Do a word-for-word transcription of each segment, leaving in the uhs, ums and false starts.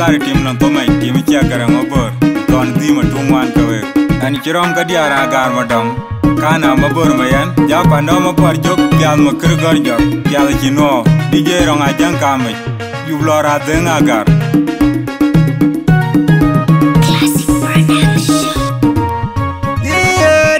Kar tim nɔn thomai, tim cia Garaŋ Mabor, thɔn dhim atuŋ wan ke wek. Ɛn cï rɔm ke diaar Agar Madɔŋ, kan a Mabor Mayen, jak pandɔm Apuɔr Jök, piath Makër Gɔ̈r Jɔk, piath cï nuɔɔr, D J Rɔŋ Ajäŋ Kamic, yup lɔ Radhëŋ Agar. Classic Production. Ye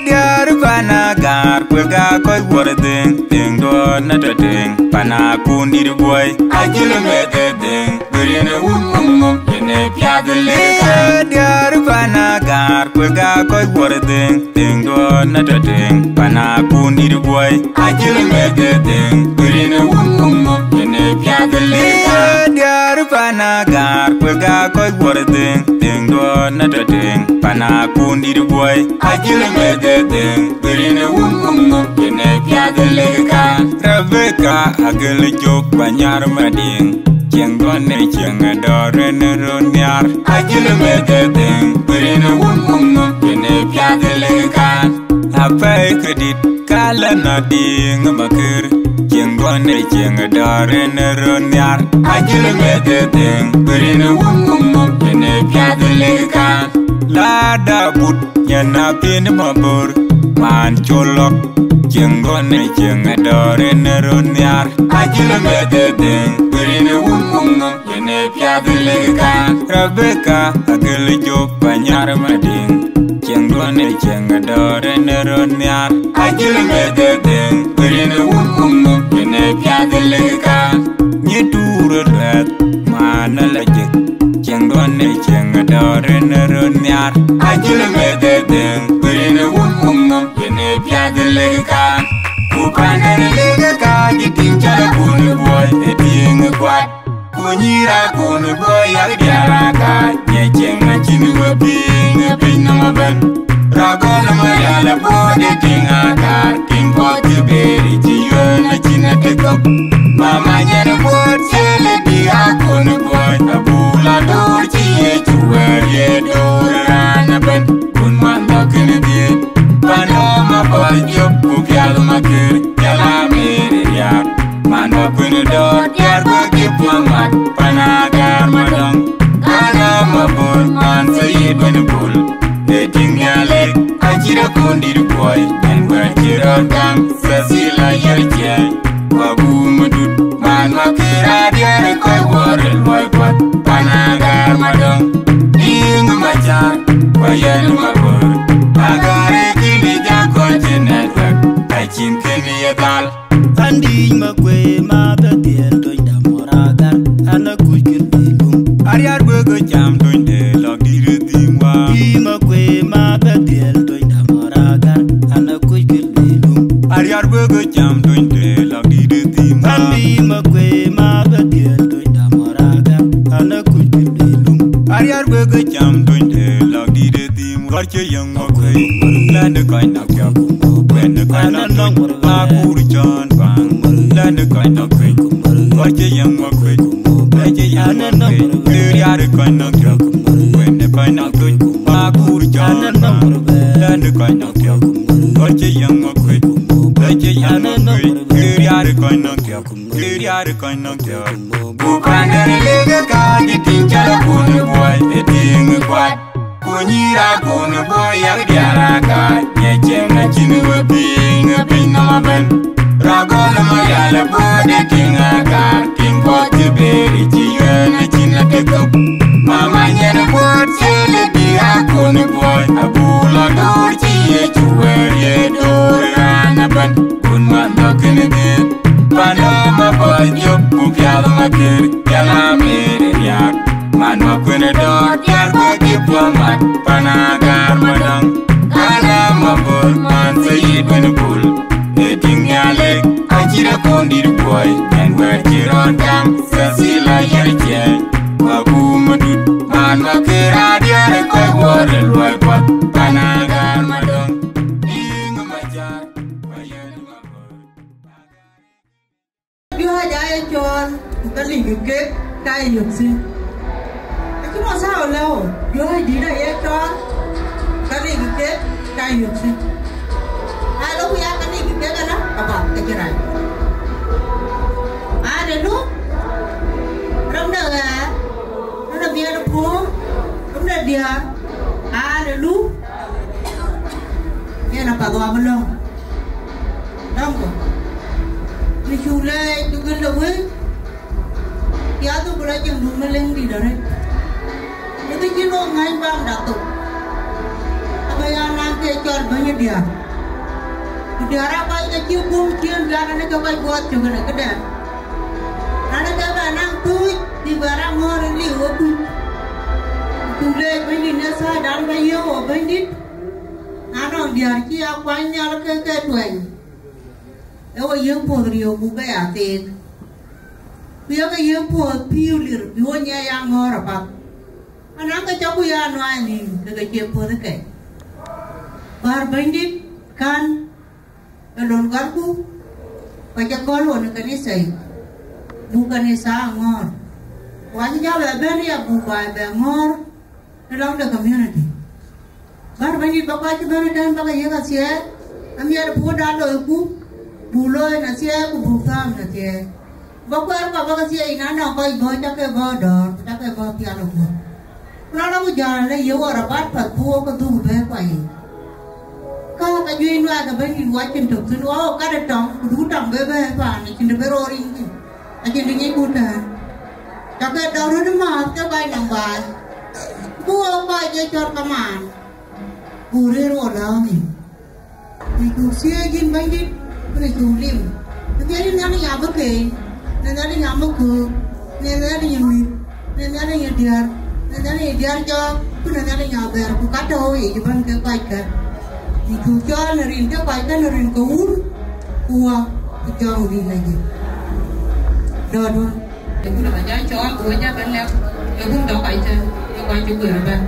diäär pan Agar, kuek aa kɔc wuɔr dhëŋ, dhëŋ duɔ̈ɔ̈r në tɔ̈ tëŋ, pan akun dït guɔ̈i, acï lë meth ë dhëŋ, bï rin ë wun mum mum, yen ë piath lik. Ye diäär pan Agar, kuek aa kɔc wuɔr dhëŋ, dhëŋ duɔ̈ɔ̈r në tɔ̈ tëŋ, pan akun dït guɔ̈i, acï lë meth ë dhëŋ, bï rin ë wun mum mum, yen ë piath lik. Ye diäär pan Agar, kuek aa kɔc wuɔr dhëŋ, dhëŋ duɔ̈ɔ̈r në tɔ̈ tëŋ, pan akun dït guɔ̈i, acï lë meth ë dhëŋ, bï rin ë wun mum mum, yen ë piath lik kan. Rebeka Agël Jök Panyar Madiŋ, cieŋ duɔ̈n ë cieŋ ë dɔ̈ɔ̈r rin ë röt nhiaar, acï lë meth ë dhëŋ, bï rin ë wun mum mum, yen ë piath lik kan. Apɛi kedït, ka lë nɔ̈ diŋ Makër, cieŋ duɔ̈n ë cieŋ ë dɔ̈ɔ̈r rin ë röt nhiaar, acï lë meth ë dhëŋ, bï rin ë wun mum mum, yen ë piath lik kan. Lada but, nyan a piɛ̈n Mabor, man col lɔ̈k, cieŋ duɔ̈n ë cieŋ ë dɔ̈ɔ̈r rin ë röt nhiaar, acï lë meth ë dhëŋ, bï rin ë wun mum mum, yen ë piath lik kan. Rebeka Agël Jök Panyar Madiŋ, cieŋ duɔ̈n ë cieŋ ë dɔ̈ɔ̈r rin ë röt nhiaar, acï lë meth ë dhëŋ, bï rin ë wun mum mum, yen ë piath lik kan. Nyi tuur ë luɛth, man ë lajik, cieŋ duɔ̈n ë cieŋ ë dɔ̈ɔ̈r rin ë röt nhiaar, acï lë meth ë dhëŋ, bï rin ë wun mum mum, yen ë piath lik kan. Ku pan ë lik ka cï tïŋ cɔl akun ë buɔi ë tïŋ ë kuat. Ku nyïïr akun ë buɔi yak diäär Agar, ŋiɛc cieŋ acïn we piŋ ë piny nɔm ëbɛ̈n. Rɔt gɔl ë Marial ë buɔɔt ë tïŋ Agar, tïŋ puɔth kë bëër cï yuëën acïn atek thok. Mama nyan ë buɔɔt ciël ë dï akun ë buɔi, abuk lɔ door cï Yecu wɛ̈ɛ̈r ye door raan ëbɛ̈n. Kun man dhɔ̈k kënë dhiëëth, pan ë Mabor Jök ku piath Makër, jɔl a Mary Riak. Man wa kuën dɔ̈ɔ̈r diäär guɔ kï puɔ̈ŋ mat, pan Agar Madɔŋ. Kan ë Mabor man Sayid Bun Bul, ë tïŋ Nhialic, acït akun dït buɔi, nyan wɛ̈ɛ̈r cï rɔt gam, Cecilia Yircieŋ. Wa guum dut, man Makër a diäär ë kɔc wuɔr ë luɔi puɔth, pan Agar Madɔŋ. Diŋ Macar, wa yɛn Mabor, Agar ë kïn ë jak kɔc cï network, acïn kën ye dhal. An diic Makuei ma bɛ dhiɛl tony dam mɔr Agar, an akuc kën bï lum. Ariat wek ë cam tony de lɔk dït ë dhim wa. Diic Makuei ma bɛ dhiɛl tony dam mɔr Agar, an akuc kën bï lum. Ariat wek ë cam tony de lɔk dït ë dhim wa. An diic Makuei ma bɛ dhiɛl tony dam mɔr Agar, an akuc kën bï lum. Ariat wek ë cam tony de lɔk dït ë dhim. Gɔ̈r cï yäŋ Makuei, lɛ̈n ë kɔc nɔ̈k yök, kuën ë kɔc nɔ̈k tuc, ma kuur cɔn baŋ, lɛ̈n ë kɔc nɔ̈k tuc. Gɔ̈r cï yäŋ Makuei, lɛ̈n cï yäŋ Makuei, riaar ë kɔc nɔ̈k yök, kuën ë kɔc nɔ̈k tuc, ma kuur cɔn baŋ, lɛ̈n ë kɔc nɔ̈k yök. Gɔ̈r cï yäŋ Makuei, lɛ̈n cï yäŋ Makuei, riaar ë kɔc nɔ̈k yök, riaar ë kɔc nɔ̈k yök. Ku pan ë lik ka cï tïŋ cɔl akun ë buɔi ë tïŋ ë kuat. Ku nyïïr akun ë buɔi yak diäär Agar, ŋiɛc cieŋ acïn we piŋ ë piny nɔm ëbɛ̈n. Rɔt gɔl ë Marial ë buɔɔt ë tïŋ Agar, tïŋ puɔth kë bëër cï yuëën acïn atek thok. Mama nyan ë buɔɔt ciël ë dï akun ë buɔi, abuk lɔ door cï Yecu wɛ̈ɛ̈r ye door raan ëbɛ̈n. Kun man dhɔ̈k kënë dhiëëth, pan ë Mabor Jök ku piath Makër, jɔl a Mary Riak. Man wa kuën dɔ̈ɔ̈r diäär guɔ kï puɔ̈ŋ mat, pan Agar Madɔŋ. Kan ë Mabor man Sayid Bun Bul, ë tïŋ Nhialic, acït akun dït buɔi, nyan wɛ̈ɛ̈r cï rɔt gam, Cecilia Yircieŋ. Wa guum dut, man Makër a diäär ë kɔc wuɔr ë luɔi puɔth, pan Agar Madɔŋ. Diŋ Macar, wa yɛn Mabor. Juëc aa ye cɔɔl, ka lik kek ka yök thïn. Acï Mathayo lɛ̈k ɣo, juëc dït aa ye cɔɔl, ka lik kek ka yök thïn. Na lɔ ku ya ka lik kek ëlä, ka bath ke cï rac. Ade nu, rɔm de ɣɛɛr, rɔm de biɛt Diäär, aleluya. Yen apath wä bï lɔ̈ŋ. Lɔ̈ŋku. Në cuk leec, cuk gël de wëi. Piathdu ku lɔ cieŋdu Malëŋdït arëët. Ë kë cïn ɣok ŋäny baŋda thok. Abä ya naŋ ke cɔl bäny ë diäär. Ku diäär aa kɔc ke cï guöm ciëën piath, anë ke kɔc guɔɔth cök në këdɛn. Anë ke bɛ naŋ tuuc, bï bɛ raan ŋɔ̈ɔ̈r ë liu ë kuc. Cuk leec Bɛ̈nydït në thäädan bä yiëk wo Bɛ̈nydït. Na nɔŋ diäär cï ya kuany nhial ke ke tuɛny, ee wo yiëk puɔ̈th riëëu buk bɛ ya theek. Ku yeke yiëk puɔ̈th pïu lir bï wo nyiɛc ya ŋɔ̈ɔ̈r apath. Anaŋ ke cɔk ku ya nuaai nïïm ke ke cie puɔ̈th ë kɛc. Bär Bɛ̈nydït kän ë lon gɔlku, ku acï gɔl wo në kanitha yic, buk kanitha aa ŋɔ̈ɔ̈r. Ku acï jɔ bɛ bɛ̈n ya buk baai bɛ ŋɔ̈ɔ̈r në lɔŋ de community. Bär Bɛ̈nydït bä kɔc cï bɛ̈n ëtɛ̈ɛ̈n bä ke yiëk athiɛɛi, amiɛt puɔ̈uda loiku, buk looi në athiɛɛi ku buk thääm në athiɛɛi. Bä kuɛɛr kua bä ke thiëëc, na nɔŋ kɔc bɔ̈, cä ke bɔ̈ dɔ̈ɔ̈r, ku cä ke bɔ̈ pial ë guöp. Ku na lɔ ku jäl, le ye wɔ rɔt bat path, ku wok ke dhuk bɛ̈ɛ̈i kua yiic. Ka ka juëc nuaai ke Bɛ̈nydït wɔ cïn tök thïn, wɔ kat ë tɔŋ, ku duk tɔŋ bë bɛ̈ɛ̈i paan, acïn të bï rɔt riŋ thïn, acïn të ŋic ku tɛ̈ɛ̈n. Cä ke dɔ̈ɔ̈r röt ë määth ke kɔc nɔm baai. Ku wok kɔc ye cɔl kamaan, ku rëër wo lääu nïïm. Në cuk thiëëc yïn Bɛ̈nydït, ku në cuk lim. Në Nhialic Nhialic abï keeny, në Nhialic abï köök, në Nhialic ë mïth, në Nhialic ë diäär, në Nhialic ë diäär jɔɔk, ku në Nhialic abɛ̈ɛ̈r, ku ka tɔ̈u yic ëbɛ̈n ke kɔckë. Në cuk cɔɔl në rin ke kɔckë, në rin ke Wun, ku Wä, ku Jɔŋdït Lajik. Dɔ̈ɔ̈r duön. Ë kun aba jɔ cɔɔl, ku we jɔ bɛ̈n lɛ̈k, ë kun tɔ̈ kɔckë, ë kɔc cï guëër ëbɛ̈n.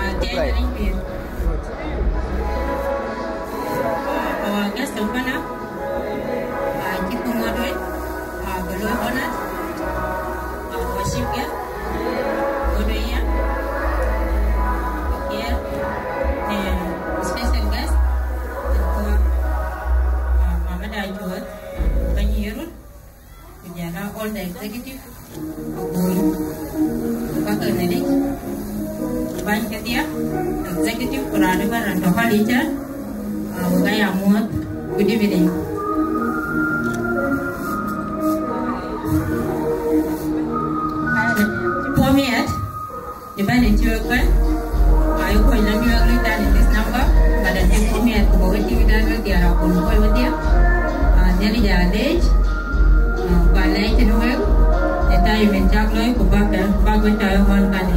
Ah, thank you. Our guest of honor, ah, Chief Ngodwe, ah, Goloi Bonat, ah, our chief guest, Ngodwe Iya, okay, and special guest, ah, Mama Dai Chuot, Bany Yerul, ku jɔl a all the executive, ku bɔ̈, ku ka ke Nhialic, bäny kedhie, executive, ku raan ëbɛ̈n raan tɔ̈ ka lic, ah, wek aya muɔ̈ɔ̈th, good evening. Puɔ̈u miɛt, Depending to your friend, I call them you agree that in this number, but I think for me, I could go with you that way, they are going to go with you. Uh, then they are late, uh, but late in the way, the time in Jack Loy, go back and back with our one can.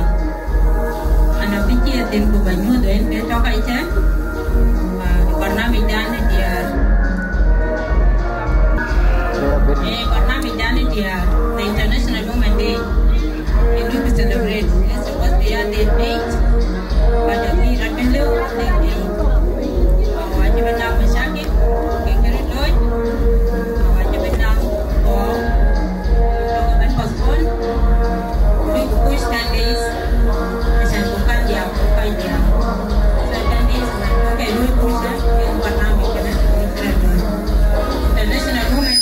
And I think I think go by you, then they talk I can. Uh, but now we done it, yeah. Eh, but now we done it, yeah. The International Women Day. Ë luel bï celebrate. It's supposed to be on the eight, but we run the low on the eight. Awacï bï naŋ mashakil, ke kërë looi. Awacï bï naŋ kɔɔr, tɔ̈ ke bɛ̈n postpone. Lui push ten days. Acan ku kan diäk, ku kan diäk. So ten days, okay, lui push, eh, ke barnamij kënë, ke kërë looi. International Women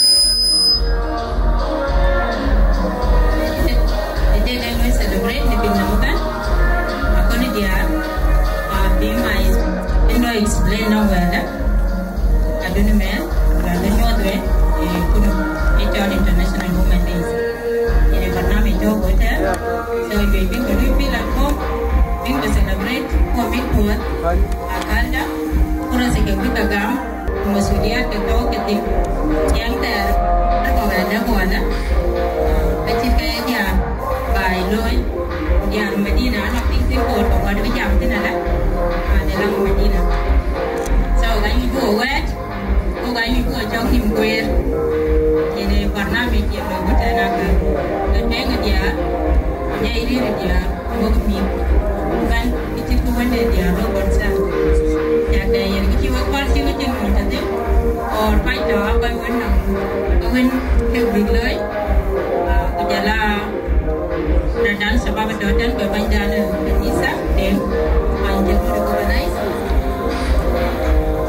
Ë dɛ̈t ë luɔi celebrate në piny nɔm ëbɛ̈n, akɔn ë diäär, ah, bï ma ë lɔ explain nɔm wɛ̈ɛ̈rë, adun ëmɛn, raan ë nyuɔɔth wɛ̈ɛ̈r, ë kënë, ë cɔl International Women Days. Yen ë barnamij tɔ̈ ku ëtɛ̈ɛ̈n, so juëc bï ke lui feel at home, bï ke celebrate, ku bï kuɔ̈ɔ̈th, akalda, ku rasi ke bï ke gam, Masuliat ke tɔ̈u ke thïn, tiɛŋ thɛɛr, ë kɔ̈k ë lɛ̈k wälä, acït ke ye diäär baai looi, diäär Madina anɔŋ piny thïn koor kɔ̈k kɔ̈t bï jam thïn alä, ade lɔŋ Madina. So, ka nyuc bï wo wɛ̈ɛ̈t, ku ka nyuc bï wo cɔk nïm kueer, yen ë barnamij yen loi ku tɛ̈n akë, ke tueŋ ë diäär, ku jai rïïr ë diäär. Wok mïth, bɛ̈n, kë cït kë wën de diäär lɔ kɔn thɛɛr. Cak dɛ yen kë cï wek päl cï kë cïn mony tɔ̈ thïn, or päc tɔ̈ aa kɔc wën nɔm Wën kek bïk looi, ah, ku jɔl a raan dan shabab tɔ̈ tɛ̈n, ku bɛ̈nydan kanitha, den, bɛ̈ny jɔl ku organize.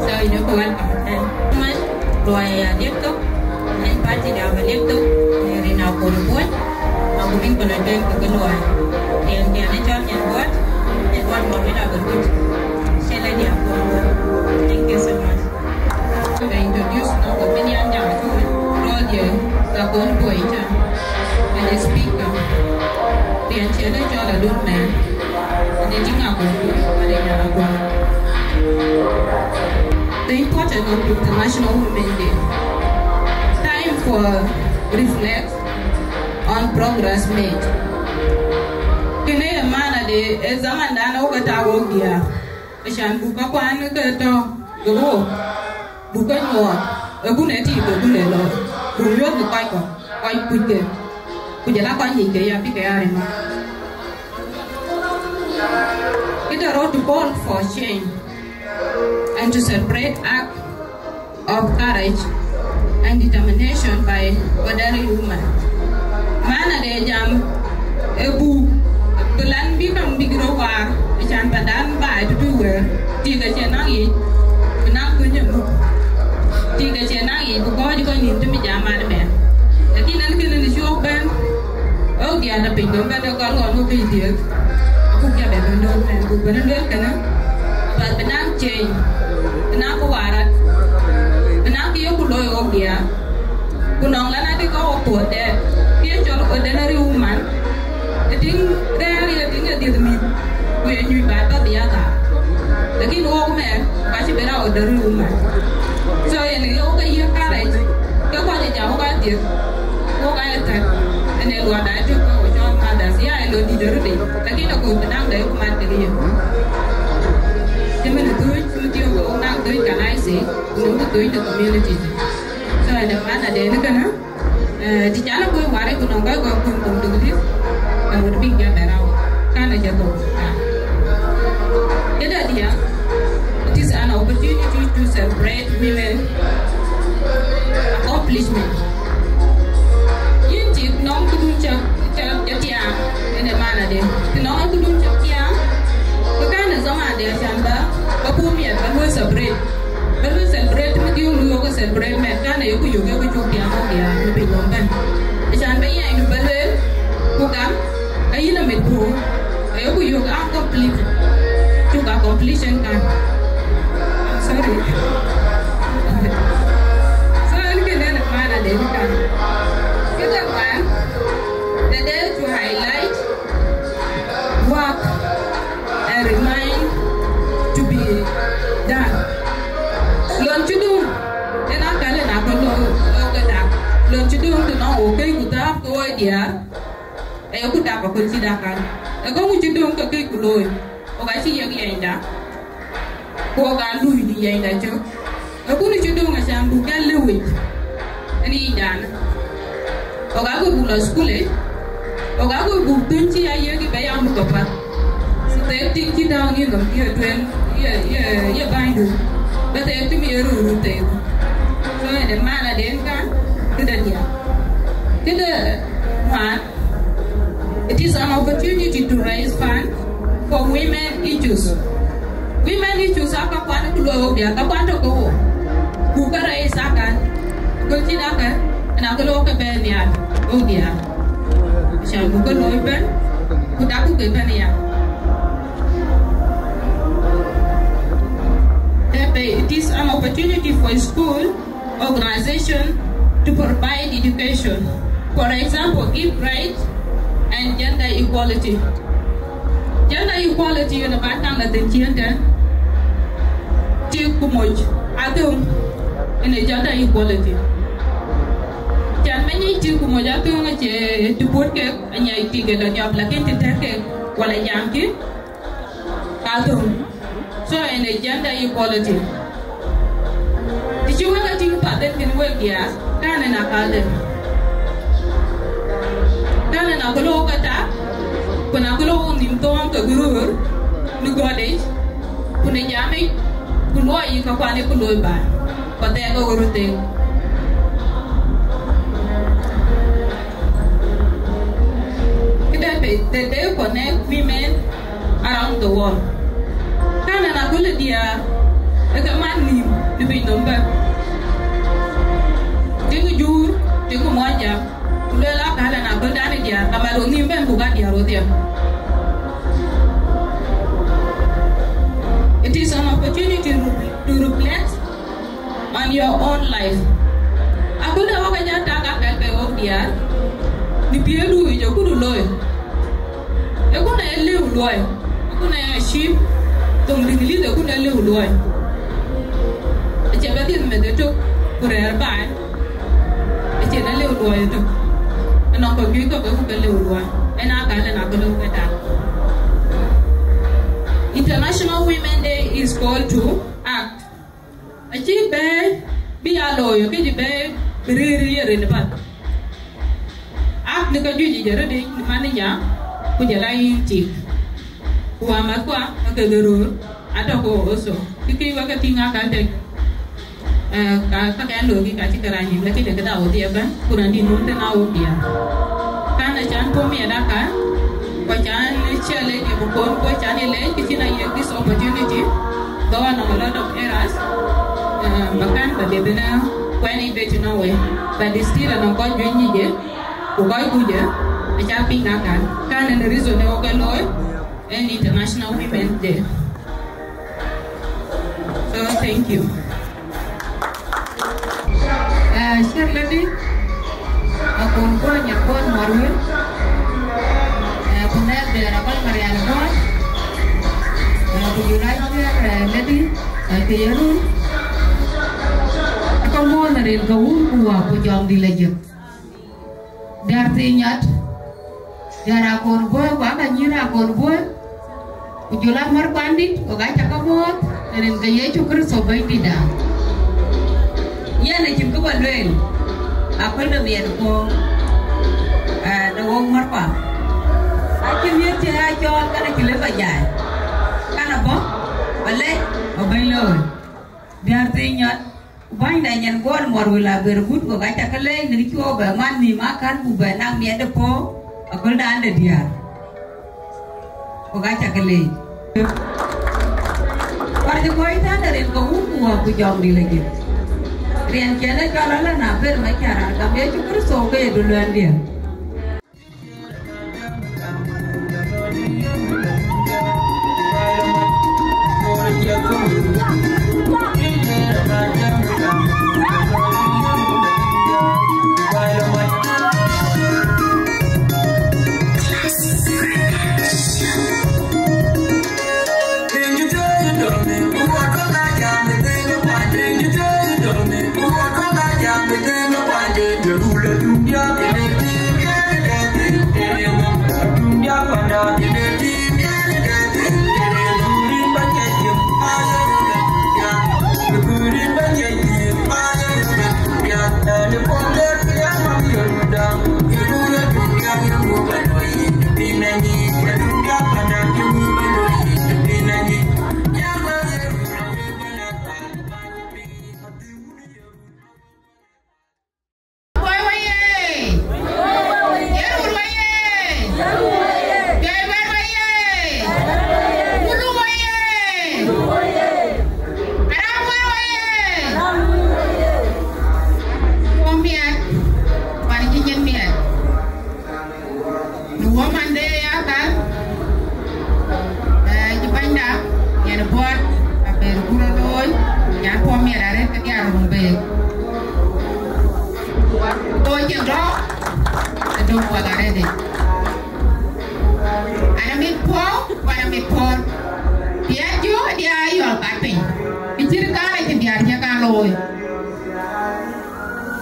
So, you know, welcome. Thank you so much. Luɔi ya liep thok, en party da ba liep thok, eh, rin Akol Buɔny, aku min kɔn atɔ̈ ke luɔi. Tiɛn, tiɛn, ë cɔl Nyan Buɔt, Nyan Buɔt Mohamed Abdul Gut. Shela dia Akol Buɔny. Thank you so much. Ba introduce nɔŋ ke min yan jam ku rɔt ye ka kon boi ca. And the speaker. Tiɛn cɛ le cɔl Adun Mɛn. And the thing I go do, but I never go. The importance of International Women's Day. Time for reflect on progress made. Kënë ë maana de ë zaman dan wok ë tak wok diäär. Acan buk kakuan ke tɔ̈ ke wook, buk ke nyuɔɔth, ë kun ë tik, ë kun ë lɔ, buk nyuɔɔth në kɔc kɔ̈k, kɔc kuc ke, ku jɔl a kɔc nyic ke ya bï ke ya rem. It a road to call for change and to celebrate act of courage and determination by ordinary women. Maana de jam ë buk, plan bï kaŋ bïk röt waar, acan pandan baai tutuc wëër, tik acie naŋ yic, bï naŋ kuny ë muk. Tik acie naŋ yic, bï kɔc kɔc nïn të bï jam mat ëbɛ̈n. Lakin ɛn kënë në cuk bɛ̈n, ɣok diäär tɔ̈ piny dom bɛ̈n ë gɔl ɣɔn ɣok këc dhiëëth. Abuk jam ë bɛ̈n dom bɛ̈n, buk bɛ̈n luel kënë, apath bï naŋ change, bï naŋ kë waar rɔt, bï naŋ kë yeku looi ɣok diäär. Ku nɔŋ lana dï ka wok puɔ̈th dɛɛt, kë ye cɔl ordinary woman, ë tïŋ rɛ̈ɛ̈r ye tïŋ ë dhiëth mïth, ku ye nyuc baai path ya thaar. Lakin wok mɛɛn, ka cï ben a ordinary woman. So, yen ë wok ke yiëk courage, ke kɔc ë jam wok aa dhiëth, wok aa ye thɛ̈t, ënë luɔi daai tök ke wok cɔl mothers, ya ë lon dït ë röt yic, lakin akööl bï naŋ dɛ̈ ku mat kekë ye. Cïmën ë thööc, cïmën thiɔ̈k ke wok naŋ thööc ka nice, ku nɔŋ kë thööc në community. So, ënë maana de në kënë, eh, të can akuc warë ku nɔŋ kɔc kɔ̈k kun kum duk dït, ka ŋot bïk jam ë rau, kan acä thok kan. Këdë diäk, it is an opportunity to celebrate women accomplishment. Yïn tik nɔŋ këdun cä, cä, cä tiaam, ënë maana de. Të nɔŋ këdun cä tiaam, ke kan ë zaman de acan ba, ba pur miɛt, ba luɔi celebrate. Ba luɔi celebrate, të mïth yök luɔi ke celebrate mɛt, kan ayeku yök, yeku cuk tiaam wok diäär në piny nɔm bɛ̈n. Acan ba yɛn du ba lueel, ku gam, ayïn amit puɔ̈u, ayeku yök a complete, cuk a completion kan. I'm sorry. So, ɛn kënë ë maana de kan. Këdë man, the day to highlight work and remain to be done. Lon cï döŋ, yen akäl yen aköl lɔ, lɔ ke dak. Lon cï döŋ të nɔŋ wok këc ku thaap ke wok diäär, ayeku dak aköl cï dak kan. Ee käŋö cï döŋ ke këc ku looi, wok acï yiëk yɛnyda. Ku wok aa luui në yɛnyda cök. Ee kun cï döŋ acan buk kɛ̈l lëu yic, ënë yic dan. Wok aa kɔc buk lɔ school yic, wok aa kɔc buk thöny cï ya yiëk yic ba ya muk apath. Theek tik cï tääu nïn nɔm cï ye tueŋ, ye, ye, ye bänydu. Ba theek tïm ye röör röör theek. So, ënë maana den kan, këdë diäk. Këdë ŋuan, it is an opportunity to raise fund for women issues. Women issues aa kakuan ku luɔi wok diäär, kakuan tɔ̈ ke wok. Buk ke raise akan. Kɔc cï dak kë, ëna ke lɔ ke bɛ̈n nhial, wok diäär. Acan buk ke looi ëbɛ̈n, ku dak ku ke bɛ̈n ya. It is an opportunity for school organization to provide education. For example, give right and gender equality. Gender equality yen ë bä kaŋ la thïn ciëën tɛ̈n. Tik ku moc athöŋ yen ë gender equality. Can bä nyic tik ku moc athöŋ acie të puɔ̈t kek anyiɛc tik ë lɔ nyɔp, lakin të tɛ̈k kek wala jam kï, ka thöŋ. So, yen ë gender equality. Të cï wek a tïŋ path en kën wek diäär, kan en akalde. Kan en akëlou ke tak, ku na akëlou nïm thɔ̈ɔ̈ŋ ke bï röör në gɔ̈t yic, ku në jam yic, ku luɔi yic kakuan ë ku looi bä, ku thɛɛk ke ɣöt röt thek. They, they connect women around the world. Kan en aköl ë diäär, ë ke mat nïïm në piny nɔm bɛ̈n. Tiŋ juur, tiŋ muɔnyjäŋ, ku lueel akäl en aköl dan ë diäär, ka mat wo nïïm bɛ̈n buk a diäär wodhie. It is an opportunity to, to reflect on your own life. Aköl ë wok ë jat tak akäl ke wok diäär, në piëëdu yic, akut looi. Ë kun ee lëu luɔi, ë kun ee achieve, thoŋ English ë kun ee lëu luɔi. Acie bɛ dhiëth meth ëtök, ku rɛ̈ɛ̈r baai, acie në lëu luɔi ëtök. Ënɔŋ kɔc juëc kɔ̈k ë ku ke lëu luɔi. Ëna akäl en aköl ë wok ë tak. International Women Day is called to act. Acï bɛ̈ɛ̈i bï ya looi, ke cï bɛ̈ɛ̈i bï rëër ye rin ë bath. Ak në ka juëc yic arëëdic, në man ë nya, ku jɔl a yïn tik. Ku wämäthkua, ka ke röör, atɔ̈ ke also. Kë kë wek ke tïŋ akäl tek, eh, ka, ka kɛn looi kï ka cï ke rac nïm, lakini këda wodhie ëbɛ̈n, ku raan dït nɔm tënë awok diäär. Kan acan puɔ̈u miɛt akäl, ku acan ciɛl lec ye bï kon, ku acan ye lec, kë cïn aye this opportunity, though anɔŋ a lot of errors, eh, ba kan ba dep ënë kuɛn yic bɛ cï nɔŋ wei, but still anɔŋ kɔc juëc nyic ye, ku kɔc kuc ye, aca piŋ akäl. Kan en reason ë wok ke looi, en International Women's Day. So, thank you. Eh, Chair Lady, akon kuɔny akon Muɔrwël, eh, ku nɛɛk de Rabal Marial Muɔr, eh, ku jɔl a Chair, eh, Lady, eh, ke ye run. Aka muɔɔn rin ke wun ku wak ku jɔŋdït la jek. Diäär thiin nyat, diäär akon buɔ̈ɔ̈i, ku aka nyïïr akon buɔ̈ɔ̈i, ku jɔl a mär kuandït, wek aca ke muɔ̈ɔ̈th, në rin ke Yecu Kërtho Bɛ̈nydïtda. Yɛn acïn kë ba lueel, aköl de miɛt kɔ̈ɔ̈ŋ, eh, de wok märkua. Acï miëth cï aa cɔɔl, kan acï lëu ba jai. Kan abɔ̈, ba lɛc, ba bɛ̈ny looi. Diäär thiin nyat, ku bänyda nyan guɔl Muɔrwël aber gut, wek aca ke leec, në kë cï wok bɛ mat nïïm akäl, ku bɛ naŋ miɛt de puɔ̈u, aköl dan de diäär. Wek aca ke leec. Kɔc cï kɔc tɛ̈n rin ke wun ku wak ku jɔŋdït la jek. Riɛnkiɛn ë cɔl ala na ber mac cä raan gam Yecu Kërtho ke ye duluɛ̈ndiɛ̈. Woi, woi, ye! Ye run, woi, ye! Jɔi bɛ̈n, woi, ye! Wulu, woi, ye! Aram woi, woi, ye! Wɔ miɛt, pan cï nyin miɛt. Në wɔ mande ya kan, eh, cï bänyda, yen buɔt, aber kur looi, nyan puɔ̈u miɛt arëët ke diäär run beek. Ku cï dɔ̈k, ë dɔ̈k wak arëët. An amit puɔ̈u, ku an amit puɔ̈u. Diɛt jɔ, diɛt ayɔl kat piny. Kë cït kan acï diäär cï kan looi.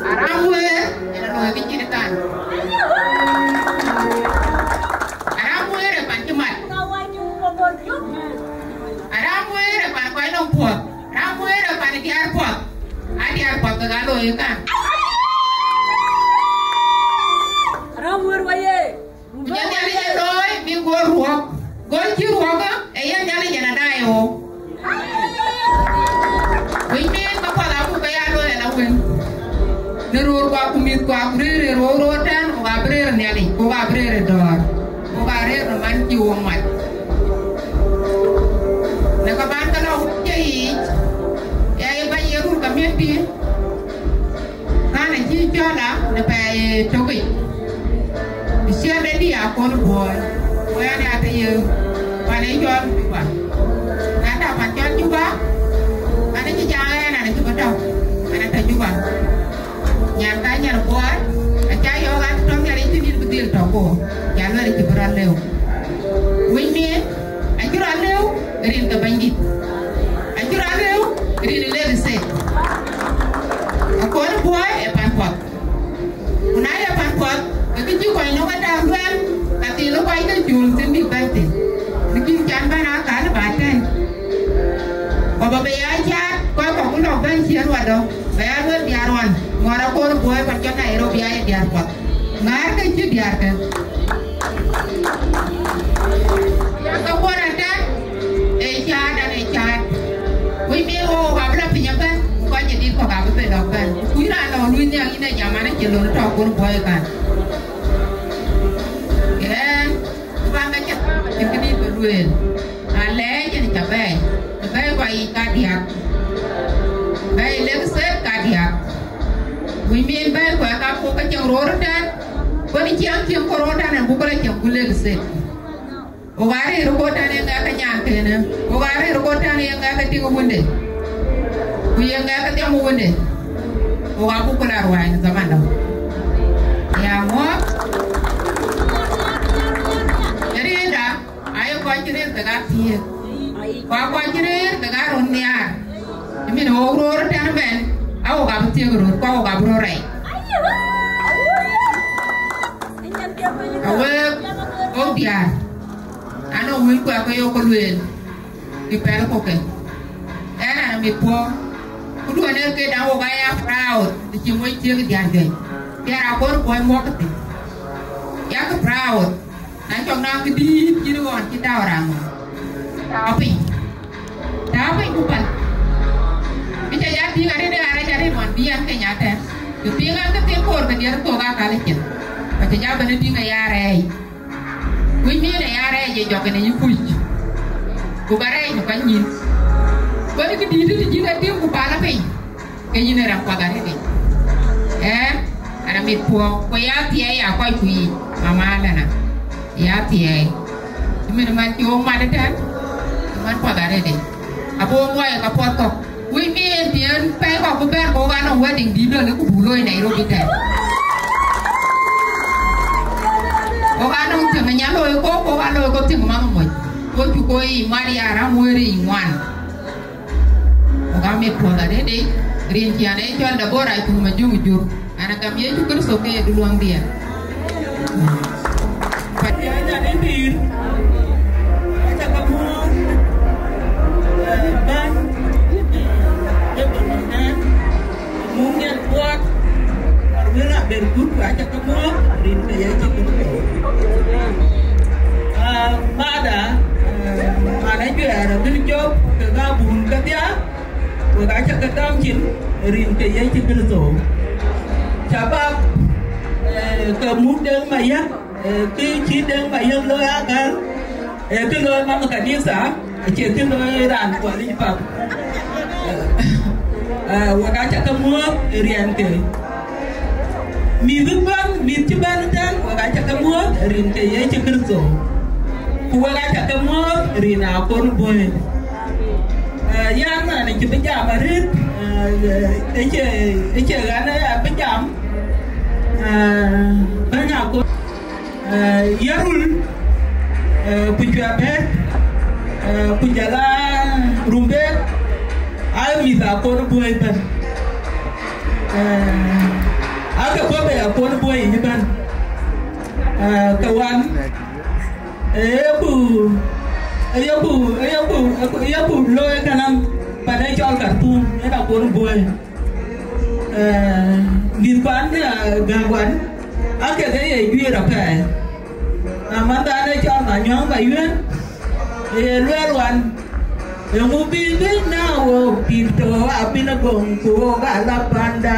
Aram wëër, yen ë looi kë cït kan. Aram wëër ë pan cï mat. Aram wëër ë pan kɔc nɔm puɔ̈th. Aram wëër ë pan diäär puɔ̈th. A diäär puɔ̈th kek aa looi ë kan. Aram wëër wä ye. Ku jɔ Nhialic ë looi bï gɔl ruɔ̈k. Gɔl cï ruɔ̈k, ë yen Nhialic yen adaai ɣo. Wec miin ka path abuk ke ya looi ala wën. Në röörkua ku mïthkua ku rëër röör röör tɛ̈n, wok abï rëër Nhialic, wok abï rëër ë dɔ̈ɔ̈r. Wok aa Wok mac. Në ka ban ke lɔ wek ke yiic, ya ye bɛ̈ny ye rul community, kan acï cɔl a në pɛɛi tök yic. Ciɛɛŋ de dï Akon Buɔɔi, ku ɛn ya të ye pan ë cɔl Juba. Na ta pan cɔl Juba, an acï jaŋ ɛn, an acï bï tɔ̈u, an atɔ̈ Juba. Nyan ka nyan Buɔɔi, aca yɔ̈ɔ̈k an tɔ̈ Nhialic cï nïn bï dhil tɔ̈ ku, ya lueel cï bï rɔt lëu. Winy miin, acï rɔt lëu rin ke Bɛ̈nydït. Acï rɔt lëu rin ë Lake State. Akon Buɔɔi ë pan puɔth. Ku na ye pan puɔth, ke kë cï kɔc nɔ̈k ë daŋ duɛ̈ɛ̈n, ka thil ë kɔc ke cuul thïn bïk bɛ̈n thïn. Bï kïn can bɛ̈n aa kal ë ba tɛ̈n. Ku ba bï ya caat kɔc kɔ̈k ku lɔ̈k bɛ̈n ciëën ruɔdɔ, ba ya lueel diäär ɣɔn, ŋɔ̈ɔ̈r Akon Buɔɔi pan cɔl Nairobi aye diäär puɔth. Ŋäär ke cï diäär ke. Ke wuɔn atɛ̈n, ee caat, an ee caat. Wec miɛt wok, wok abï lɔ piny ëbɛ̈n, ku kɔc jadït kɔ̈k abï ben lɔ bɛ̈n. Ku yïn raan lɔ luui nhiäk, yïn ee jam, an acie lon tɔ̈ Akon Buɔɔi kan. Ɛn, ku ba ŋic cïn këdït bï lueel. Alɛɛc en ca bɛ̈ɛ̈i, bɛ̈ɛ̈i kɔc yiic kadiäk. Bɛ̈ɛ̈i Lake State kadiäk. Wec miɛt bɛ̈ɛ̈i kɔc ka puk ke cieŋ röör ëtɛ̈ɛ̈n, ku në ciɛɛŋ cieŋ ku röör ëtɛ̈ɛ̈n, en buk ke lɔ cieŋ ku Lake State. Wok aa rëër ëkööl tɛ̈n ye ŋɛk ke nyankënë, wok aa rëër ëkööl tɛ̈n ye ŋɛk ke tiŋ wunde, ku ye ŋɛk ke dhiɔm wunde, wok aa buk ku la ruääi në dhamandä. Ya ŋuɔ̈k, ë riëënda, aye kɔc cï rëër kek aa thiëëk, ku aa kɔc cï rëër kek aa röt nhiaar, ë min wok röör tɛ̈n ëbɛ̈n, a wok abï thiëëk röt, ku a wok abï röt rɛɛc. Ka wek, wok diäär, anɔŋ wël ku akë yok ke lueel, bï pɛ̈l kɔ̈k ke. Ɛn an amit puɔ̈u, ku duɔ̈n ee ke dam wok aya proud, të cï moc thiëëk diäär juëc. Diäär Akon Buɔɔi muɔ̈k thïn. Yak proud, na cɔk naŋ këdïït cïn ɣɔn cï tääu raan ŋö. Tääu piny. Tääu piny ku päl. Bï ca ya tïŋ arëët, arɛɛc arëët ɣɔn bï yɛn Kenya tɛ̈n. Bï piŋ an, ke thil koor ke diɛt thok aa kal ë cin. Ku ca ya bɛ̈n ë tïŋ aya rɛɛc. Wec miɛt aya rɛɛc ë jɔk ënë yï kuc. Ku ba rɛɛc në kɔc nyïn. Wën këdïït të cïn ë tïŋ ku päl piny. Ke yïn ë raan kuak arëët. Ɛɛ, an amit puɔ̈u, ku ya thiɛɛi ya kɔc ku yiic, mama Alana. Ya thiɛɛi. Cï min man cï wok mat ëtɛ̈ɛ̈n, cï man kuak arëët. Abï wok muɔɔi ka puɔth kɔ̈k. Wec miɛt tiɛɛn pɛɛi kɔ̈k ku bɛ̈ɛ̈r, ku wok anɔŋ wedding dïït lɔ, ku buk looi Nairobi tɛ̈n. Wok anɔŋ thiëŋ ë nya looi kɔ̈k, ku wok aa looi kɔ̈k thiëŋ ë mama moc. Ku cuk kɔc yiic mat ya ram wëër yiic ŋuan. Wok amit puɔth arëët, rin ciɛɛŋ ë cɔl Debora Acuk Majöŋ Jur. An agam Yecu Kërtho ke ye duluɔ̈ŋdiɛn. Nyan ë pïïr, aca ke muɔ̈ɔ̈th, eh, bäny, ye bɛ̈ny nɛn, muk nyan kuɔɔt, wär wël aber gut, aca ke muɔ̈ɔ̈th, rin ke Yecu Kërtho. Ah, mada, eh, man ajuɛɛr abï jɔp, ke ka bun kedhia, wek aca ke gam cin, rin ke Yecu Kërtho. Shabab, eh, ke muk Deŋ Mayäk, eh, kë cï Deŋ Mayäk looi agär, eh, kë looi mama kanitha, acie kë looi raan kuɔlic pap. Eh, wek aca ke muɔ̈ɔ̈th riɛnke. Mïth bɛ̈n, mïth cï bɛ̈n ëtɛ̈ɛ̈n, wek aca ke muɔ̈ɔ̈th rin ke Yecu Kërtho. Ku wek aca ke muɔ̈ɔ̈th rin Akon Buɔi. Eh, yan, an cï bï jam arëët, eh, ëcie, ëcie ɣɛn abï jam, eh, bɛ̈ny Akon. Eh, Yarul, eh, ku Cuɛbɛ̈t, eh, ku jɔl a Rumbek, aa mïth Akon Buɔi ëbɛ̈n. Eh, aake puɔ̈th ë Akon Buɔi yic ëbɛ̈n. Eh, ke wan, eh, yeku, eh, yeku, eh, yeku, eh, yeku looi kënam pan ë cɔl Khartoum, yen Akon Buɔi. Eh, mïth kuan, eh, Gäk wan, aake ke ye juëër apɛi. Na manthan ë cɔl Manyɔŋ Mayuën, ye lueel wan, eeŋö bï bï na wok pïïr tɔ̈ abï në goŋ ku wok ala panda,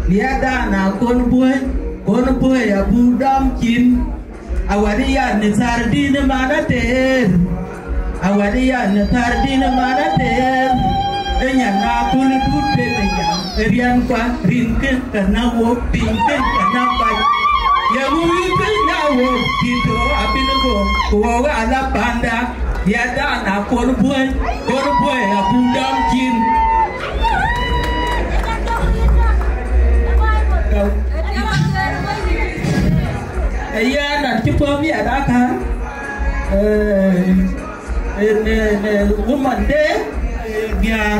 liɛɛtdan Akon Buɔi, Kon Buɔi abuk dɔm cin. Awär yan në thär dïn man ater. Awär yan në thär dïn man ater. Ë nyan na kul dut pe me jam. Ë riɛn kua rin kën ka na wok piny kën ka na kua. Ya mu wi pe na wok ti to abin go. Ku wo ala panda. Ya da na kon buai. Kon buai abu dam kin. Ë yɛn an cï puɔ̈u miɛt akäl, ë, ë, në, në Women Day, ë, diäär,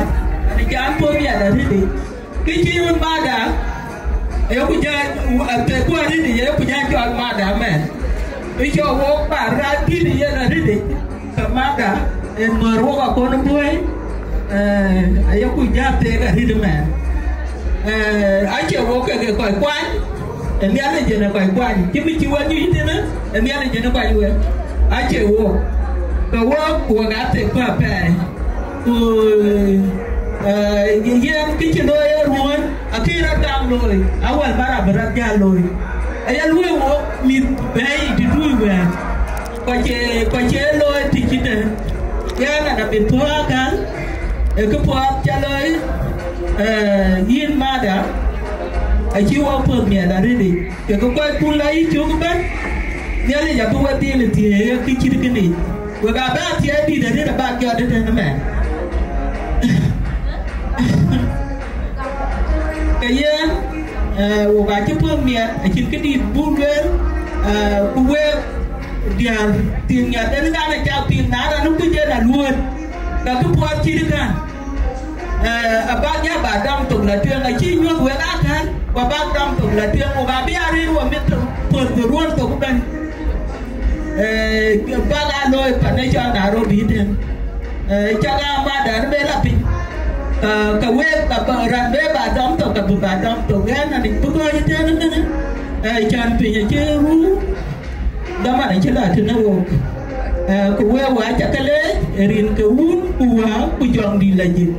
an cï an puɔ̈u miɛt arëëtdï. Kë cï wun mada, ayeku jɔ, atheku arëëtdï, ayeku jɔ cɔl mada mɛn. Ë cɔk wok ba rac dït yen arëëtdï. Ke mada, en ŋɔ̈ɔ̈r wok akɔn buɔi, eh, ayeku jɔ theek arëët ëmɛn. Eh, acie wok kek kɔc kuany, ë Nhialic en ë kɔc kuany. Cï bï cï wek nyuc tënë, ë Nhialic en ë kuany wek. Acie wok. Ke wok, wek aa thek pɛ̈ɛ̈pɛ̈ɛ̈i. Ku, eh, yen kë cï looi ë ruɔ̈ɔ̈n, akëc rɔt gam looi, awɛl bä rap bï rɔt jäl looi. Aya luɔ̈i wok mïth bɛ̈ɛ̈i të tuuc wɛ̈ɛ̈r. Kɔc cie, kɔc cie looi të cït ë. Yɛn an abï thuɔ̈k akäl, ë këpuɔth ca looi, eh, yïn mada, acï wɔ puɔ̈th miɛt arëëtdï. Kekë kɔckun la yï cök ëbɛ̈n, Nhialic abï we dhil ë thiëëc ë kë cït kënë. Wek abä thiëëc dït arëët abak jɔt ëtɛ̈n ëmɛn. Ke yen, eh, wok acï puɔ̈th miɛt, acïn këdït buk lueel, eh, ku wek diäär thiëŋ miɛt, en ŋa na cak piŋ na raan kuc en aluööt, ka këpuɔth cït kän. Eh, abak ya ba dɔm thok la tueŋ, acï nyuɔ̈th wek akäl, ku abak dɔm thok la tueŋ, wok abï arëër wɔ mit thok, puɔ̈th bï ruɔ̈n thok ëbɛ̈n. Eh, bak aa looi pan ë cɔl Nairobi tën. Eh, cak aa mada raan bë la piny. Ka, ka wek, ka ba, raan bë ba dɔm thok, ka bï ba dɔm thok. Ɣɛn anï bï gɔ̈ɔ̈c ëtɛ̈ɛ̈n ëmënë. Eh, can piny acï ruu, dhamën acï la tënë wok. Eh, ku wek wa ca ke leec, ë rin ke wun, ku wä, ku jɔŋdït la jik.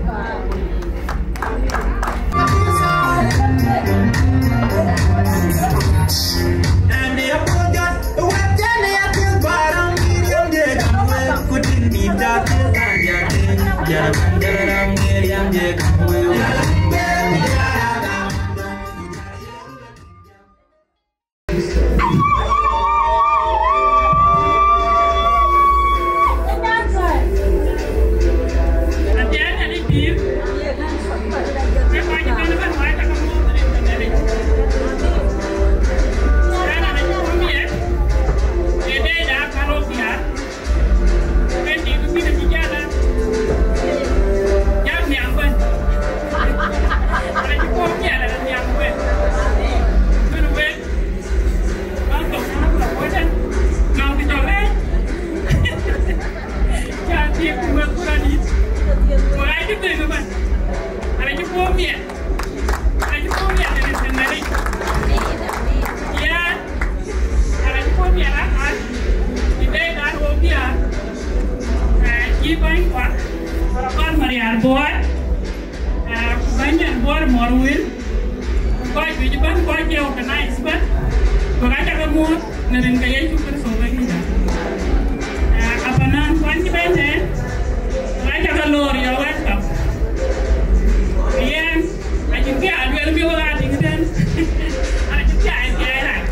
Marial Bor, ah, ku bɛ̈ny en Bor Mor Wil, ku kɔc juëc ëbɛ̈n, kɔc cie organize ëbɛ̈n, wek aa cak ke muɔ̈ɔ̈th në rin ke Yecu Kërtho Bɛ̈nydït. Ah, apanɔn kuany cï bɛ̈n tɛ̈ɛ̈n, wek aa cak ke loor, you're welcome. Yen, acïn kë ya lueel bï wek aa tïŋ tën, acïn kë ya thiai rac.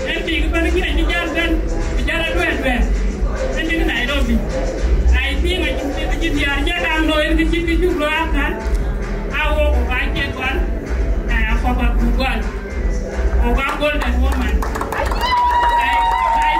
Yen tïŋ ëbɛ̈n kïn acï jäl bɛ̈n, bï jäl aduɛ̈t duɛ̈t. Yen tïŋ Nairobi. I think acïn, acïn diäär cï kaŋ looi, yen kë cït kë cuk looi akäl. Aa wok, wok aa cie gɔl, eh, akɔ̈k abuk gɔl. Wok aa golden woman. I, I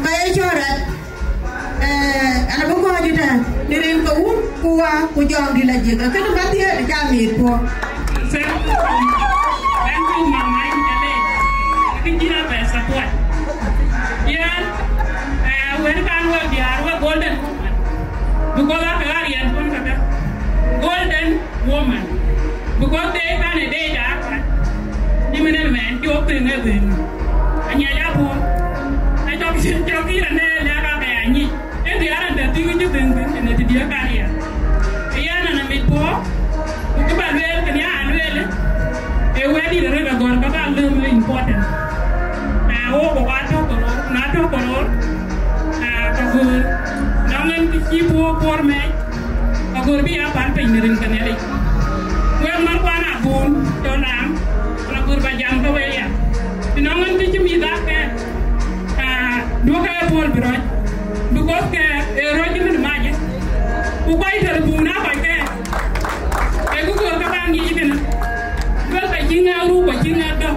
Ka ye cɔɔr rɛt, eh, an abï kɔc ëtɛ̈ɛ̈n, në rin ke Wun, ku Wä, ku Jɔŋdït Lajik. Akënë bä dhiëëth, acä miit puɔ̈u. Thank you, Mama, in the late. Kë cïn a bɛ support. Yɛn, eh, wën kan wek diäär wek golden woman. Because ake ɣa riɛn puɔ̈n käkë. Golden woman. Because they can a day dark. Ni menen mɛn cok thing e win. Anyiɛc apuɔ̈u. Acɔk cïn cɔk yïn ne lɛ̈k ake anyic. Ë diäär an dɛ thing cï thing thing, ënë të diɛ̈ kan ya. Ë yɛn an amit puɔ̈u. Ku kë bä lueel, kën ya an lueel. Ë wɛ̈t dït arëët agɔ̈r ka bä löm ë important. Na wok, wok atök kɔrɔɔr, na tök kɔrɔɔr. Ah, ka gör. Nɔŋ en kë cï puɔ̈u puɔ̈r mɛc. Ka gör bï ya pan piny në rin ke Nhialic. Wek man kuan abun, tɔ lam, ka gör ba jam ke we ya. Të nɔŋ en kë cï mïth ake, ah, duɔ̈kkë puɔl bï rɔ̈c. Because ke ë rɔ̈c cï min mac. Ku kɔc tɔ̈ bun aa kɔc ke. Ee kë gör ke bä ŋic kënë. Duel ka cï ŋɛk ruk, ka cï ŋɛk dɔ̈k.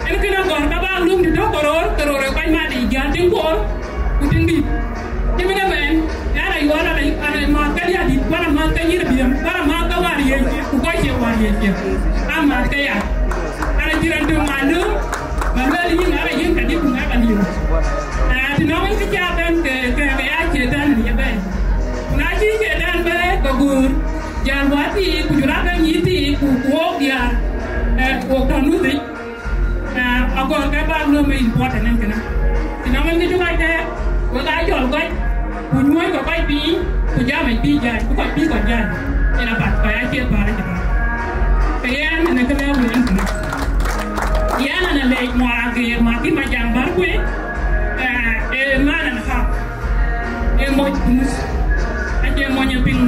En kënë agɔ̈r ka bä lum të tök kɔrɔɔr, ke röör ë kɔc mat yic jäl tiŋ koor. Ku tiŋ dït. Cï bï de bɛ̈n, yɛn ayuɔl an, an amääth ke diäär dït, ku an amääth ke nyïïr biëm, ku an amääth ke wäär yiëc, ku kɔc cie wäär yiëc. Amääth ke ya. An acï rɔn töŋ an döŋ, bä lueel yïn, an ayïn ka dït, ku ŋɛk aliu. Ah, të nɔŋ kë cä bɛ̈n ke, ke, ke ya Catan ye bɛ̈n. Ku na cï Catan bɛ̈n, ke guur, jäl wäthii, ku jɔl aa ke nyïïrthii, ku, ku wok diäär, eh, wok tɔ̈ nuthic. Ah, agɔ̈r ke bä löm ë important en kënë. Të nɔŋ en kë cï kɔc tɛ̈ɛ̈k, wek aa jɔl kɔc, ku nyuɔ̈ɔ̈ckë kɔc piny, ku jam ë bï jäl, ku kɔc bï kɔc jäl. Yen apath, kɔc aa ciët päl ë cï päl. Ke yɛn ënë kë lɛ̈k wek en kënë. Yɛn ënë lec muɔɔr ageer, ma kï ma jam bär kueer, eh, ë man and half. Ee moc kunus. Acie mony ë piŋ,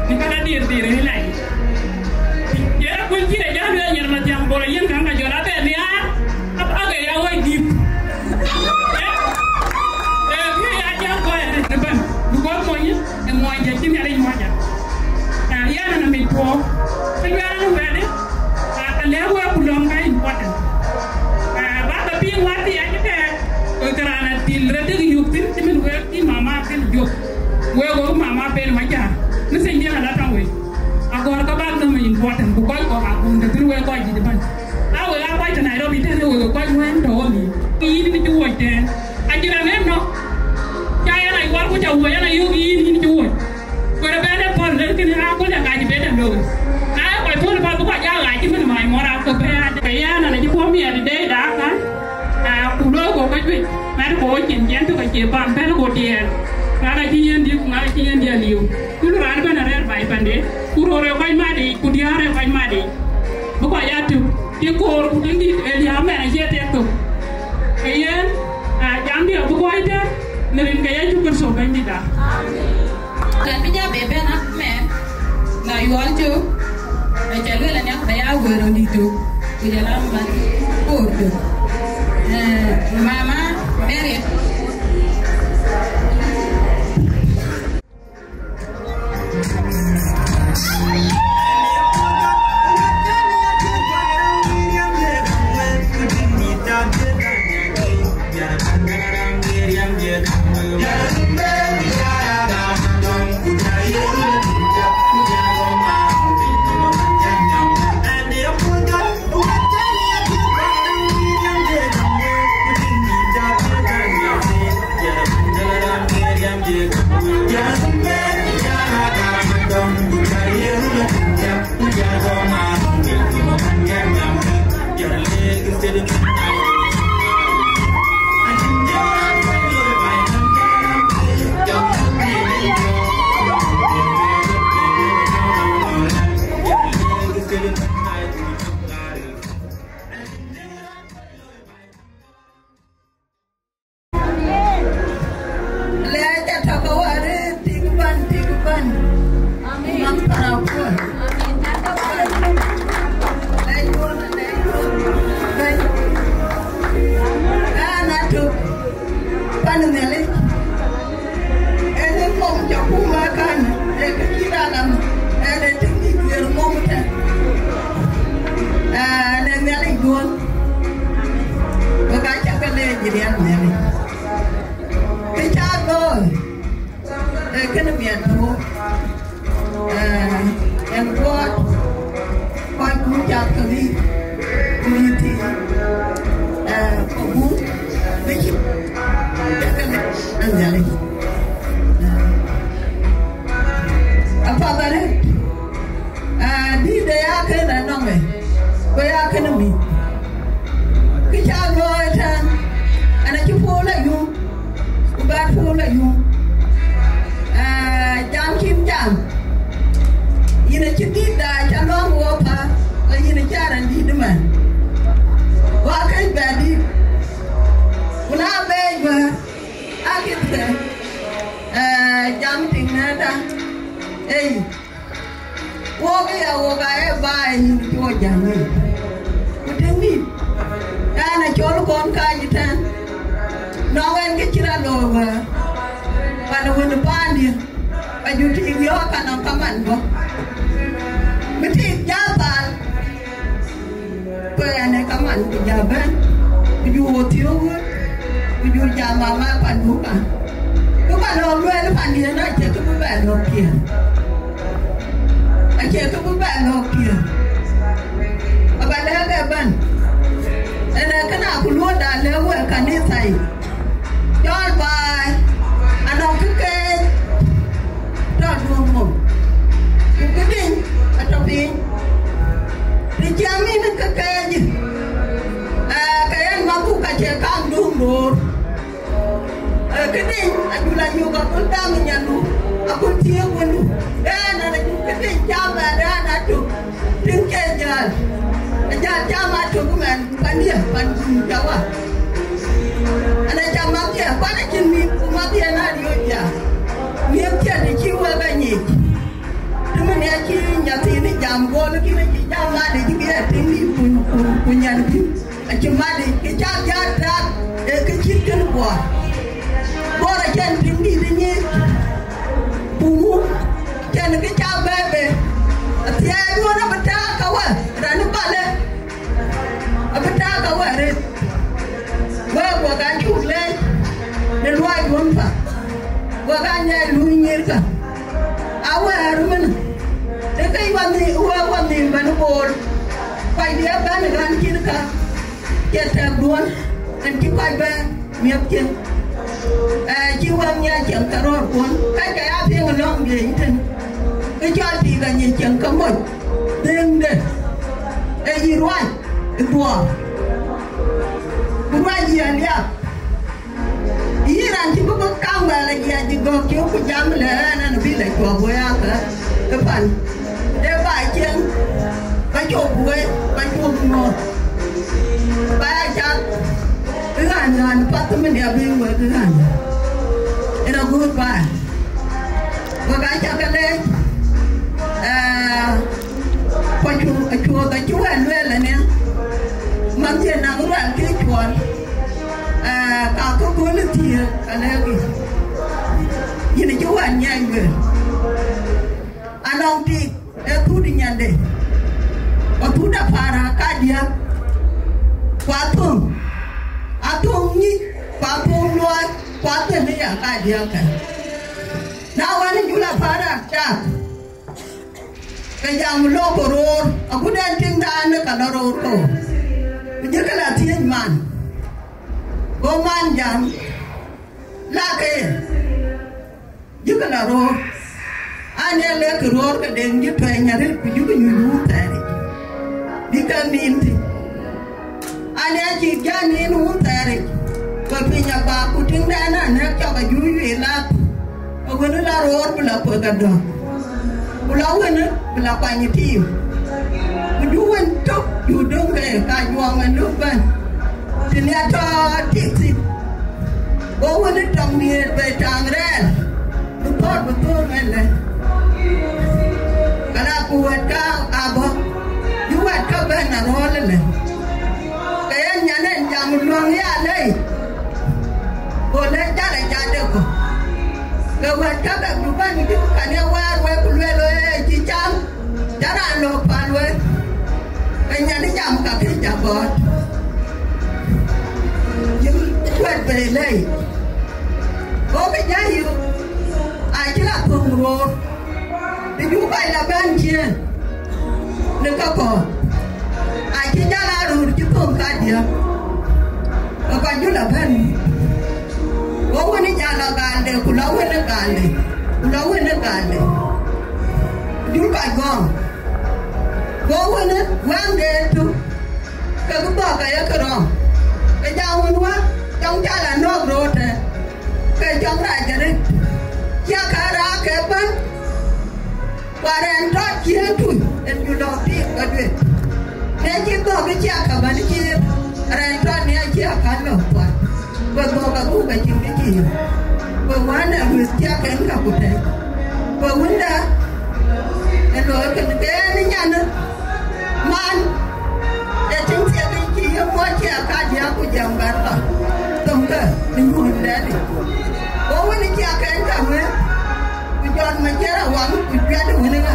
në ka la diɛɛr diɛɛr ë lɛc. Ye kuc cï rɛc jam lueel nyin mathiaŋ bor yen käŋ ka jɔl abɛ nhiaar, ab-, abɛ ya wec dït. Eh? Eh, kë ya jam kɔc arëët ëbɛ̈n. Because mony ë mony jɛ cï Nhialic mony jɛ. Ah, yɛn ënë mit puɔ̈u. Kë lueel ënë wɛ̈ɛ̈t, ah, alɛ̈k wek ku lɔ̈ŋ ka important. Ah, ba ke piŋ wäthii acï kɛɛk, ke raan adhil rɛ̈t dek yök thïn, cï min wek cï mama kën jök. Wek wek mama pen macar. Message diɛn ala tɔŋ wei. Agɔ̈r ka bak nɔm important, ku kɔc kɔ̈k akun tëthin wek kɔc dït ëbɛ̈n. A wek aa kɔc tɔ Nairobi tënë wek kɔc wën tɔ wɔ mïth. Yïn ni cï wuɔc tɛ̈ɛ̈n. Acïn raan en nɔ̈k. Ca yɛn a yuɔr ku ca wuɔc, yɛn a yök yïn, yïn cï wuɔc. Ku rɛ̈ bɛ̈n ë pɔ̈l lël kënë aa kɔc a ŋac ë bɛ̈n ë looi. Na ye kɔc pɔ̈l ë pɔ̈l bï kɔc aa ŋac cï min mac mɔ̈r aa kɔ̈k bɛ̈n adë. Ke yɛn an acï puɔ̈u miɛt ë dei dak kan. Ah, ku looi ku kɔc juëc, mɛt ku cin, cin tök acie bam, pɛ̈l ku tiɛɛl. Ŋak acï yen dï, ku ŋak acï yen dï aliu. Kul raan ëbɛ̈n arɛ̈ɛ̈r baai pande, ku röör ë kɔc mat yiic, ku diäär ë kɔc mat yiic. Bï kɔc aa tök, cï koor ku tiŋ dït ë liääp mɛn acie tek thok. Ke yen, ah, jamdiɛ̈ bï kɔc tɛ̈r, në rin ke Yecu Kërtho Bɛ̈nydït aa. Tɛ̈n bï jam ë bɛ̈n a mɛn, na yuɔl cök, aca lueel aniak ba ya wëër röndït tök, ku jɔl a man koor tök. Eh, Mama Mary. Lɛc atɔ̈ ke wär ë tik bän, tik bän. Amen. Man Paraguay. Amen. Lɛc duɔ̈n, lɛc duɔ̈n. Lɛc. An atök pan Nhialic. Ënë mom cä kum akan, ee kë cï raan am, ënë tik dït wiëër mom tɛ̈n. Ënë Nhialic duɔ̈n. Wek aa cä ke leec ë riɛl Nhialic. Kë cä looi, ee kënë miɛt tuɔɔk, ee, ɛn guɔɔt kɔc kun cath ke ɣic, ku ɣic thii, ee, ku buk bï cï, ee, kënë, ee, Nhialic. Ee, apath arëët, ee, dïït de ya kënë anɔŋ ë, ku ya kënë mïth. Kë cä looi tɛ̈n, ɛn acï puɔ̈u la yum, ku bä puɔ̈u la yum. Ee, jam cïn jam. Yïn acï dït da cä lɔ̈ŋ wɔ pa, la yïn acä rɛn dït ëmɛn. Wa këc bɛ dït. Ku na bɛɛc bä, akït kë, ee, jam tiŋ nɛ̈da. Ei. Wok ë ya wok aa ye baai nïn cuɔ jäŋ ë. Ku tëŋ nïn, ɛn acɔl kɔn kaac ëtɛ̈ɛ̈n. Nɔŋ ɛn kë cï rɔt looi wëë, pan wën ë paandiɛ̈, ka jɔ tik yɔ̈ɔ̈k ka nɔm kaman bɔ̈. Bï tik jɔ thal, ku ɛn ë kaman ku jɔ bɛ̈n, ku jɔ wo thiöök wëët, ku jɔ jam mama panduka. Ku ka lɔ lueel pandiɛ̈n acie kë bï bɛ lɔ̈k kiɛ̈ɛ̈n. Acie kë bï bɛ lɔ̈k kiɛ̈ɛ̈n. Aba lɛ̈k ëbɛ̈n. Ënë kënë aku luɔ̈ɔ̈da lɛ̈k wek kanitha yic. Cɔl baai, anɔŋ kë keec tɔ̈ duöŋ mum. Ku këdïny atɔ̈ piny. Të ciɛm yïn kë keec, ee, ke yen mathuk acie kaŋ duöŋ door. Ee, këdïny, ajul anyuɔ̈k akun dam ë nyandu, akun thiëëk wëndu. Ɣɛn, an, ajul këdïny cam ë, ɣɛn atök, tïŋ cie jäl. Ë jäl cam atök ëmɛn, pandiɛ̈, pan jum jawa. An, acam madhiɛ, kuan acïn mïth, ku madhiɛ na riööc ya. Miëth cä të cï wek anyic. Të mën ya cï nyathiin ë jam gɔl, kïn acï jam madï cï bï ya tïŋ dït ku, ku, ku nyan bï. Acï madï, kë cä jat tak, ee kë cït kën Bor. Bor acïn tïŋ dït ë nyic. Ku ŋu, cɛn kë cä bɛ̈ɛ̈i bei. Athiɛɛi duön abï tak ka wä, raan ë palë. Abï tak ka wä arëët. Wek, wek aa cuk leec në luɔi duön path. Wek aa nyai luui nyïïrkä. Awäär ëmënë, të ke wä nhï-, wä, wä nhïïm bɛ̈n ë Bor, kɔc bï bɛ̈n ë ɣän cïn kä, cie tɛ̈k duön, ɛn cï kɔc bɛ̈n miɛ̈thkiɛ̈. Ee, cï wä nhiac ciɛŋ ke röörkuɔn, kacke ya piŋ ë lɔ̈ŋ diëëc tën, ke cɔl tik anyic ciɛŋ ke moc, dhëŋde, ee yï ruac ë dhuɔɔr, ku ruac yï aliap. Yïn raan cï bï bï kaŋ bɛ lɔ jiɛc ë gɔ̈k cök ku jam lɛ ɛn, ɛn bï lɔ cuɔp wei akä ë pan. Dë ba cieŋ, ba cop wei, ba cop ŋɔ̈ɔ̈th. Ba ya cath ë ɣän, ɣän path ëmën ya bï wek ë ɣän. Ëna good bye. Wek aa cä ke leec, ee, ku acu-, acuɔɔth acï wɛ̈n lueel ënë, man thiën nak ruɛl kë cuɔl, ee, ka ke kööl ë thiëëk, ka lɛ̈k yï. Yïn acï wɛ̈n nyiɛɛny lueel. Anɔŋ tik, ee thut nyande, ku thut apara kadiäk, ku athöŋ, athöŋ nyic, ku athöŋ luɔi, ku athöŋ ë ya kadiäk kë. Na wën, jul apara tak, ke jam lok ku roor, agut ɛn tiŋdan ka lɔ roor kɔ̈u. Ku jëkë la thiëëc man. Go man jam, la ke ye, jëkë la roor. An, ee lek roor ke deŋ jï tuɛny arëët, ku jukë nyuc wun thɛɛric. Bï ke nin thïn. An, ee cï jän nin wun thɛɛric, ku piny abak, ku tiŋdan anɛ̈k cɔk ajuuc wïï lath. Awën la roor bï la kuek adɔ̈, ku la wën bï la kuany ë tiim, ku ju wën tök ju döŋ ke ka juɔŋ ë luk bɛ̈n, të nia tɔ tik thïn. Go wën tɔŋ diëër bei taŋ rɛɛl, bï thɔ̈r bï thöör ëlë. Kala ku wɛ̈t ka abɔ̈, ju wɛ̈t ka bɛ̈n arɔ̈ɔ̈l ëlë. Ke yen nyan en jam luɔŋ ya lei, go lɛ̈k jal ë jat de kɔ̈k. Ke wɛ̈t käkë bï bɛ̈n bï kan ye wɛ̈ɛ̈r wek ku lueel, ee cï cam, cä raan lɔ päl wek. Ke nyan ë jam ka këc jagɔɔt. Yïn, Kuɛt bei lei. Go ke jai yu. Acï la thöŋ roor. Të ju kɔc la bɛ̈n ciëën në kakɔ̈ɔ̈th, acï jal aa röör cï thöŋ kadiäk, ke kɔc ju la bɛ̈n. Go wën ë jal la gaalde, ku la wën ë gaalde, ku la wën ë gaalde, jul kɔc gɔ̈ɔ̈ŋ. Go wën ë wɛ̈ŋde tök, ke bï bɔ̈ ke ye ke rɔm, ke jam wën wä, jɔŋ jal anɔ̈k röör tɛ̈n, ke jɔŋ rac arëët, cï aka raak ke bɛ̈n. Ku arɛɛn tɔ̈ ciëën tui, en ju lɔ piŋ ke duet. Ne cï dhɔ̈k ë ciɛk ka bän cïïr, arɛɛn tɔ̈ ne aciɛk ka lɔ kuat. Ku dhɔ̈k abuk acïn kë cï yök. Ku wään ë lueth ciɛk en ka ku tɛ̈c. Ku wënda, ë looi kënë ke en ë nyanë, man, ë tïŋ thiek cï ye muɔc ciɛk kadiäk ku jam bän lɔ. Thöŋkë në nyuöndɛn. Ku wën ë ciɛk en ka wëë. Ku jɔt Macer awaŋ, ku juɛt wën ëŋa.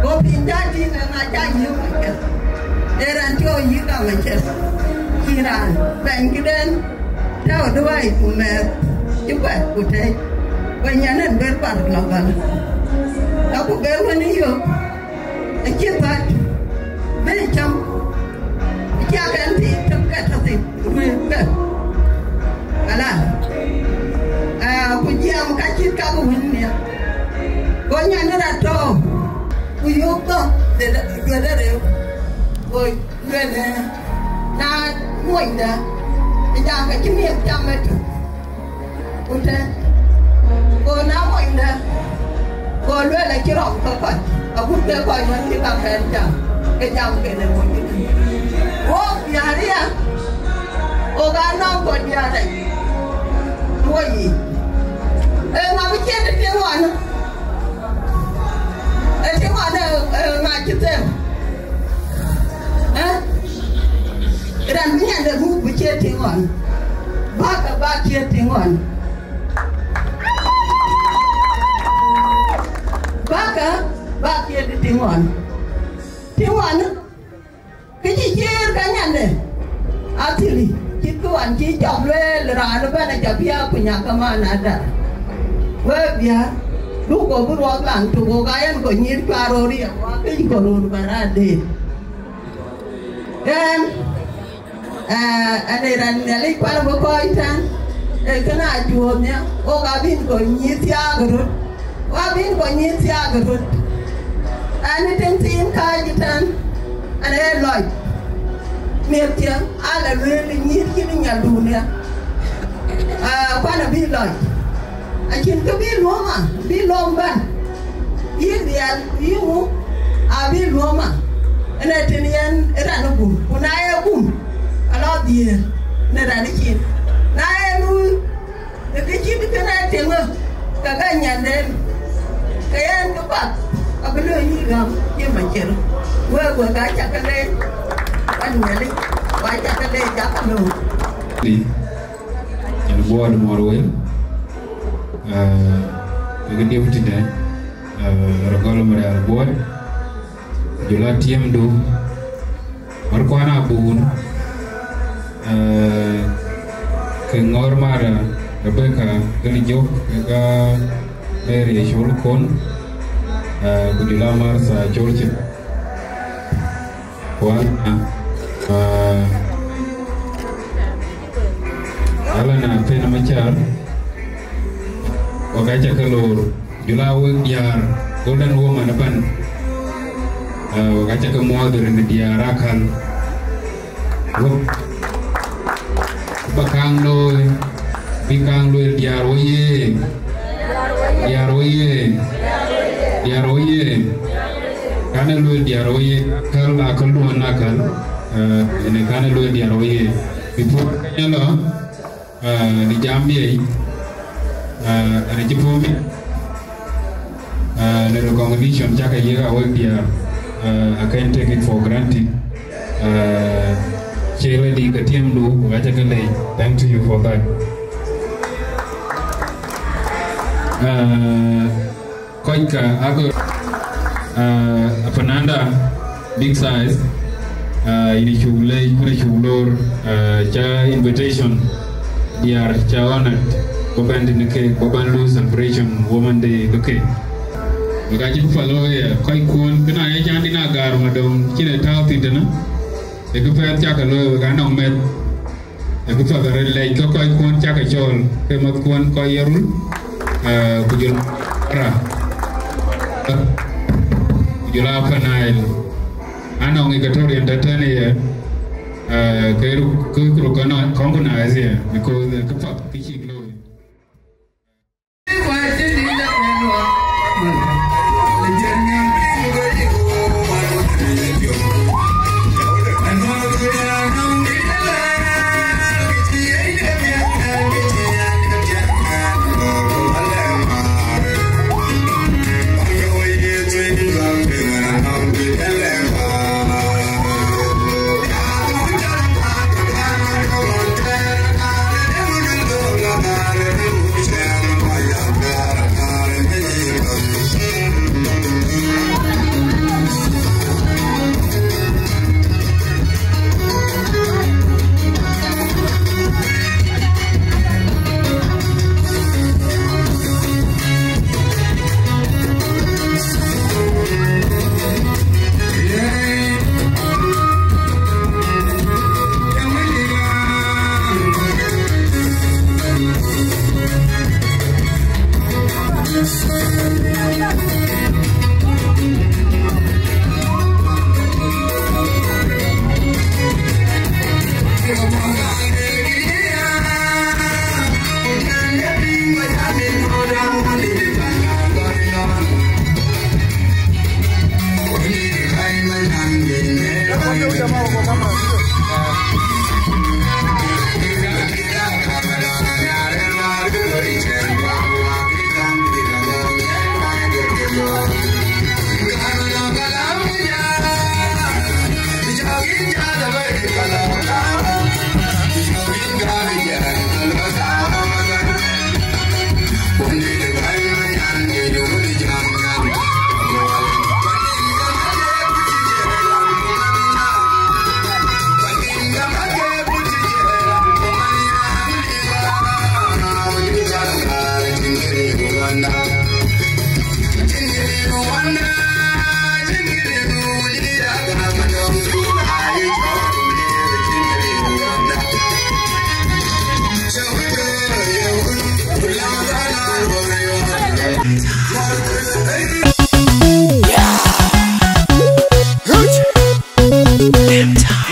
Go piny jal tïŋ ëŋa ca yiëk Macer. Ee raan cï ɣo yïk a Macer. Cïn raan bɛ̈ny këden tɔ̈u duäi ku mɛɛth cï kuɛth ku tɛ̈c. Ku nyan en ber kuar lɔ gɔl. Aku ber wën ë yök. Acï thɔ̈c, bï cam, acï akɛn thïn tök ke tɔ̈ thïn, ruëëŋkë. Ala, aa, ku jiɛɛm ka cït ka ku wën nhial. Go nyan ë rɔt tɔ̈ɔ̈u, ku yöök dhɔ̈k de, de, duëërë rëëu. Go lueel ë, na monyda, ë jam ke cï miëth cam ëtök. Ku tɛ̈, go na monyda, go lueel acï rɔm ke kɔc, agut ke kɔc wën cï ka kɛn jam, ke jam kene mony. Wok diäär aya, wok aa nɔm kɔc diäär rɛc, wok yiic. Ee, ŋa bï ciɛ̈t ë tïŋ ɣɔn? Ë tïŋ ɣɔn, ee, ee, ŋa cï them? Ë? Raan bï nyande muk bï ciɛ̈t tïŋ ɣɔn. Bäkë, bäk ciɛ̈t tïŋ ɣɔn. Bäkë, bäk ciɛ̈t tïŋ ɣɔn. Tïŋ ɣɔn, kë cï ciëër ka nyande. Athili, cït kë wan cï cɔk lueel raan ëbɛ̈n aca piäk ku nyak ke man ada. Wek diäär, duk go bï ruɔk laŋ tök, wok aa yen kɔc nyïïr cuaar röör riɛk, wok aa këc kɔc röör bä raan deet. Ɣɛn, aa, ɣɛn ee raan Nhialic kuan bï kɔc tɛ̈n, ee kënë acuöth nhial, wok abï kɔc nyïïr thiaak röt, wok abï kɔc nyïïr thiaak röt. Ɣɛn ë tïŋ thiin kääc ëtɛ̈n, ɣɛn ee lɔc. Miɛ̈thkiɛ̈, ala lueel nyïïr cïn nyaldun ya. Aa, kuan abï lɔc. Acïn kë bï luɔ̈m a, bï lɔ̈m bɛ̈n. Yï riɛl, yï ŋu, abï luɔ̈m a. Ënë tën yen ë raan ë gum, ku na ye gum, alɔ dhiëër në raan ë cin. Na ye luui, ë kë cït kënë tëŋë, ke ke nyanden, ke yen këpath, abï lɔ yï gäm, yï Macir. Wek, wek, acä ke leec, ka Nhialic, ku acä ke leec, acä ke lɔ̈ɔ̈k. Yïn Buɔɔt Muɔr Wel, aa, ke ke deputy de, aa, Rogol Marial Buɔɔt, jɔl a tiɛmdu, Markuan Abun, aa, ke ŋɔ̈ɔ̈r mar Rebecca Gël Jök, ke ka Mary Col Kon, aa, ku jɔl a Martha Col Cït. Kuan, aa, Alana Pena Macar, wok acä ke loor, jɔl a wek diäär, Golden Woman ëbɛ̈n, aa, wok acä ke muɔɔth rin diäär akäl. Wok bä kaŋ looi, bï kaŋ lueel diäär wo ye, diäär wo ye, diäär wo ye. Kan ë lueel diäär wo ye, akäl, akäl duön akäl, ë, ënë kan ë lueel diäär wo ye. Before Kenya lɔ, ë, në jam ye, ë, ënë cï puɔ̈u mi, ë, në recognition cä ke yiëk awek diäär, ë, I can't take it for granted. Ë, cie ready ke tiɛmdu, ku acä ke leec. Thank to you for that. Ë, Kɔckä agör, aa, Apananda, Big Size, aa, yïn acuk leec, ku yïn acuk loor, aa, cä invitation, Diäär ca honored, bä bɛ̈n tënë keek, bä bɛ̈n luui celebration Women Day ke keek. Wek acï bï pal wek aya, kɔc kuɔn, kënë aye can dïn agar madɔŋ cïn ë tääu thïn tënë. Ee kë pɛ̈th cakë looi, wek anɔŋ mɛth. Ee kë path arëët lɛc ke kɔc kuɔn cakë cɔɔl, ke mäth kuɔn kɔc ye rul, eh, ku jɔl ara, ku jɔl a panail. Anɔŋ Equatorian tëtënë ye, eh, ke ru-, ke ru-, kɔn-, kɔn ku na ëzë, because, eh, kë path kë cïk looi.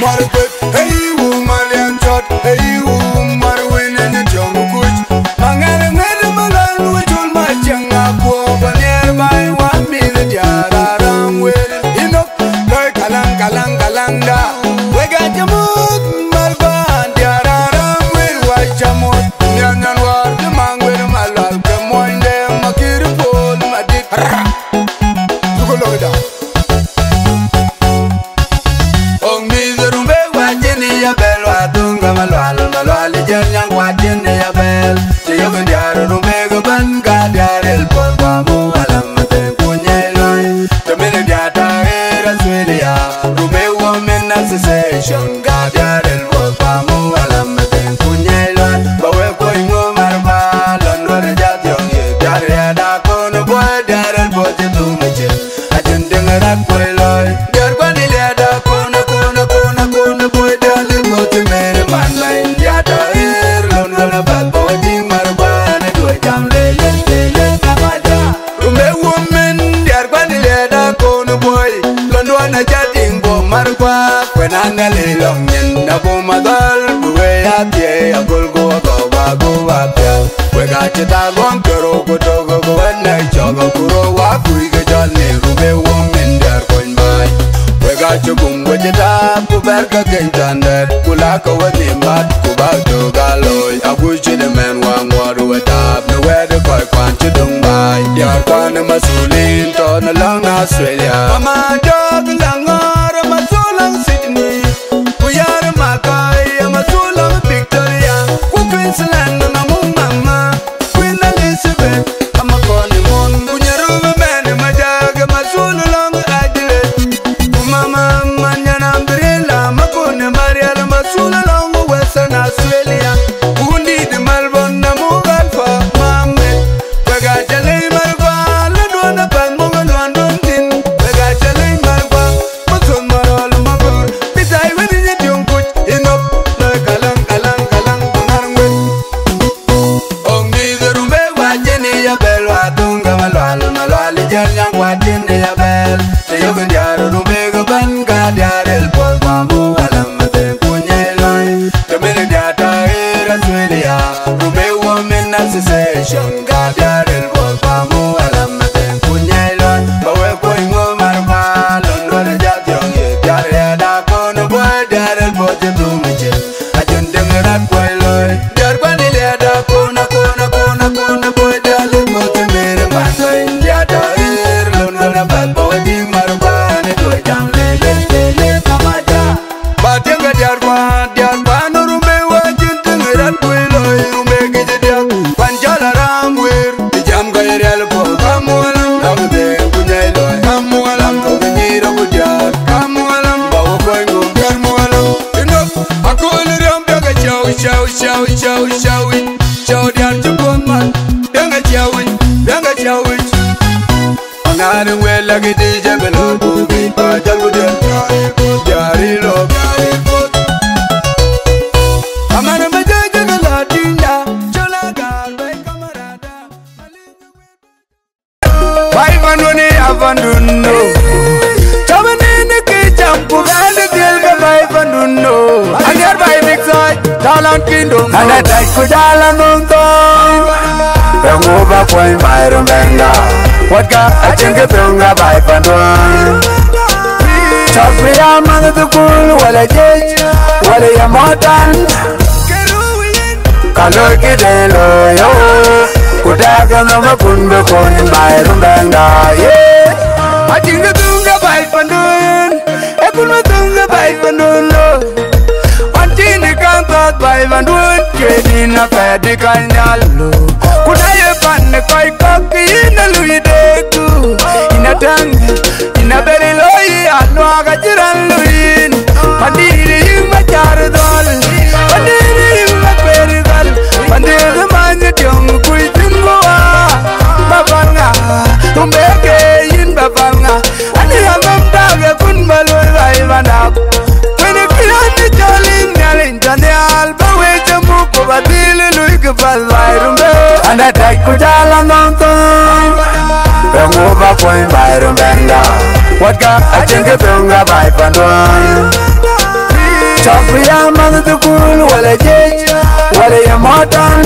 Mar kuet, hey, wu Malian cɔt, hey, wu mar wen en tiɔŋ kuc. Maŋɛl ŋɛl malan wu cul ma cieŋ a kuɔ, ba niɛr bai wa mith diaar aram wel. Inok, loi kalaŋ, kalaŋ, kalaŋ da. Wek a cä muth, mal ban diaar aram wel wa cä muth. Mian nyan war, cä maŋ wel malal, cä muɔny de makir pol madit. Arra! Duku loi da. Ong mïth Rumbek wa cïn ya bɛ̈l wa dhuŋ ka Malual, Malual jɛl nyaŋ wa cïn ya bɛ̈l. Cï yök diaar Rumbek bän ka diaar el pol wa mu alam te ku nyɛi loi. Te min diaar ta er Australia, Rumbek Women Association ka diaar el pol wa mu alam te ku nyɛi loi. Ba we kuɔny ŋö mar ba lɔn wär jat yɔŋ ye diaar ya da kon buɔi diaar el pol cï dhum cï. Acïn tiŋ rat kuɔi lɔi. Diɛɛr kuan ë liɛɛda kɔn, kɔn, kɔn, kɔn, kuɔi diɛɛr ë mɔ̈th ë mɛɛr ë man bɛ̈ny. Diaar ta ɣer lon wën apath bä wä tïŋ mar kuan ë duɔi jam lele, lele, na ma ja. Rumbek Women, diɛɛr kuan ë liɛɛda kɔn buɔi. Lon duɔn acä tïŋ bä mar kuan. Kuɛn aŋɛl ë lɔŋ nyin, na bum adhal, bï wëi athiɛɛi, agol ku agɔk, ba gup apiɛth. Wek acï thaak gɔŋ cï rou ku tök, ku wën ë cɔk, ku rou wa kuc ke jɔl ni Rumbek Women diäär kony mac. Wek acï gum wecï tap, ku bɛ̈r ke keny thandɛt, ku la ke we nhïïm mat, ku bäk tök aa looi, aguc cït ëmɛn wäŋ ŋuɔɔt we tap, në wɛ̈ɛ̈t ë kɔc kuan cï döŋ baai. Diäär kuan ë mathulin tɔ̈ në läŋ Australia. Mama Jɔk läŋ ŋɔ̈ɔ̈r ë mathul läŋ Sydney. Ku yär ë Makäi ë mathul läŋ Victoria, ku Queensland ë maŋu mama, Queen Elizabeth ë makɔn ë mon, ku nyaröm ëmɛn ë Majak ë mathul läŋ Adelaide. Ku mama man nyan Umbrella, makon ë Marial ë mathul läŋ Western Australia. Ku wundït A women association, ka diäär ril buɔth, pamu alam mathiin ku nyai lɔn, ba wek kuɔny ŋö mar kual, lon duɔ̈r jat yɔŋ ye diäär riɛɛt akɔn, buɔi diäär ril buɔth cï dhum cil. Ajun dëŋ rat kuɔi loi, diäär kuan iliɛɛt akɔn, akɔn, akɔn, akɔn, buɔi diäär ril buɔth cï mer kuan tɔi, diäär tɔ rir, lon duɔ̈r apath, ba wek dïŋ mar kuan, ë duɔ̈r jam lele, lele, kamaja. Ba tiɛŋ ke diäär kuan, diäär kuan, rumbe wä cïn tiŋ ë rat kuëë loi, rumbe gëc diäk. Pan jal aram wër, bï jam ke riɛl puɔ̈u, kam walam, lam dhëëŋ ku nyai loi, kam walam, thok nyïïr ku diäär, kam walam, ba wä kuɔny ŋö, kam walam. Ënök, akööl riɔm biäk ë cäu, cäu, cäu, cäu, cäu, cäu diäär cï puɔ̈th man, biäk ë cäu, biäk ë cäu. Aŋaar wël lak ë dï jɛ bï lɔ buk bï ba jɔl ku diɛl. Jari lɔ. Aman bï jɛ jɛ bï lɔ tïŋ da. Cɔl agar bɛ̈ny kamarada. Bai pandun ya pandun no. Cɔm ni ni ki cam ku bɛ̈n dhil ke bai pandun no. Aŋiɛr bai big size. Talon kingdom. Ana dai ku jala nonto. Pengu ba kuany bai rumbenda. Watka achin ke penga bai panduan. Chak biya man the cool wala jej wala ya motan. Kalo kide lo yo. Kutaka no ma kun be kuany bai rumbenda. Yeah. Achin ke penga bai panduan. E kun ma penga bai panduan lo. Wan cïn ë kaŋ thɔ̈th baai pandun, cuëëc yïn apɛɛt dï kany nhial. Ku na ye pan ë kɔc kɔ̈k, ke yïn ë lui deeku. Yïn atɛ̈ŋ, yïn abɛ̈r ë looi, aluaak acï raan lui yïn. Pandït yïn ma cär dhɔ̈l, pandït yïn ma kueer dhɔ̈l, pandït many tiɔŋ kuc thïn ku wa. Ba pan ŋa, rum beke yïn ba pan ŋa? Ani amam dage kun ba looi bai bandak. Kwen kiran ni jali nyali janial ba we jamu ko ba dili lui ke bal bai rumbe. Ana dai ku jala nonto. Pengu ba kuany bai rumbenda. Watka achin ke penga bai panduan. Chak biya man the cool wala jej wala ya motan.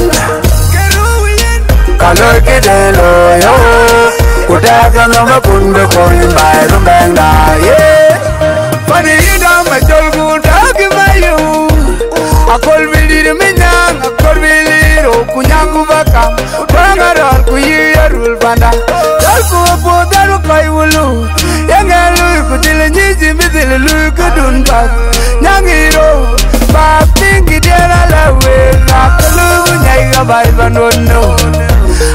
Kalo kide lo yo. Kutaka no ma kun be kuany bai rumbenda. Yeah. Pani yinda ma jol ku dagi ma yo. Akol bilir minyang, akol bilir o kunyang ku bakam. Banga rol ku yi arul panda. Dal ku apo dal kai wulu. Yang lui ku dil nyiji mi dil lui ku dun bas. Nyang iro. Ba ping ki diera la we. Akolu nyai ga bai bandono.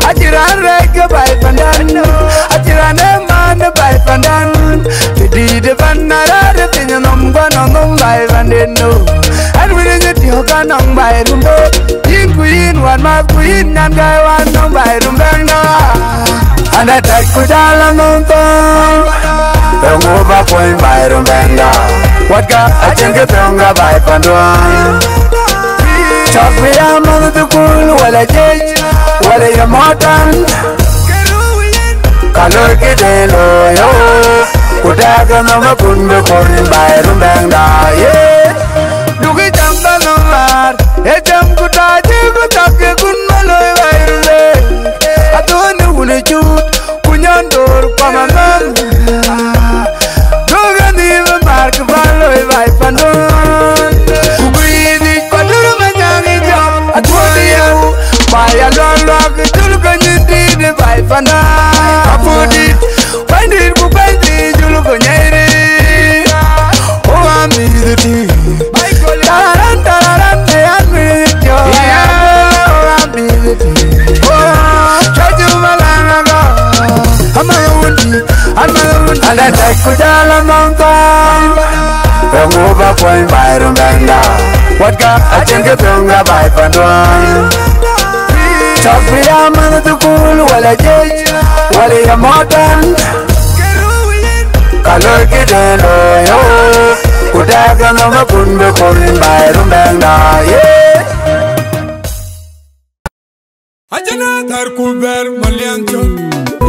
Aciran rɛɛc ke bai pandan, aciran ë man ë bai pandan. Të dïït ë pan na rɛ̈ɛ̈r ë piny nɔm guɔ nɔm nɔm bai panden no. Ɛn wïn ë nyë tiɔ̈k ka nɔm bai rum bë. Yïn ku yïn wan math ku yïn nyan gäi wan nɔm bai rum bɛ̈n nɔ. An ë tɛc ku jal anɔm thɔ̈ɔ̈ŋ. Eeŋö ba kuɔny bai rum bɛ̈n dɔ? Watka acïn kë thöŋ ka bai panduɔ̈ɔ̈n. Cɔk bï ya mäth thukul wala jiëc wala ye mɔ̈ɔ̈tan. Ka loi këde looi, oh. Ku tɛ̈k ë nhom ë kun bï kun bai rum bɛ̈ŋda, yeah. Dukï jam bä nhom wäär, ee jam ku tɔ̈ cï ku tɔ̈k ë kun bä loi bai rum bɛ̈ŋ. Adhoni wun ë cut, ku nyɔn door kuɔm anhom. Duɔ̈kkë nhïïm ë määr kë bä loi bai pandun. Ku guiir dhic pa dur ë manyaŋ ë jɔk, aduɔ̈n yeu. Ba ya luak luak, jul ke nyin dïït ë bai pandan. Apudït, bänydït ku bänydït, jul ke nyɛɛri. O amïth tï. Tararan, tararan, ë amïth jɔ. O amïth tï. O, cɔc ë malaŋ agɔ. Ama wun dï, ama wun dï. Ala tɛc ku jal anhom thɔ̈ɔ̈ŋ. Eeŋö ba kuɔny bai rum bɛ̈ŋda? Watka acïn kë thöŋ ka bai panduɔ̈ɔ̈n. Cɔk bï ya mäth thukul wala jiëc wala ye mɔ̈ɔ̈tan. Ka loi këde looi, oh. Ku tɛ̈k ë nhom ë kun bï kun bai rum bɛ̈ŋda, yeah. Acïn athär ku bɛ̈r Maliɛŋ col.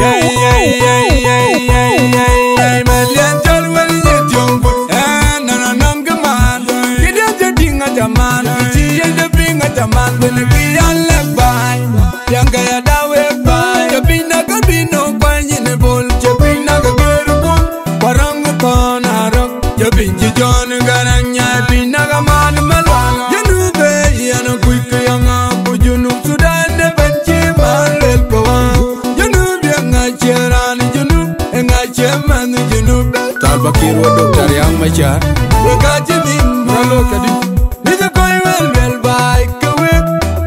Yɛi, yɛi, yɛi, Maliɛŋ col wël yï tiöŋ gut. Ɛn nɔn anɔŋ kë man. Kï diɛ̈ cï tïŋ aca man. Kï cï yiëc de piŋ aca man. Wël kï ya lɛ̈k bä. Tiɛŋkë ya da wek baai, cï piny na ke bï nɔ̈k kuany yïn ë bol, cï piny na ke gër guöm, ku rɔŋ thɔ̈n arɔ̈k, cï piny cï Jɔn Garaŋ nyaai, piny na ke man Malual. Junub ë yɛn kuc kë yɔŋ ŋa, ku Junub Thudan ë bɛ̈n cï man luel kë wä. Junub ye ŋa cie raan Junub, ë ŋa cie mɛnh Junub. Salva Kiir wa Doctor Riek Machar. Wek ka cï dhim rɔt looi këdï. Mïth kɔc wël luel baai ke wek,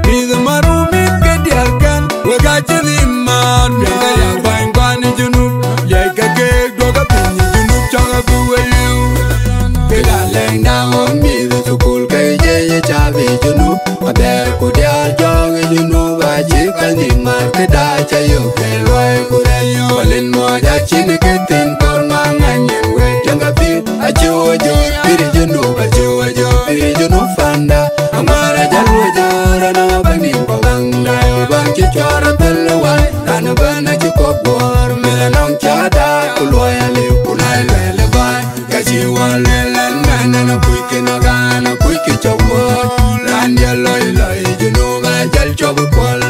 mïth marumit ke diäär kɛn, wek ka cï dhim maan, luel ke ya bäny kuan Junub, luel ke keek duɔ̈k piny Junub cɔk abï we liu. Ke da lɛ̈ŋda ɣɔn mïth thukul ke jiëc ë cath ë Junub, abɛ̈ɛ̈r ku diäär jɔ̈ɔ̈k ë Junub acï kɔc nhïïm mat, këda ca yök ke luɔi ku rɛ̈c. Wal en mɔc acïn ke thïn kɔr ŋa ŋany en wek tiɛŋ ka pïïr. Acï wo jɔ̈ɔ̈r pïïr Junub, acï wo jɔ̈ɔ̈r pïïr Junub panda. Aŋuäär ajäl wo jɔ̈ɔ̈r, anɔŋ abäny nïm kɔ̈k baŋda, baŋ cï cuɔɔr athël ë wai. Raan ëbɛ̈n acï kɔ̈k guɔ̈ɔ̈r, meth anɔŋ cä daai, ku luɔi aliu, ku na ë luɛɛl ë baai. Ka cï wä lueel ɛn mɛn, ɛn akuc kën agan, akuc kë cä wuɔ̈ɔ̈c. Raan diɛ̈ lɔc lɔc Junub ajäl cɔp ë kuɔl.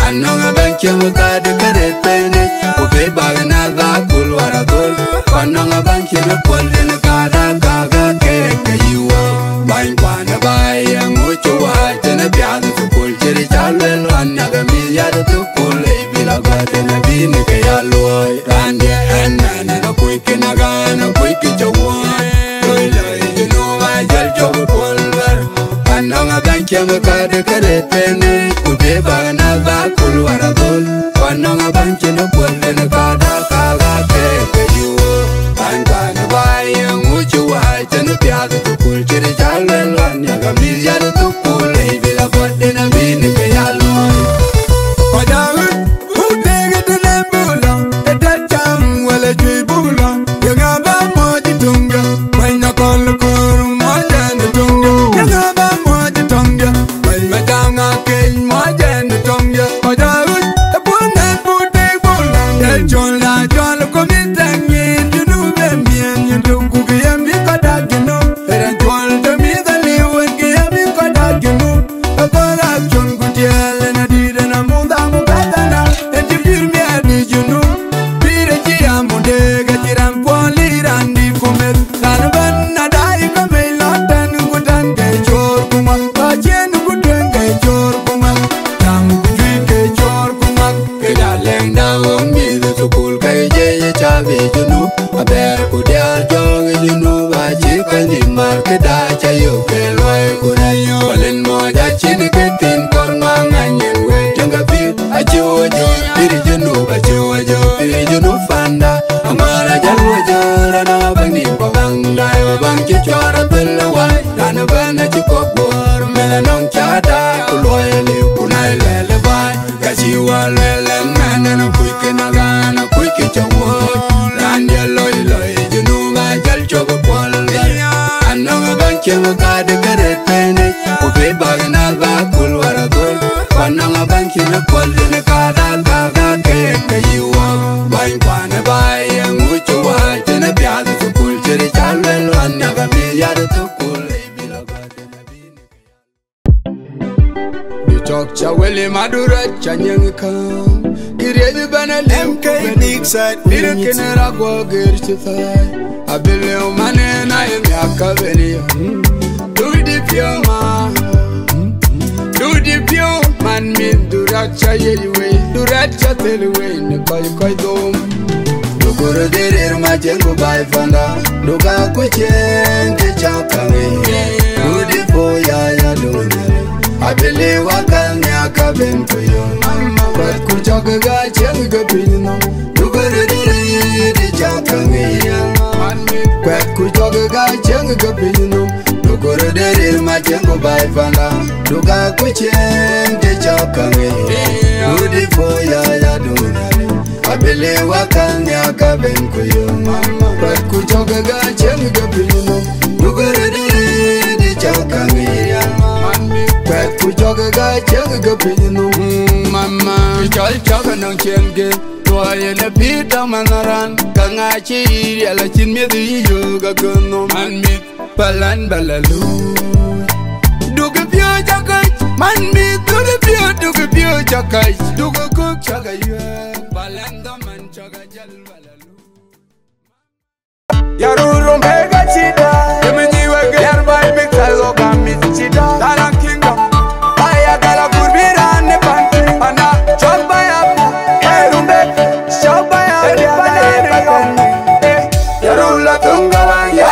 Anɔŋ abäny cï ɣöt kadï kärɛt pɛ̈n yic, ku bï bak na bä kul wär athöl. Ku anɔŋ abäny cï në kuɔl tën kada kaka kek ke yï wä. Bäny kuan ë baai, aŋö cï wäc tën piath thukul cï rï ca luel ɣɔn, yak mïth yat thukul, ë bï la gɔ̈t tën abï në ke ya luɔi. Raan diɛ̈ ɛn mɛn, ɛn akuc kën agan, akuc kë cä wuɔ̈ɔ̈c. Loi loi Junub ajäl cɔp ë kuɔl bär. Anɔŋ abäny cï ɣöt kadï kärɛt pɛ̈n yic, ku bï bak na bä kul wär athöl. Ku anɔŋ abäny cï në kuɔl tën kada kaka kek ke yï wä. Bäny kuan ë baai, aŋö cï wäc tën piath thukul cï rï ca luel ɣɔn, yak mïth yat thukul, ë bï la gɔ̈t tën abï në ke ya luɔi. Kɔc aa ɣöt, buk tek ë tënë buk lɔ, ë tɛ̈t cam wala cuëc buk lɔ. Ye ŋa bä muɔc ë töŋdiɛ̈? Bɛ̈ny akɔ̈l koor muɔc ɛn ë töŋdiɛ̈. Ye ŋa bä muɔc ë töŋdiɛ̈? Bɛ̈ny Majaŋ Akec muɔc ɛn ë töŋdiɛ̈. Kɔc aa ɣöt, ë buk nɛn buk tek buk lɔ. Ë cɔl da cɔl ku mïth thɛŋ nyin Junub ë miɛɛn nyin tök, ku kë yɛn bï kɔc dak Junub. Ë rɛ̈n cuɔl të mïth aliu wën kë yɛn bï kɔc dak Junub. Ë kɔc rak con ku tiɛɛl, ë na dït, ë na mudhaŋ ku kadhana, ë cï pïïr miɛt ë Junub. Pïïr ë cï ya mudek, ë cï raan puɔl ë raan dït ku meth. Raan ëbɛ̈n na daai ke mec lɔ tɛ̈n ku tɛ̈n ke coor ku ŋuak, ka ciën ku tueŋ ke coor ku ŋuak, tam ku juëc ke coor ku ŋuak. Ke da lɛ̈ŋda ɣɔn mïth thukul ke jiëc ë cath ë Junub, abɛ̈ɛ̈r ku diäär jɔ̈ɔ̈k ë Junub acï kɔc nhïïm mat, këda ca yök ke luɔi ku rɛ̈c. Wal en mɔc acïn ke thïn kɔr ŋa ŋany en wek tiɛŋ ka pïïr. Acï wo jɔ̈ɔ̈r pïïr Junub, acï wo jɔ̈ɔ̈r pïïr Junub panda. Aŋuäär ajäl wo jɔ̈ɔ̈r, anɔŋ abäny nïm kɔ̈k baŋda, ë baŋ cï cuɔɔr athël ë wai. Raan ëbɛ̈n acï kɔ̈k guɔ̈ɔ̈r, meth anɔŋ cä daai, ku luɔi aliu, ku na ë luɛɛl ë baai. Ka cï wä lueel ɛn mɛn, ɛn akuc kën agan, akuc kë cä wuɔ̈ɔ̈c. Raan diɛ̈ lɔc lɔc Junub ajäl cɔp ë kuɔl bär. Anɔŋ abäny cï ɣöt kadï kärɛt pɛ̈n yic, ku bï bak na bä kul wär athöl. Ku anɔŋ abäny cï në kuɔl tën kada kaka kek ke yï wä. Bäny kuan ë baai, aŋö cï wäc tën piath thukul cï rï ca luel ɣɔn, yak mïth yat thukul, ë bï la gɔ̈t tën abï në ke ya. Du cɔk ca wël ë madurɛt ca nyiëŋ ë käŋ, kë riëëc bɛ̈n alim M K big side, pïïr kën ë rak guɔ gër cï thäi. Abï lëu man ë na ye miak ka ben yɔ̈n. Du dï piɔ̈u man, du dï piɔ̈u man, mïth du rak ca yiëc wei, du rak ca thel wei në kɔc kɔc dhom. Du kor dï rëër ma cieŋ ku baai panda, du ka ku cieŋ kë cä käŋ ë. Du dï po ya ya du Nhialic. Abï lëu akäl nhiaak ka ben ku yɔ̈n. Kuɛth ku cɔk ë gäi cieŋ ke piny nɔm, du kor dï rëër dï cä käŋ ë. Kuɛth ku cɔk ë gäi cieŋ ke piny nɔm, du kor dï rëër ma cieŋ ku baai panda, du ka ku cieŋ kë cä käŋ ë. Du dï po ya ya du Nhialic. Abï lëu akäl nhiaak ka ben ku yɔ̈n. Kuɛth ku cɔk ë gäi cieŋ ke piny nɔm, du kor dï rëër dï cä käŋ ë. Kuɛth ku cɔk ë gäi cieŋ ke piny nɔm. Mama, cɔl cɔk anɔŋ cieŋ ke, tuɔɔc en ë pïïr dɔm man raan, ka ŋa cï riɛl acïn miëth yï yöök akën nɔm. Man mïth, palan bä la luui. Dukï piööc akëc, man mïth, dukï piööc, dukï piööc Kac duk kuk cak ayuɛɛr, balan dhaman cak ajal balalu. Ya rulum bega cida, yemi nyiwe ge yar bai big size of a miss cida. Daran kingdom, baya gala kurbiran ne panti, ana chok baya, erumbe, chok baya, erumbe. Yarula tunga wanya,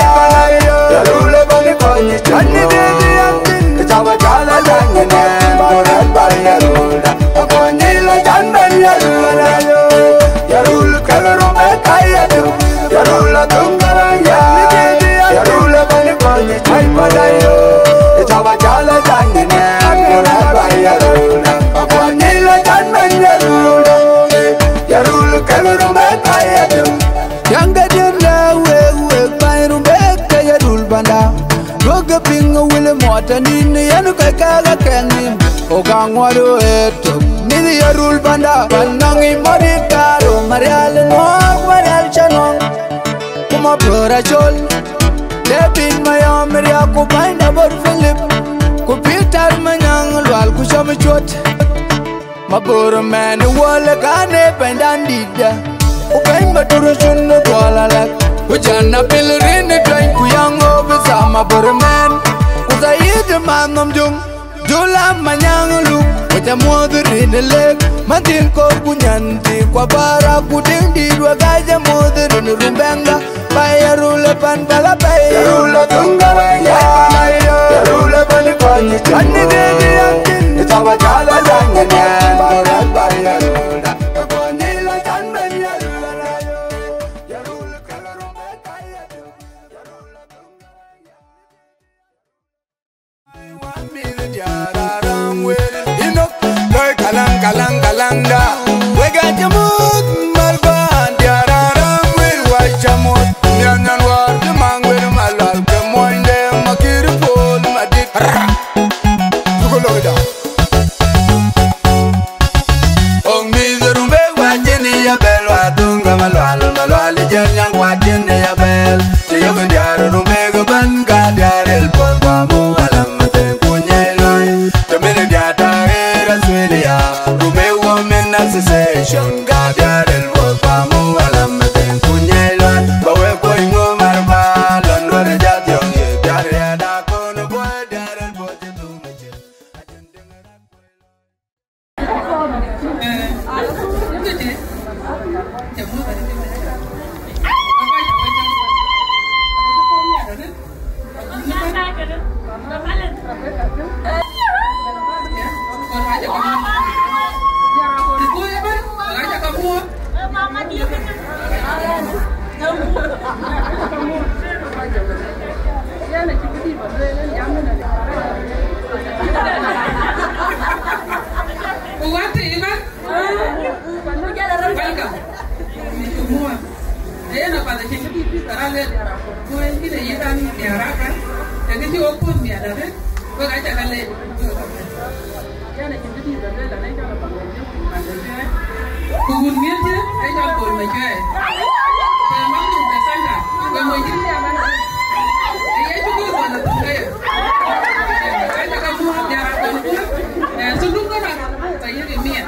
yarula bani koni chani dedi yantin. Chawa chala janye ne, moral bari yarula. Akoni la jan ben yarula yo. Yarula kagaro me kaya tu. Yarula tunga wanya, yarula bani koni chai padayo. Chawa chala janye ne, moral bari yarula. Akoni la jan ben yarula. Yarula kagaro me kaya tu. Yangadiɛn lɛ wek, wek bany Rumbek ke ye dul banda. Duɔ̈kkë piŋ wël muɔɔt anin, yen kɔc kɛ̈k akɛn nïm. Ɣok aŋuɔt ɣo ë tök, mïth ye dul banda. Pan nɔŋ yic mɔ̈t yï kaarou, Marial ë nuɔɔk, Marial cä nɔŋ. Ku Mabor Acol, David Mayɔm Riak, ku bäny Dabor Philip, ku Peter Manyaŋ Lual, ku Cɔm Cuɔt. Mabor mɛn ë wɔ lë kan ë bɛ̈nydan dïtda, ku bɛ̈ny Matur cun ë Duɔl Alɛk, ku Jan Abil rin ë tuɛny, ku Yaŋ Obitha Mabor mɛn, ku Thayit ë man nhom juŋ, Jula Manyaŋ Luk, ku ca muɔ̈th rin ë lek, Madhil Kor ku Nyanti, ku Abara ku Diŋdït, wek aa ca muɔ̈th rin ë Rumbekda. Bai yarula pan bala bai. Yarula tunga bai ya. Yarula bani koni chani dedi yantin. Chawa chala janye ne. Moral bai yarula. Koni la jan ben yarula yo. Yarula kala rumbe kaya tu. Yarula tunga bai ya. Inok, loi kalang, kalang, kalang da. Wek aa ca muɔ̈th, Malban, diaar Aram, wek aa ca muɔ̈th. Miɛn nyan wäär cï maŋ wek Malual ke muɔnyde, Makir Pol Madït. Ra. Duku loi da. Ɣok mïth Rumbek wa cïn ya bɛ̈l wa dhuŋ ke Malual, Malual jɛn nyaŋ wa cïn ya bɛ̈l. Të yök diaar Rumbek bän ka diaar el puɔth wa mu alam mathen ku nyɛi loi. Të min diaar taɣer Australia, Rumbek Women Association, ka diaar el puɔth wa mu alam mathen ku nyɛi loi. Ba wek kuɔny ŋö mar ba lɔn duɔ̈r jat yɔŋ ye diaar ya da kon buɔi diaar el puɔth cï dhum cï. Welcome. Yen apath acïn kë dït bï thar alel. Ku en kïn ayï kan miaraka, të kë cï wok puɔ̈th miɛt arëët, wek aca ka lec. Ku wun miëth cï ë cɔl Bol Macuɛɛi. Ke Mathum ke Santa, ke moc cï. Ë Yecu Kërtho na thuk ke ye. Aca ka puɔ̈th diaar akɔn puɔ̈th. Ë, thunduk ke rak, ka yek ë miɛt.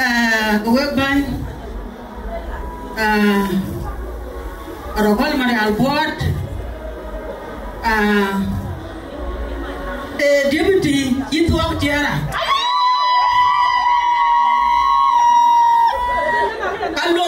Ah, wek bäny, ah, Rokol Marial Buɔt, ah, eh, deputy yï thuɔɔk tiɛɛra. Ka lo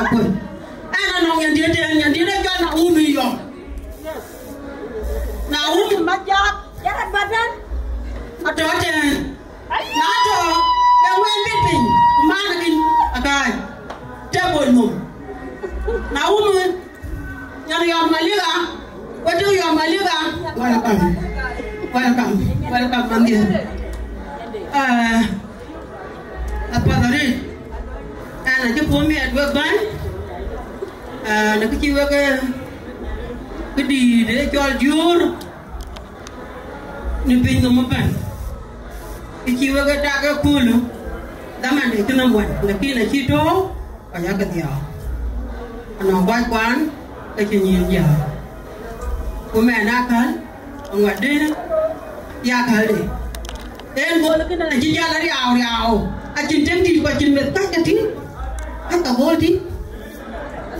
Akuc. Ɛn anɔŋ nyandiɛ̈ tɛ̈n, nyandiɛ̈ ë cɔl Naomi yɔm. Naomi Majak, Jared Badan. Atɔ̈ tɛ̈n. Na tɔ̈, ke wën bï piny, ku man akïn akääc. Tɛ̈ bol nhom. Naomi, nyan yɔm Malika, wëtëu yɔm Malika. Welcome. Welcome. Welcome, manhdiɛ̈. Ah, apath arëët. Ɛn acï puɔ̈u miɛt wek bäny. Ah, në kë cï wek, eh, këdïït ë cɔl diöör në piny nhom ëbɛ̈n. Kë cï wek ë tak ëköölë, dhaman de cï nhom wën, lakin acï tɔ̈u, ka yakë dhiau. Anɔŋ guac kuan, ke cï nyïïn jäl. Ku mɛn akäl, aŋuɛtde, ya akäl de. En gol kënë acï jäl ariau riau. Acïn tëŋ dït ku acïn meth kac ke tïŋ. Kac ka gol tïŋ.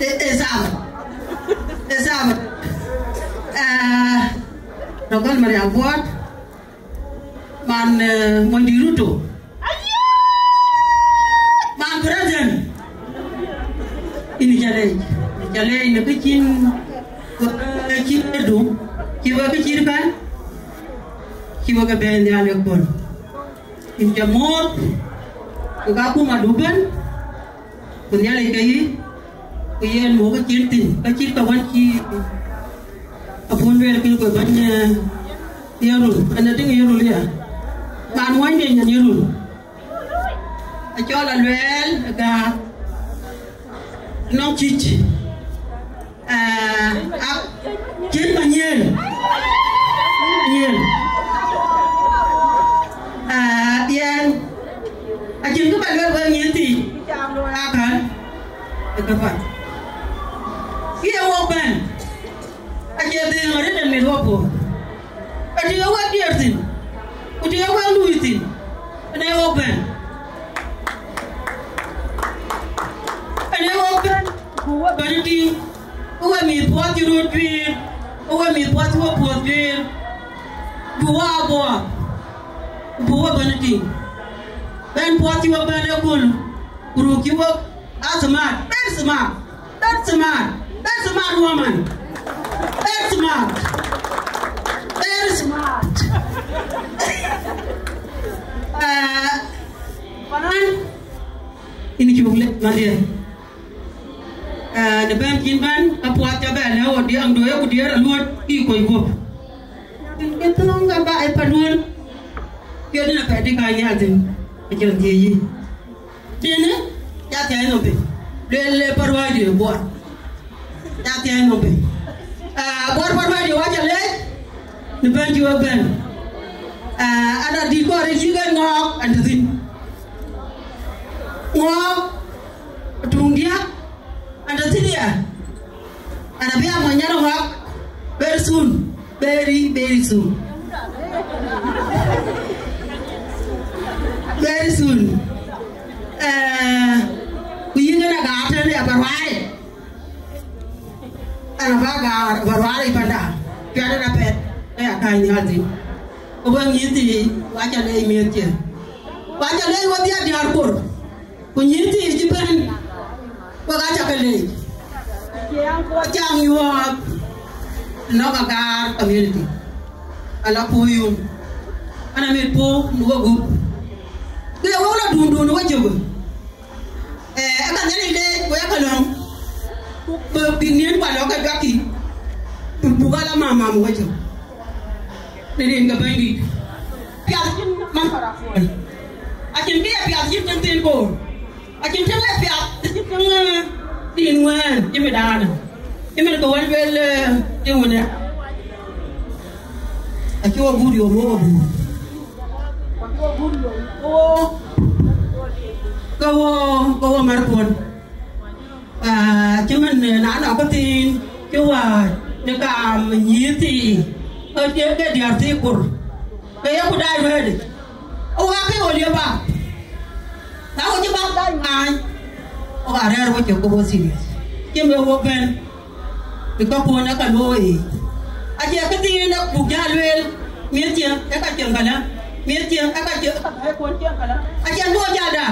E, e thabat. E thabat. Eh, rɔgɔl Marial Buɔt. Man, eh, Mondi Ruto. Man president. Yïn ca leec. Ca leec në kë cïn, kë cïn du. Cï wek kë cït kan. Cï wek ke bɛ̈ɛ̈i nhial ëkööl. Yïn ca muɔ̈ɔ̈th. Ku ka kumadu ëbɛ̈n. Ku Nhialic ke yï, ku yen muk ë cin thïn, ka cït ka wën cï abun lueel kën ku bɛ̈ny, eh, Yerul, ɛn ë tïŋ Yerul ya. Man wanyde nyan Yerul. Acɔl Aluɛɛl ë Gäär. Nɔŋ cïc. Eh, ak cït Manyiël. Manyiël. Eh, yen. Acïn kë ba lueel wek nyin thii, akan ë këpath. Kë ye wok bɛ̈n, acie dhëëŋ arëët ë mïth wok puɔ̈u. Ë tïŋ ë wek diëër thïn, ku tïŋ ë wek luui thïn, ënë wok bɛ̈n. Ënë wok bɛ̈n, ku wok bɛ̈n tïŋ, ku wek mïth puɔth cï röt juiir, ku wek mïth puɔth cï wok puɔ̈th juiir, buk wok a buɔɔth, ku buk wok bɛ̈n tïŋ. Bɛ̈n puɔth cï wok bɛ̈n ëkööl, ku ruk cï wok a smart, very smart, very smart, very smart woman, very smart, very smart. Eh, panan, yïn cuk lec manhdiɛ̈. Eh, në bɛ̈n cïn bɛ̈n, ka puɔth ca bɛ lɛ̈k ɣo diɛŋdu, ee ku diɛɛr aluɔt kï kɔc guɔ̈p. Ke thöŋ ka ba ë paduön. Piɛth dïn apɛi dï ka nhial thïn, acïn thiëëc yï. Dïnë, ca thiäi nhom piny. Lueel le paruääi dï Buɔɔr. Ca thiäi nhom piny. Ah, Buɔɔr paruääi dï, wa ca leec, në bɛ̈n cï wek bɛ̈n. Ah, ada dït kɔɔr ë cï ke ŋɔɔk, ɛn tɔ̈ thïn. Ŋɔɔk, tuŋ diäk, ɛn tɔ̈ thïn ya. Ɛn abï a mony nyan ë ŋɔɔk very soon. Very, very soon. Very soon. Eh, ku yïn ëna gaat tënë ya ba ruaai. Ɛn aba gaat ba ruaai panda. Cuɛt ëna pɛth, ë ya kääc nhial thïn. Ku bä nyïïth thii, wa ca leec miëth cië. Wa ca leec wedhie diäär kor. Ku nyïïth thii cï bɛ̈n, wek aa cä ke leec. Acaŋ yuɔɔth nɔ̈k Agaar community. Ala puɔ̈u yum. Ana mit puɔ̈u në wegup. Ke wek la dundun ë wecök. Eh, ë ka Nhialic leec, ku ë ka lɔ̈ŋ. Ku bïk nïn ku alɔ̈k ke juakï. Buk ala mam mam wecök. Në rin ke Bɛ̈nydït. Piath cïn man para puɔl. Acïn kë ye piath cïn tëŋ thïn koor. Acïn tëŋ ye piath cïn tëŋ, eh, tïŋ wɛ̈ɛ̈n cï mi daanë. Cï min ke wën lueel, eh, tïŋ wënë. Acï wɔ guur yom wok abur. Ke wo, ke wo mar puɔl. Ah, cï man, eh, na nɔ̈k ke thiin, cï wäär në kaam nyïïth thii, ke diëër, ke diäär thii kur, ke ye ku daai wɛ̈ɛ̈t. Ë wok aa ke wo liep bak. Na wo cï bak daai ŋaany, wo ka rɛ̈ɛ̈r wo cök ke wo serious. Cï me wo bɛ̈n, bï käkkuɔn ë ka looi. Acie këthiin ë buk jäl lueel, miëth ciëŋ ë ka cieŋ këlä, miëth ciëŋ ë ka cieŋ, ë ka bɛ̈ɛ̈ikuɔn cieŋ këlä. Acie duö jal da.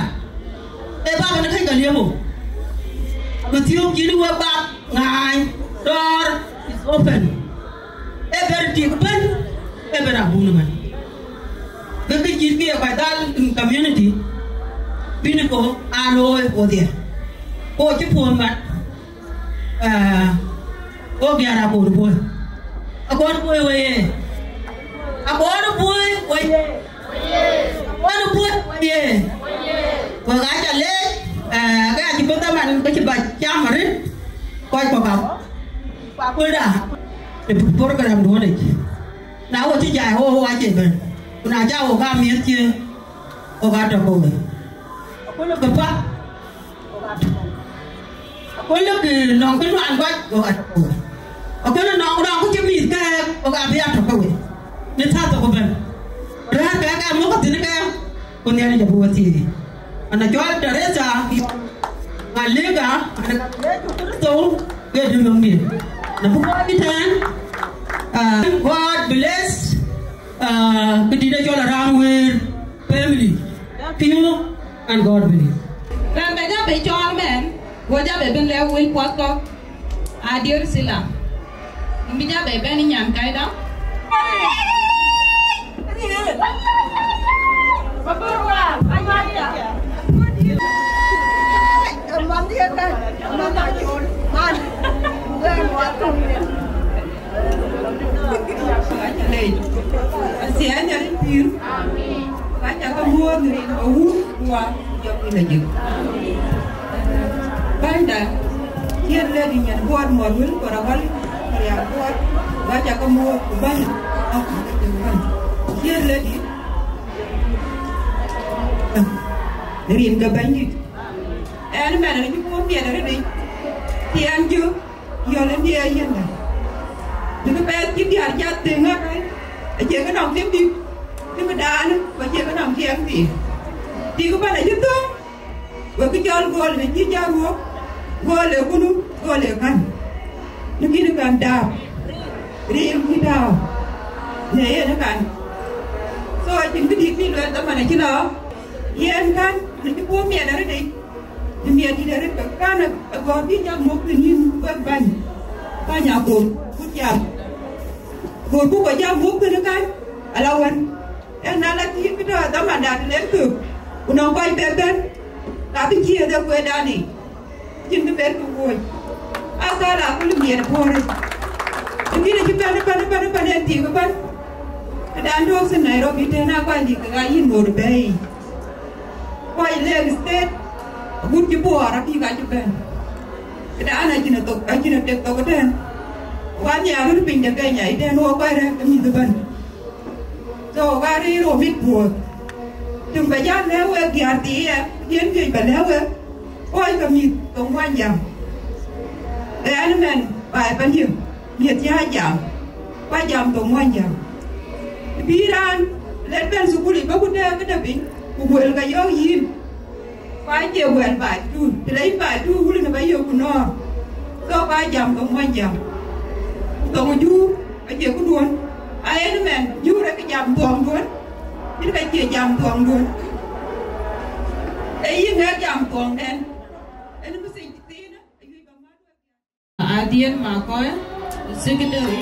Ee baba në kɛ̈c ka liep wo. Tiök cïn wek bak ŋaany, door is open. Ee bɛ̈n tik ëbɛ̈n, ee bɛ̈n abun ëbɛ̈n. Ke kë cït kë ye kɔc dhal in community, bïn ko aa looi wodhie. Ku cï puɔ̈n mat, ah, wok diäär Akon Boi. Akon Boi wei ye. Akon Boi wei ye. Akon Boi wei ye. Wek aa ca leec, ah, ke acï bï dhaman ke cï ba cam arëët, kɔc kɔ̈k aa. Ku aköl da, në program duɔ̈n yic. Na wo cï jai, wo, wo acie bɛ̈n. Ku na ca wo ka miëth cie, wo ka tɔ̈ ke we. Aköl ke pa, wo ka tɔ̈ ke we. Aköl ke nɔŋ kë nuan kɔc, wo ka tɔ̈ ke we. Aköl nɔŋ, nɔŋ kë cï mïth kɛ̈ɛ̈k, wo ka bï a tɔ̈ ke we. Në thaa thok ëbɛ̈n. Rɛ̈ɛ̈r kɛ̈ɛ̈k aa muk thïn kɛ̈ɛ̈k, ku Nhialic abï we thiëëc. Ana cɔl Teresa Malika, ana ka Yecu Kërtho, ke dï löŋdiɛ̈. Na bï kɔc bï tɛ̈ɛ̈n, ah, God bless, ah, kë dït acɔl Aram Wëër family. Thank you and God bless. Raan bɛ jɔ bɛ cɔɔl mɛn, wo jɔ bɛ bɛ̈n lɛ̈k wël puɔth kɔ̈k, Adier Sila. Bï jɔ bɛ bɛ̈n nyan kaida. Aca leec. Asia Nhialic pïïr. Aca ke muɔ̈ɔ̈th në rin ke Wun, Wä, ku Jɔk Piny Lajik. Bänyda, Dear Lady Nyan Buɔɔt Muɔr Wël Kɔr Awal, Maria Buɔɔt, aca ke muɔ̈ɔ̈th ku bäny. Dear Lady, në rin ke Bɛ̈nydït. Ɛn mɛn, ë cï puɔ̈u miɛt arëët yic, cï ɛn jö. Yɔl ë diɛɛr yiëndë. Bï kë bɛ̈ɛ̈th cï diäär cath thïn ŋäk, acie kë nɔŋ tim dït, tim ë daanë, ku acie kë nɔŋ tiɛɛŋ thïn. Tik ëbɛ̈n acï thöŋ, wek kë cɔl gööl në cï jɔ ruɔ̈k, gööl ë kunu, gööl ë kän. Në kïn ë kän daap, riim cï tääu në yen ë kän. So, acïn kë dït bï lueel dhaman acï lɔ, yen kän, në cï puɔ̈u miɛt arëët yic. Në miɛt dït arëët ke kän ë gɔ̈ɔ̈r bï jam muk thïn yïn wek bäny, bäny Akon, ku jam. Gɔ̈ɔ̈r buk kɔc jam muk thïn ë kän, ala wën. Yen na la thïn kë tɔ̈ dhamanda të len thök, ku nɔŋ kɔc bɛ bɛ̈n, ka bï ciëëth ë kueerdan yic. Cïn kë ber kë wööc. Aa, thɔ̈l aköl miɛt puɔ̈r yic. Të kïn acï bɛ̈n, bɛ̈n, bɛ̈n, bɛ̈n, yen tik ëbɛ̈n. Këdan tɔ̈ thïn Nairobi tën aa kɔc dït kek aa yïn ŋoot bɛ̈ɛ̈i yic. Kɔc Lake State, agut cï Bor abïk acï bɛ̈n. Këdan acïn ë thok, acïn ë tek thok ëtɛ̈ɛ̈n. Wa nhiaar röt piny de Kenya ëtɛ̈ɛ̈n, wo kɔc rɛ̈ɛ̈r ke mïth ëbɛ̈n. So, wa rëër wo mit puɔ̈th. Tïŋ bä jal lɛ̈k wek diäär thii ë, yen juëc bä lɛ̈k wek, kɔc ke mïth thok Muɔnyjäŋ. Ɣɛn ëmɛn baai Pandiɛ̈, miëth cä jam, ku ajam thok Muɔnyjäŋ. Të bï raan let bɛ̈n thukul yic, bä ku tɛ̈ɛ̈k këde piny, ku guël ke yɔ̈ɔ̈k yïn. Ku acie wɛ̈l baai tu, të le yïn baai tu, wulë në bä yök ku nɔ̈ɔ̈r. So, ku ajam thok Muɔnyjäŋ. Thok Juur acie këduön. A yen ëmɛn, Juur ee kë jam thuɔŋduön, yïn ka cie jam thuɔŋduön. Ee yïn ŋɛk jam thuɔŋdɛn. Ënë message thiinë, ayuc bä mat wek. Adiɛn Makɔ̈ɔ̈, secretary.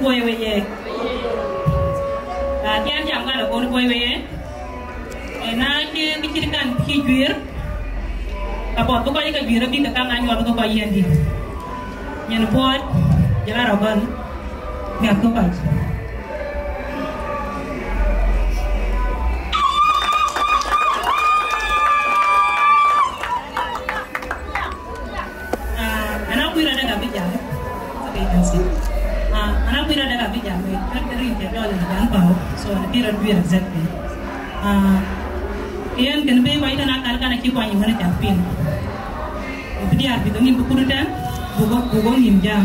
Bɔ̈ wei ye. Ah, tiɛɛn jam ka la kon bɔ̈ wei ye. Ee, na cï kë cït kan cï juiir, ka puɔth bï kɔc ke juiir abï ke kaŋ anyuɔɔth ke kɔc yiɛ̈n dït. Nyin buɔɔt, jɔl a rɔt gɔl, miɛt ke kɔc. Ah, ana kuir adek abï jam. Okay, you can see. Ah, ana kuir adek abï jam. Rin ke dɔl in jam pau. So, ana kuir adek exactly. Ah, yen kën bï kɔc tën akal kan acï kuany wën cak piŋ. Bï diäär bï ke nïm bï kut tën, buk, buk nïm jam.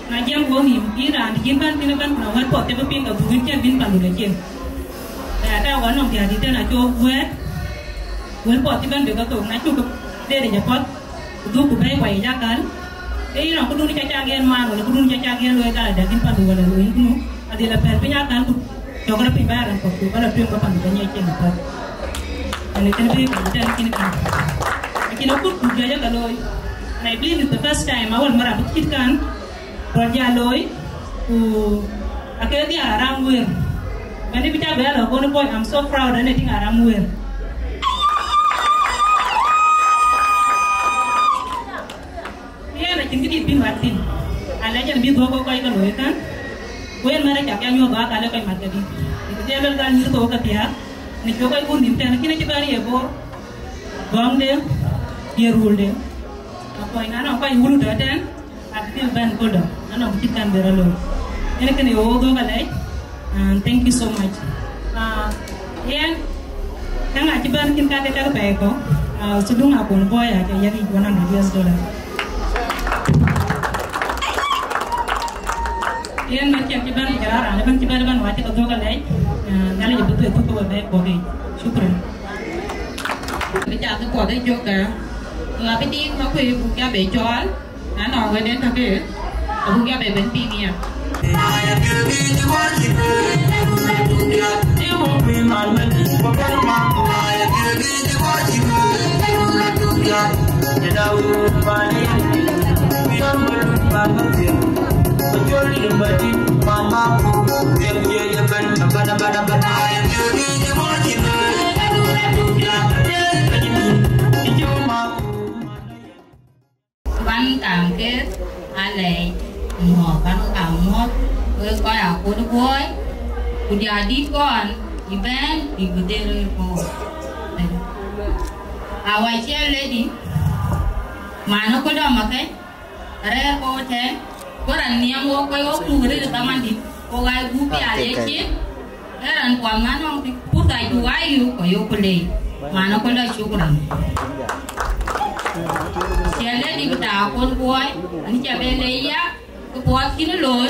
Na jam wok nïm, yïn raan cïn bän, cïn bän, ku na wɛ̈t puɔth cï bï piŋ, ka buk yïn cïn bïn pandu le cin. Aya ta wɔ nɔŋ diäär dït tën acuk wɛ̈ɛ̈t, wën puɔth cï bän bï ke thok, na cuk deet yic apuɔth, ku dhuk ku bɛ̈i kuayic akal. Ke yïn nɔŋ këdun ca cak yen maan, wala këdun ca cak yen luɔi gal adɛ̈k yïn pandu wala luɔi yïn kënu, adhil a pɛ̈l piny akal ku cɔk rɔt piny bä raan puɔth ku bä la tueŋ bä pandu bä nyiɛc cin apuɔth. Ënë kën bï kën tɛ̈n cïn kën. Lakin akut ku juëc aka looi. And I believe it's the first time awal mara bï cït kan. Rɔt ja looi, ku ake diäär aram wer. Mɛn bï ca bɛ lɔ kɔn boy, I'm so proud anything aram wer. Yen acïn këdït bï mat thïn. Alɛc ɛn bï dhuɔ̈k kɔc ke looi kan. Ku yen mɛn acak ya nyuɔ̈th bä ka le kɔc mat kedï. Ku jɛ lɔl gal nyïïr thok ke thiaak. Në cuk kɔc kun nïm tɛ̈n, lakin acï bɛ̈n ye bor. Gɔŋde, ye rulde. Akuɔny na nɔŋ kɔc wulu tɔ̈ tɛ̈n. Abï dhil bɛ̈n köldä, anɔŋ cït kan bï rɔt looi. Ënë kënë ye wok dhuɔ̈k alɛc, and thank you so much. Ah, yen, käŋ acï bɛ̈n kïn kake kake pɛɛi kɔ̈k, ah, so duŋ akun bɔ̈ ya ke yak yic one hundred U S dollar. Yen mɛn cïn cï bɛ̈n ku jɔl a raan ëbɛ̈n cï bɛ̈n ëbɛ̈n wa cï ke dhuɔ̈k alɛc, ah, Nhialic abï dhuëëŋ thuk ke we bɛ̈ɛ̈i kuɔ̈k yiic. Shukran. Bï cath ë puɔth ë cök, aa, ŋa bï diŋ ma kuëë buk ya be cɔɔl, na nɔŋ wënden tɔ̈ ke, abuk ya be ben piŋ ya. Ban kaŋ ke alɛɛc mɔ̈ɔ̈th, ban kaŋ mɔ̈ɔ̈th, wek kɔc akut buɔɔi, ku diäär dït kɔn, ëbɛ̈n bïk bï dhil rëër kɔ̈u. Our chair lady, man ë köl dɔm akë, rɛ̈ɛ̈r ke wo tɛ̈n, ku raan nhiam wok, kɔc wok muk rëër ë thamandït, ku ɣai gup pial ye cin, ee raan kuɔth man nɔŋ purtha cuk aa yök, ku yök ku leec, man ë köl dɔm, shukran. Chair lady bï ta akut buɔɔi, anï ca be leec ya, kë puɔth cïn looi,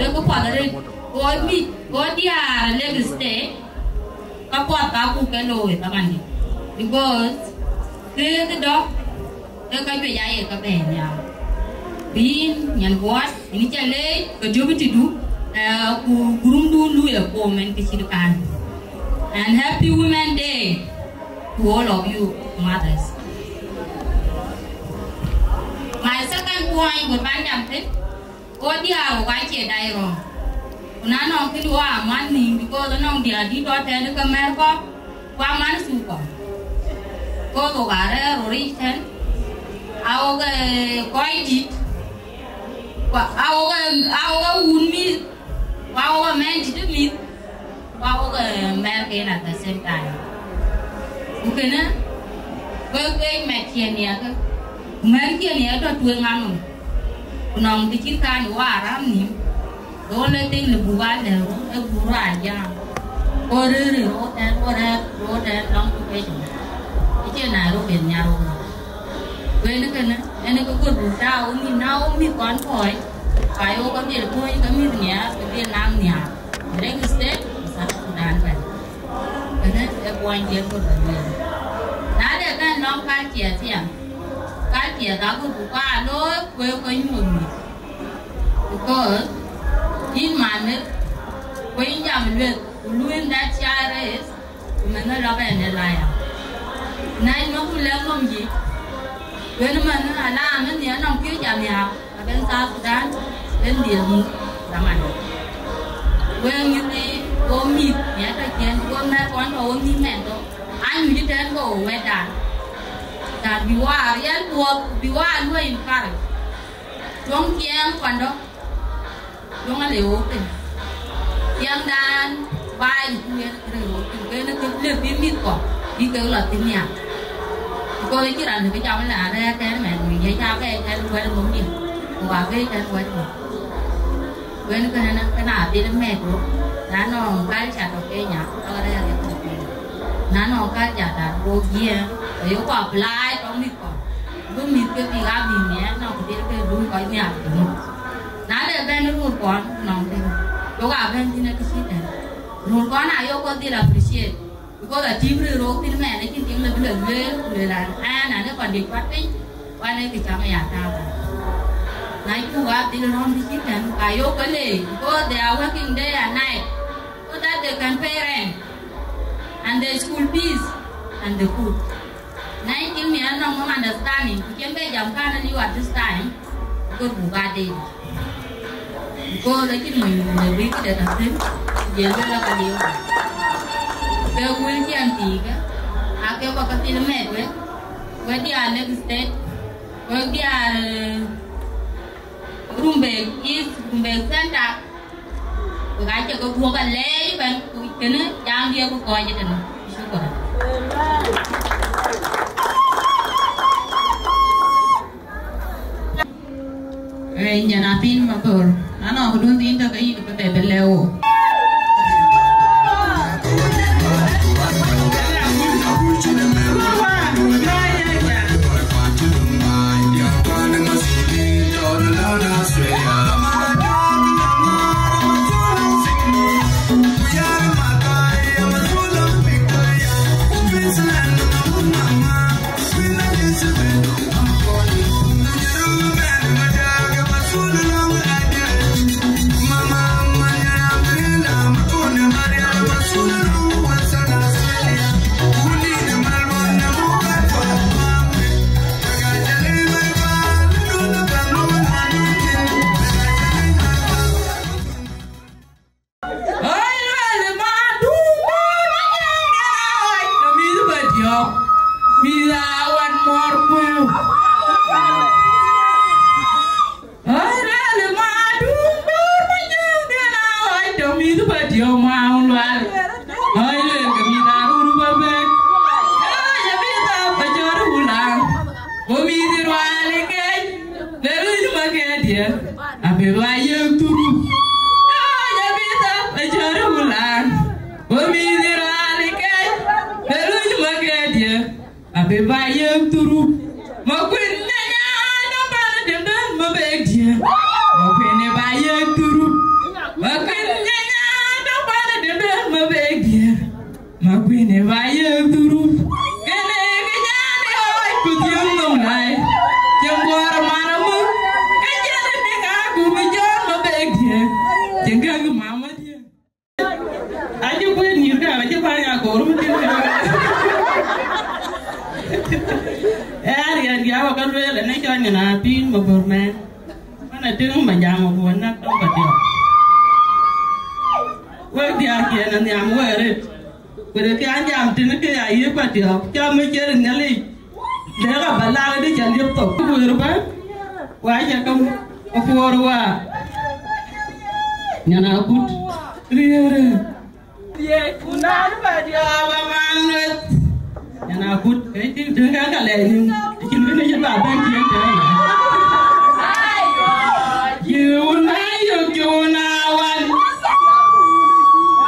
ee kë puɔth arëët, ku mïth, ku diäär Lake State, ka puɔth ka buk ke looi thamandït. Because këëth dɔ̈k, ee ka juëc aye ka bɛ̈ɛ̈i nhial. Ku yïn, nyan buɔɔt, yïn ca leec, ka jɔ̈k tëdu, eh, ku gurumdun lui ë kom ɛn kë cït kan. And happy Women Day to all of you mothers. My second point, ku ban jam thïn, wo diäär wok acie dai rɔm. Ku na nɔŋ kë wo aman nhïïm, because anɔŋ diäär dït tɔ̈ tɛ̈n ke mɛ̈r kɔ̈k, ku aman thuk kɔ̈k. Because wok arɛ̈ɛ̈r röt yic tɛ̈n, a wok, eh, kɔc dït, ku a wok, eh, a wok wun mïth, ku a wok mɛ̈n dït mïth. Ku a wok, eh, mɛ̈r ke yen at the same time. Ku kënë, wek, wek mɛ̈t ciɛ̈n nhiɛɛrkë, ku mɛ̈r ciɛ̈n nhiɛɛr tɔ̈ tueŋ anɔm. Ku nɔŋ të cït kan wo aram nhïïm, the only thing lë buk aa lɛ̈k, ee buk rɔt aa jam. Ku rëër röt tɛ̈n, ku rɛ̈ɛ̈r röt tɛ̈n lɔŋ ku pec. Acie Nairobi nhiar wok. Ku yen kënë, yen kë kut buk tääu nhïïm, na wo mïth kɔn kɔ̈ɔ̈c, ka ye wok ke dhil kuɔ̈ɔ̈c ke mïth nhiar, ke dhil naŋ nhiar. Lake State, South Sudan bɛ̈n. Kënë ee puɔnydiɛ̈n ku bɛ̈n lueel. Na de bɛ̈n nɔŋ culture thiɛŋ, culture ka ku buk aa looi ku ee kɔc nyuɔ̈th mïth. Because yïn man meth, ku yïn jam lueth, ku lueel that child race, ku meth ë lɔ bɛ̈n ë laya. Na yïn meth ku lɛ̈k nɔm yic, ku yen meth ala meth nhiɛɛr nɔm kë jam ya. Abɛ̈n South Sudan, bɛ̈n dhiël muk, Aman. Wek mïth, wo mïth, miɛt tɔ̈ ciɛ̈n, wo mɛ̈r kɔn tɔ̈ wo mïth mɛn tɔ̈. Anyuc ëtɛ̈n ke wo wɛ̈tdan. Than bï waar riɛl thuɔɔk, bï waar luɔi encourage. Tuɔŋ ciɛɛŋ kuandɔ, tuɔŋ ale wo piny. Ciɛɛŋdan baai ku yen rëër wo piny, ke yen ke lëk bï mïth kɔ̈k, bï kek lɔ thïn nhial. Because acïn raan lëk bï jam ëlä arɛ̈ɛ̈r tɛ̈n mɛn, ku ye ca bɛ̈ɛ̈i tɛ̈n wɛ̈t nhom diɛ̈, ku ka bɛ̈ɛ̈i tɛ̈n wɛ̈t nhom. Wën kënë, kënë adhil mɛt wok, na nɔŋ culture tɔ̈ Kenya, tɔ̈ rɛ̈ɛ̈r ë tɔ̈ Kenya. Na nɔŋ culture da wok yiëë, ke yok apply tɔ̈ mïth kɔ̈k. Bï mïth ke bïk aa bï miɛt nɔŋ dhil ke dun kɔc nhial tënou. Na le bɛ̈n röör kɔn nɔŋ thïn, yok aa bɛ̈n thïn ë kë cït tɛ̈n. Röör kɔn ayok kɔc dhil appreciate. Because a team ril rok thïn mɛn, acïn tiŋ lëu bï lɔ lueel, ku lueel an, ɛn, an, ë kɔn dït kuat piny, wan ë kë cam ë ya tääu. Na cuk aa dhil rɔ̈m bï cït tɛ̈n, ka yok ke leec, because they are working day and night, so that they can pay rent, and the school fees, and the food. Na yïn cïn miɛt nɔŋ nɔm understanding, ku cïn bɛ jam kän aliu at this time, ke buk aa deet. Because acïn mony le bï këde tɔ̈ thïn, jël bï lɔ ka liu. Ke wël ciɛn thiikë, aa ke bä ke thil mɛt wek, wek diaal Lake State, wek diaal, eh, Rumbek East, Rumbek Center, wek aa cï ke guɔ̈k alɛɛc ëbɛ̈n, ku kënë jam diɛ̈ ku kɔc ëtënë. Shukran. Eh, nyan apin mabor. Nano kudun din ta kayi ko te belewo. Oi, luel ma dum bor ma nyang den a ɣɔc, ke mïth bä diɔ̈k, mïth a wan mɔr kuëëu. Oi, luel ma dum bor ma nyang den a ɣɔc, ke mïth bä diɔ̈k ma wun lual. Oi, luel ke mïth a run bä bɛ̈k. Oi, ke mïth a bä cɔ̈t wun la. Go mïth rual ë kec, le luny ma ke diɛ̈. Abï ba yek thuru. Aa, ya bï thap ë cɔ̈r ë wulan. Wë mïth ë raan ë kec, ë luny ma ke diɛ̈. Abï ba yek thuru. Ma kuën nyanya dɔ pan dëndën ma bek diɛ̈. Ma kuën ë ba yek thuru. Ma kuën nyanya dɔ pan dëndën ma bek diɛ̈. Ma kuën ë ba yek thuru. Kënë kë nyan ë ɣɔc ku thiëŋ nɔm lai. Cïn guɔ̈ɔ̈r man amuk. Ka cïn ë nik aa ku bï jɔ̈ɔ̈r ma bek diëk. Cïn käŋ mama diëk. Acï kuën nyïïr ka, acï kuany akoor wun tiŋ. Ë ya riɛn diawa ka lueel ënë cɔl nyin a piny ma bör mɛn. Man atiŋ ma jam abuɔ näk tɔŋ ka tiɔp. Wek diäär kiɛn anhiam wek arëët. Wël kë an jam tënë ke ya yiëk bä tiɔp, cä më ciɛɛr ë Nhialic, dek aba lak ëdï cä liep thok. Guëër bä, wa cä ke apuɔɔr wa. Nyan akut, riëërë. Ye, ku naan bä diɔp aman weth. Nyan akut, ke cï tënë ka ka lɛɛc nïm, cïn kënë cï bä bɛ̈n ciëën tënë. Cï wun bä yök cï wun aa wan.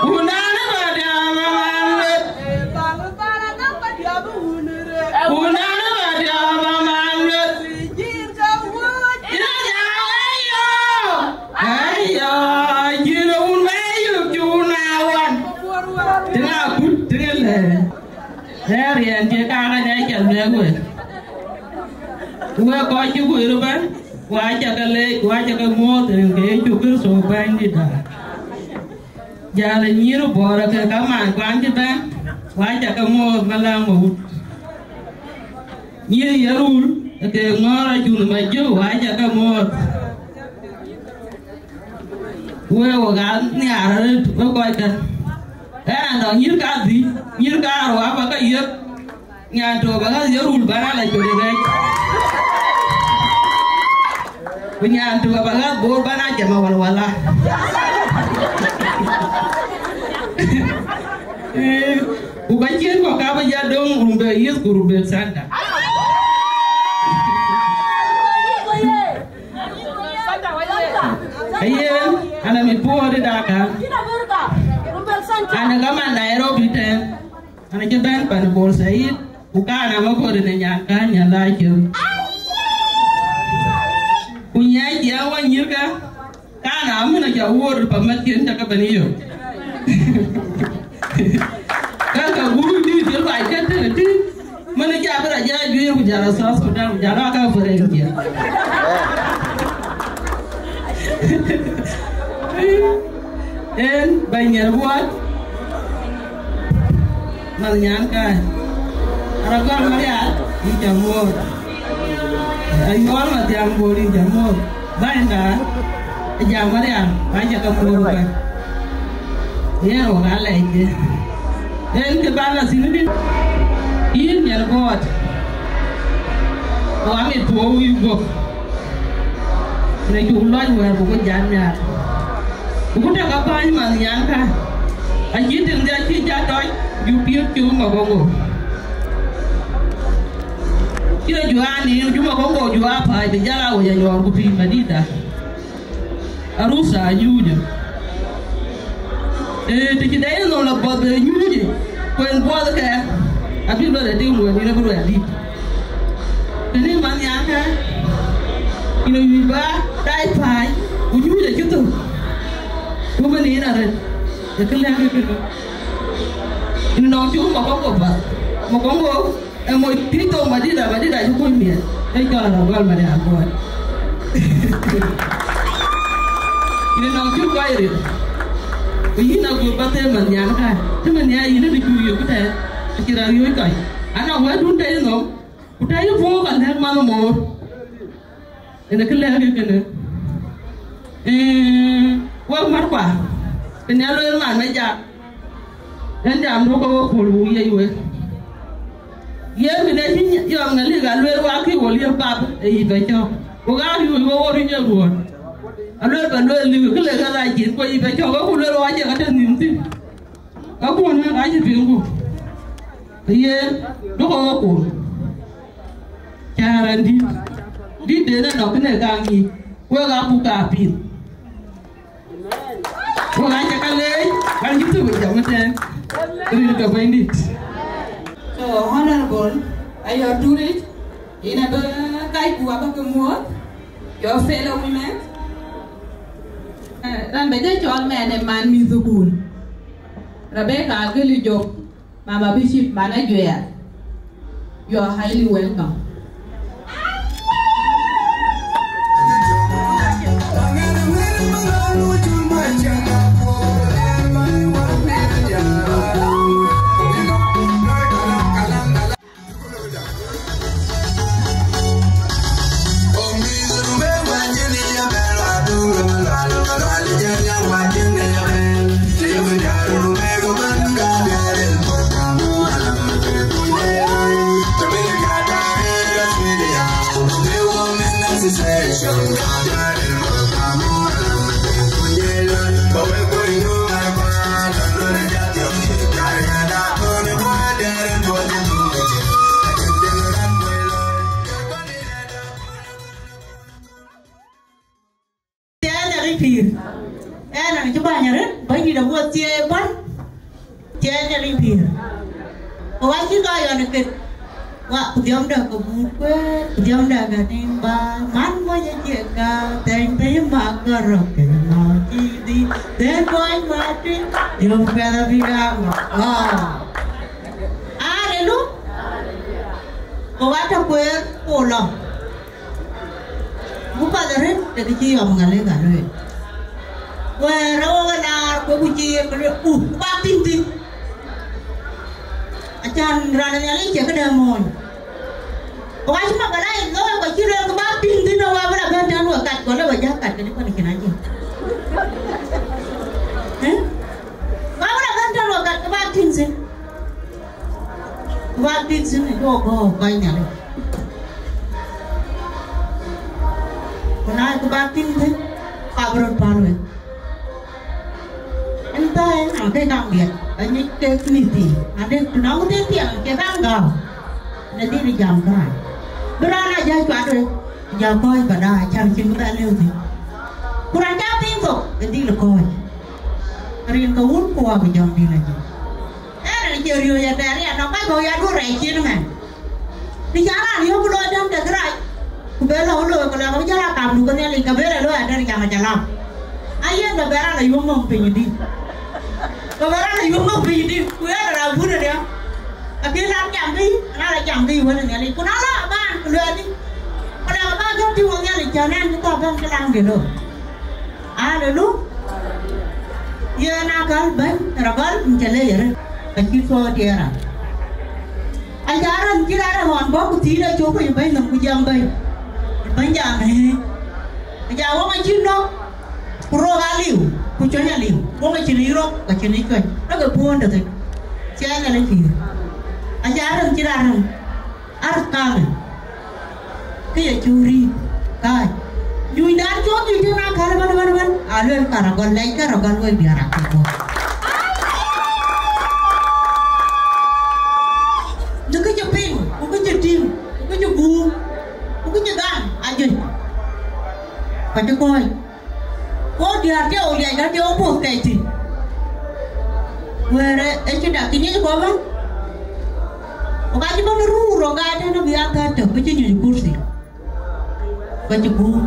Wun dan ë bä diɔp aman weth. Wun dan ë bä diɔp aman weth. Cïn nya ayo. Ayo, cïn wun bä yök cï wun aa wan. Tënë akut, tënë lɛɛc. Rɛ̈ɛ̈r yɛn cï kakä dɛ cä luɛɛk wek. Wek kɔc cï guëër ëbɛ̈n, wa cä ke leec, wa cä ke muɔ̈ɔ̈th rin ke Yecu Kërtho Bɛ̈nydït da. Jäl ë nyïïr Bor ke kamaan kuan cï bɛ̈n, wa cä ke muɔ̈ɔ̈th Maläŋ Mawut. Nyïïr Yerul ke ŋɔ̈ɔ̈r acun Majök, wa cä ke muɔ̈ɔ̈th. Wek, wek aa nhiaar arëët, wek kɔckë. Ɣɛn anɔŋ nyïïr kadhïc, nyïïr kaarou aba ke yiëk. Nyan tök ba ɣäth ye rul bän a la col ë rɛc. Ku nyan tök ba ɣäth Bor bän a jam awalwala. Eh, ku ka ciën kɔ̈k ka bï jɔ döŋ Rumbek Youth ku Rumbek Center. Ayen, ana mit puɔ̈ɔ̈r ë Dakar. Ana gam a Nairobi tɛ̈n. Ana cï bɛ̈n pan Bor Said, ku kaan ama kɔ̈ɔ̈r në nyan kaan nyan la cök. Ku nyan jiɛɛm wa nyïïrkä, kaan amën a jɔ wuɔ̈ɔ̈r pa mɛ̈thkiɛn cä ke bɛ̈n yök. Ka ka guur dïït cï luac ke tënë tïŋ, mën cä bï rɔ jɔ juëër ku jɔ rɔ South Sudan, ku jɔ rɔ ka bï rɛɛc jiɛɛm. En bɛ̈ny Nyan Buɔt, manh nyan kaai. Aragɔl Marial, yïn cä muɔ̈ɔ̈th. Ayuɔl Mathiaŋ Bol, yïn cä muɔ̈ɔ̈th. Bänyda, Ajak Marial, ba cä ke muɔ̈ɔ̈th bɛ̈n. Yen wok aa lɛc de. En kë bä lɔ thïn dï. Yïn Nyan Buɔt. Wok amit puɔ̈u yï guɔ̈p. Në cuk lɔc wɛ̈ɛ̈r buk jat nhial. Ku ku tɛ̈k abäny manh nyan kä, acï tïŋ dhil cï jat tɔc, ju piöth cï Magogo. Cï rɔt juaar nin, ju Magogo juaar pääc, bï jal a wec anyuɔɔr ku pïïr madïïtda. Arusa anyuucë. Ee, të cï dɛɛi nhom la buɔth bï nyuucë, ku en buɔth kɛ, abï luɔt adï wël, yen abï luɔt adï. Tënë man nhiakä, yïn ë wic bä dai pääc, ku nyuc acï thök. Ku bï nin arëët, ë kë lɛ̈k ë kënë. Yïn nɔŋ cuk Magogo path. Magogo ë moc pïïr thok madït, madït acï kuc miɛt. Ë cɔl Aragɔl Marial Buɔt. Yïn nɔŋ cuk kɔc ril. Ku yïn aguur bä them man nhiakä. Të man nhial yïn ë cuk yök tɛ̈ɛ̈n. Acï raan riööc kɔc. Anɔŋ wɛ̈tdun tëë nhom. Ku tɛ̈ yï puɔ̈u ka lɛ̈k man moor. Ënë kë lɛ̈k ë kënë. Ee, wek matkua, kënë alueel man me jak. Ɣɛn jam duɔ̈kkë wek kööl wok yiëc wek. Yen kënë cï yɔm ŋa lik alueel wakï wo liep bap ë yic bɛ cɔ̈k. Ku ɣa riööc wek wo ric ë ruɔ̈ɔ̈n. Alueel bɛ lueel lik kë lek ɣɛn acin ku ë yic bɛ cɔ̈k, wek ku lueel wacë ka tënhïïm thïn. Ka kuɔn ë ka cï piŋku. Yen, duɔ̈kkë wek kööl. Cäär raan dït, dït den ënɔɔk kënë ka ŋic, wek aa buk ka piŋ. Wek aa cä ka leec, an cï thök jam ëtɛ̈ɛ̈n, rin ke Bɛ̈nydït. So, Honorable, ayɔ̈ Turit, yïn abï kacku abä ke muɔ̈ɔ̈th, your fellow women. Eh, raan bɛ jɔ cɔl mɛn ë man mïth thukul. Rebecca Agili Jok. Mama Bishop, Mana Juɛɛr, you are highly welcome. Tiɛɛl Nhialic pïïr. Ɣɛn an cï bäny arëët, Bɛ̈nydït aguɔ thieei bän. Tiɛɛl Nhialic pïïr. Ku acï ka yɔn ë ket. Wa, ku dhiɔmdä ke buut kueer, ku dhiɔmdä ke nin ba, man mɔc acie ka, thɛny piny mak gɔ̈rɔ̈k ke ma cï dhï, then buɔny wa tïŋ, yom kuɛth abï aa ŋɔk. Aa. Aleluya. Ku wa tɔ kueer ku lɔ. Ku path arëët, të kë cï yɔm ŋa lek a lueel. Wɛ̈ɛ̈r ë wok ë naar, ku ku cï yen bï lueel, ku bak tïŋ thïn. Acan raan ë Nhialic cie këdë moony. Ku acï Magadai looi, ku cï lueel, ku bak tïŋ thïn, ë wa bï la bɛ̈n tɛ̈n we kat, ku lë we jäk kat, kënë pan cïn acïn. Ku bä tïŋ thïn ë duɔ̈k bɔ̈ kɔc Nhialic. Ku na kë bä tïŋ thïn, ka bï röt päl wek. Ën thäi ënɔn ke kaŋ diɛt, ka nyic kek mïth thii, na dek të nɔŋ thii thiɛl ke kaŋ gäu, në dït ë jam kërac. Bï raan a jäl cuat wek, jäl kɔ̈ɔ̈c bä daai, cän cïn bï bɛ lëu thïn. Ku raan cä piŋ thok, ë dhil kɔ̈ɔ̈c. Rin ke wun ku wä bï jɔŋdït lɔ jël. Ënë cie riööc ëtɛ̈ɛ̈n ya nɔm, ka gɔ̈u ya duöör rɛɛc cin mɛn. Bï cä raan yök looi däŋ de kërac, ku be lɔ looi, ku lɔ ka bï jɔl a kamdu ke Nhialic, ka be lɔ looi adɛ̈r jam acä lam. Ayen bä bɛ raan a yuöm ŋɔ̈ŋ piny dï. Bä bɛ raan a yuöm ŋɔ̈ŋ piny dï, ku yen raan bun ëdë. Akï raan jam bï, raan a jam bï wën ë Nhialic, ku na lɔ abaan, ku luɛɛl dï. Ku lɔ ka bä jɔt tïŋ wɔ Nhialic, cän ɛn cï thɔ bɛ̈n cï lam de looi. Aleluya. Yen akäl bɛ̈ny, ragɔl, ncä le yere, ka cï thuɔɔu diɛɛr a. Aca rem cï raan rem ɣɔn bɔ̈ ku thiin acök piny bɛ̈ny nɔm ku jam bɛ̈ny. Bɛ̈ny jam ëë. Aca wok acï nɔ̈k, ku rok aliu, ku cuɔny aliu. Wok acïn ë rok, ka cïn ë cuɔny. Rok ë puɔ̈n de thïn. Cie Nhialic pïïr. Aca rem cï raan rem. Arëk kaamë, ke ye cuk riit kääc. Nyuucdan cɔk nyuc tën akäl ëbɛ̈n, ëbɛ̈n, ëbɛ̈n, aluel ka rɔt gɔl lɛc, ka rɔt gɔl wek diäär akëc guɔ̈p. Në kë cï piŋ, ku kë cï tïŋ, ku kë cï guum, ku kë cï gam, ajuëc. Kɔc cï kɔ̈ɔ̈c. Ku diäär tiɔu liɛc ka tiɔu puɔ̈th kɛc thïn. Wëër ë cï dak cï nyic kɔ̈u ëbɛ̈n. Ku ka cï bɛ̈n ruu rok aa tënë bï athäär tök bï cï nyuc kurthi. Ku cï guur.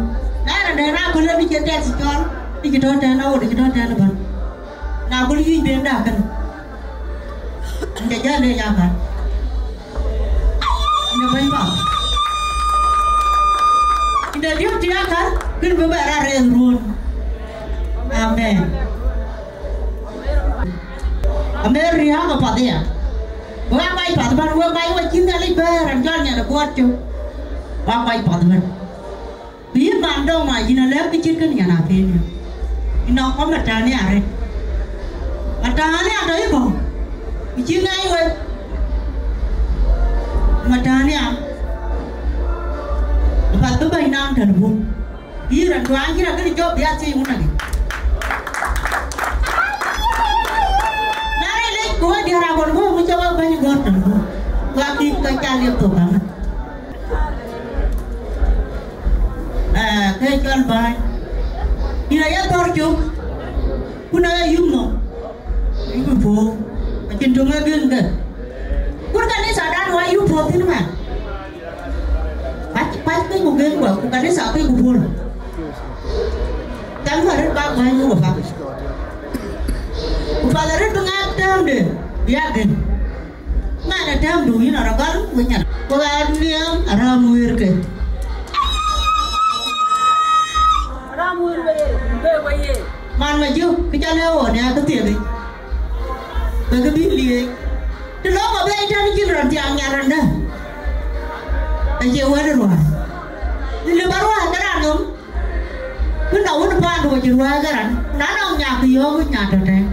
Na ënɔn dɛ̈ na köl ë bï cï tɛth cɔl, bï cï tɔ̈ tɛ̈n aɣot, bï cï tɔ̈ tɛ̈n ëbɛ̈n. Na köl yïc ben dak kënë. Ënde jäl le ya kan. Ënde bɛ̈ny bä. Ënde diöp tï akäl, kën bï bɛ raan rɛɛth ruöön. Amen. Amen, riääk apath aya. Wek aa kɔc path ëbɛ̈n, wek kɔc we cïn Nhialic bɛ̈ɛ̈r, raan cɔl Nyan ë Guɔ̈t cök. Wek aa kɔc path ëbɛ̈n. Ku yïn man dɔ̈ŋ ma yïn alɛ̈k kë cït kënë Nyan Athenia. Yïn nɔŋ kɔ̈k Matania arëët. Matania tɔ̈ yï kɔ̈u. Ku cï ŋɛɛc wek. Matania. Apath bï bɛ̈ny naŋ telebun. Yïn raan duany cï raan kënë jɔp bï a thiëc wun adï. Na rɛ̈c lec ku wek diäär akɔn guɔ̈p, ku cä wek bɛ̈ny gɔ̈ɔ̈r telebun. Ku akï ka ca liep thok aŋa. Ee, ke cɔl bäny. Yïn aye thɔ̈r cök, ku na ye yum nɔm, yum puɔ̈u, acïn töŋ ee gëŋ ke. Kun kanithadan wä yum puɔ̈u thïn man. Pac, pac ke ku gëŋ wä, ku kanitha ke ku puɔ̈u. Thaŋ wä rëët bak bäny wä bak. Ku path arëët bï ŋaak täämde, bï a gëŋ. Man ë täämdu yïn arɔ̈ gɔl wek nyan. Ku ɣɛn liɛɛm arääm wëër ke. Arääm wëër we ye, we, we ye. Man ma jök, kë ca lëu ɣɔn ya kë thiëëk. Wek kë bï liëëc. Të lɔ kɔ bɛ tɛ̈n cïn rɔt thiaŋ nyan rɔndä. Acie wɛ̈t ruääi. Lë bä ruääi ke raan nöm. Kë na wun paandu acï ruääi ke raan. Na nɔŋ nyak yɔ̈ɔ̈k nya tɔ̈ tɛ̈n.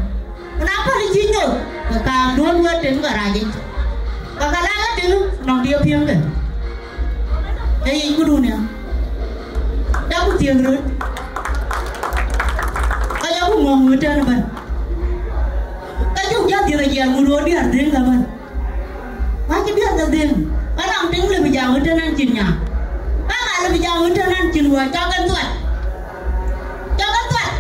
Ku na päl cï nyuɔ̈th, ke kaam duɔ̈n wek tïŋ ke rac yic. Ka ke la ke tïŋ nɔŋ dië piɛŋkë. Ee yic këdun ya. Dak ku thiëëk röt. Ka ya ku ŋɔ̈ŋ wëët tɛ̈n ëbɛ̈n. Ka cuk jäl dhiëth ajiɛɛm ku luɔɔr diäär dhëëŋ ëbɛ̈n. Wacï biäk ke dhëŋ, ka nɔŋ tiŋ lëu bï jam ëtɛ̈n ɛn cïn nyaai. Ka ŋa lëu bï jam ëtɛ̈n ɛn cïn wä cɔk ɛn thuat. Cɔk ɛn thuat.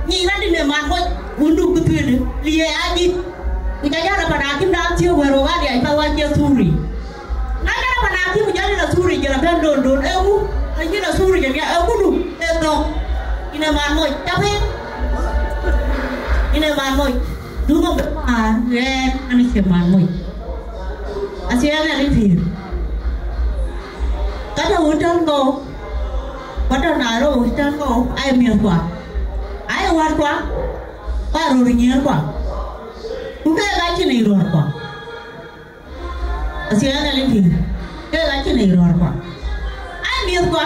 Nyic rɔt dï në man moc, wunduk bï thuëëdë, liëë aa dït. Ku ca jal rɔt pan akïm dap thiëëk wɛ̈ɛ̈r wok aa liac path wä cie thuri. Na jal rɔt pan akïm ku jal lɔ thuri jël abɛ̈n dondon, ee ŋu? Acï lɔ thuri jël ya, ee ŋudu, ee thok. Yïn ee man moc, ca piny. Yïn ee man moc. Duŋ abï maan, ɣɛn an cie man moc. Acie Nhialic pïïr. Ka tɔ̈ wun tɔ̈n kɔ̈u, ka tɔ̈ Nairobi tɔ̈n kɔ̈u, aye miɛ̈thkua. Aye wätkua, ku aröör nyiëërkua. Ku keek acïn yic röörkua. Acie Nhialic pïïr. Keek acïn yic röörkua. Aye miɛ̈thkua,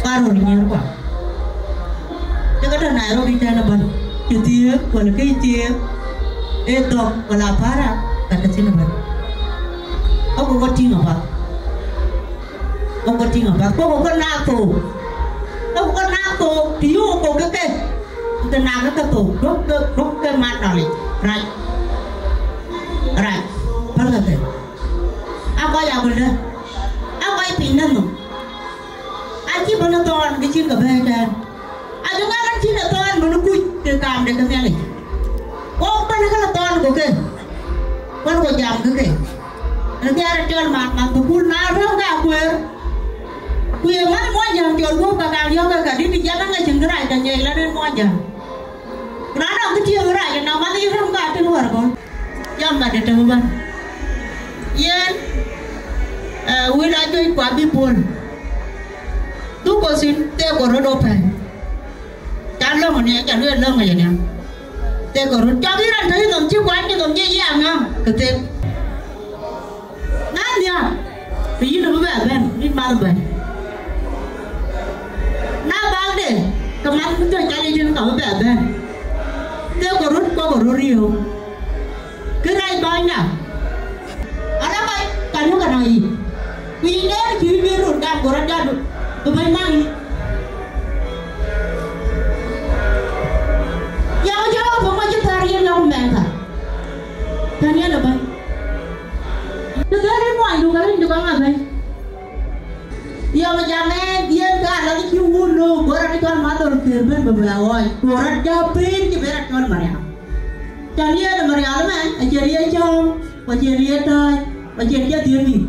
ku aröör nyiëërkua. Ke ka tɔ̈ Nairobi tɛ̈n ëbɛ̈n, cï thiëëk, wala këc thiëëk. Ee dhɔ̈k wala para, ka ke thïn ëbɛ̈n. Ago ke tïŋ apath. Ago ke tïŋ apath. Ku ago ke naak thook. Ago ke naak thook, të yöök ago ke ke. Ke naak ke thook. Duɔ̈k ke, duɔ̈k ke mat nɔlic. Rac. Rac. Päl ke ke. Aa kɔc abölë. Aa kɔc piny nɔm. Acï bɛ̈n ë thɔɔn bï cïn ke bɛ̈ɛ̈i tɛ̈ɛ̈n. Acï bɛ̈n ë cïn ë thɔɔn bï kuc ke kaam de ke Nhialic. Wok bɛ̈n ë ke thɔɔn ku ke, bɛ̈n ku jam ke ke. Në dhiaar ë cɔl man, man thukul na röm ka kueer. Ku ye man muɔnyjäŋ cɔl guöp ka kaŋ yɔ̈ɔ̈k ke ka dït jam ë ŋa cïn kërac ka nyiɛc la rin muɔnyjäŋ. Ku na nɔŋ kë tiëëk rac, nɔŋ man yï röm ka tïn wär kɔn. Jam ka de tëu bɛ̈n. Yen, eh, wël ajuëc ku abï puɔ̈l. Dhuk kɔc thïn, thek kɔc röt ë pɛ̈i. Ca lɔ̈ŋ ë niɛc, ca lueel lɔ̈ŋ ë niɛc. Thek kɔc röt. Cɔk yï raan tɔ̈ yï nhom cï kuany yï nhom nyic yï aŋäŋ, ke thek. Na nhiaar, ke yïn abï bɛ bɛ̈n, yïn man bɛ̈n. Na bäk de, ke man bï tɔ̈ cal yic tën ka bï bɛ bɛ̈n. Thek kɔc röt, kɔc kɔc röt riëëu. Kë rac bänyda. Ala kɔc, ka nu ka nɔŋ yic. Ku yïn dɛɛr cï bï run gam, go rɔt jɔt, bï bɛ̈ny naŋ yic. Ya cɔɔk, bï ŋɔc cï thäär yen lɔ̈k mɛnh ka. Tën yen ë bɛ̈ny. Të bɛ̈n ë muɔnydu, ke rin cï kɔŋ abɛ̈ny. Yɔm jam ɛn, yen ka lɔ cï wun löök, go rɔt cɔl Madhol Kër bɛ̈n bï bɛ ɣɔɔc, go rɔt jɔ piny cï bï rɔt cɔl Mariam. Cän yen Mariam ëmɛn, acie riëëc cɔ̈ɔ̈m, ku acie riëëc tääc, ku acie riëëc dhiëëth nïïm.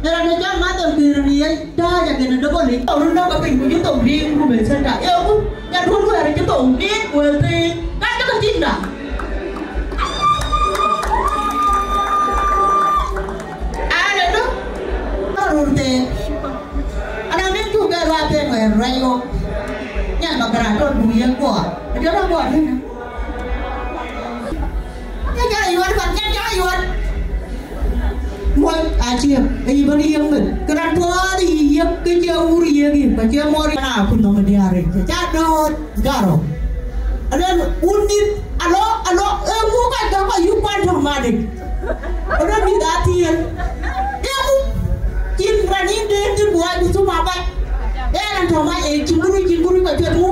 Ë raan ë cɔl Madhol Kër riëëc tääc agënë döböl yic. Thou run nɔ̈k ke piny, ku cï thou diin ku bɛ thënda. Ee ku, ya duön wɛ̈ɛ̈r cï thou diin ku ë piny. Ka cï ke tïŋda. Aleluya. Run thëën. Ana min cuk ke ruath thëën wɛ̈ɛ̈r ruac ɣok. Nyan ba gɛ̈r atɔ̈ du yen guɔ. Atɔ̈ rɔt guɔ tënë. Nya jɔ yuɔt, pan nya jɔ yuɔt. Muɔc acie, ee yï bɛ̈n yiëk meth. Kërac puɔth yï yiëk, ke cie wur yiëk yï, ka cie mɔ̈r yï. Na ku nhom ë diäär yic, ca dööt, garɔ. Aluel, wun mïth, alo, alo, ee ŋu ka gäk kɔc yï kuan tɔ̈ madï. Alo mïth athiëër. Ee ŋu, cïn raan yïn dëër thïn ku wac ku thum abac. Ee raan tɔ̈ mac, ee cïn guru, cïn guru ka cuet ŋu.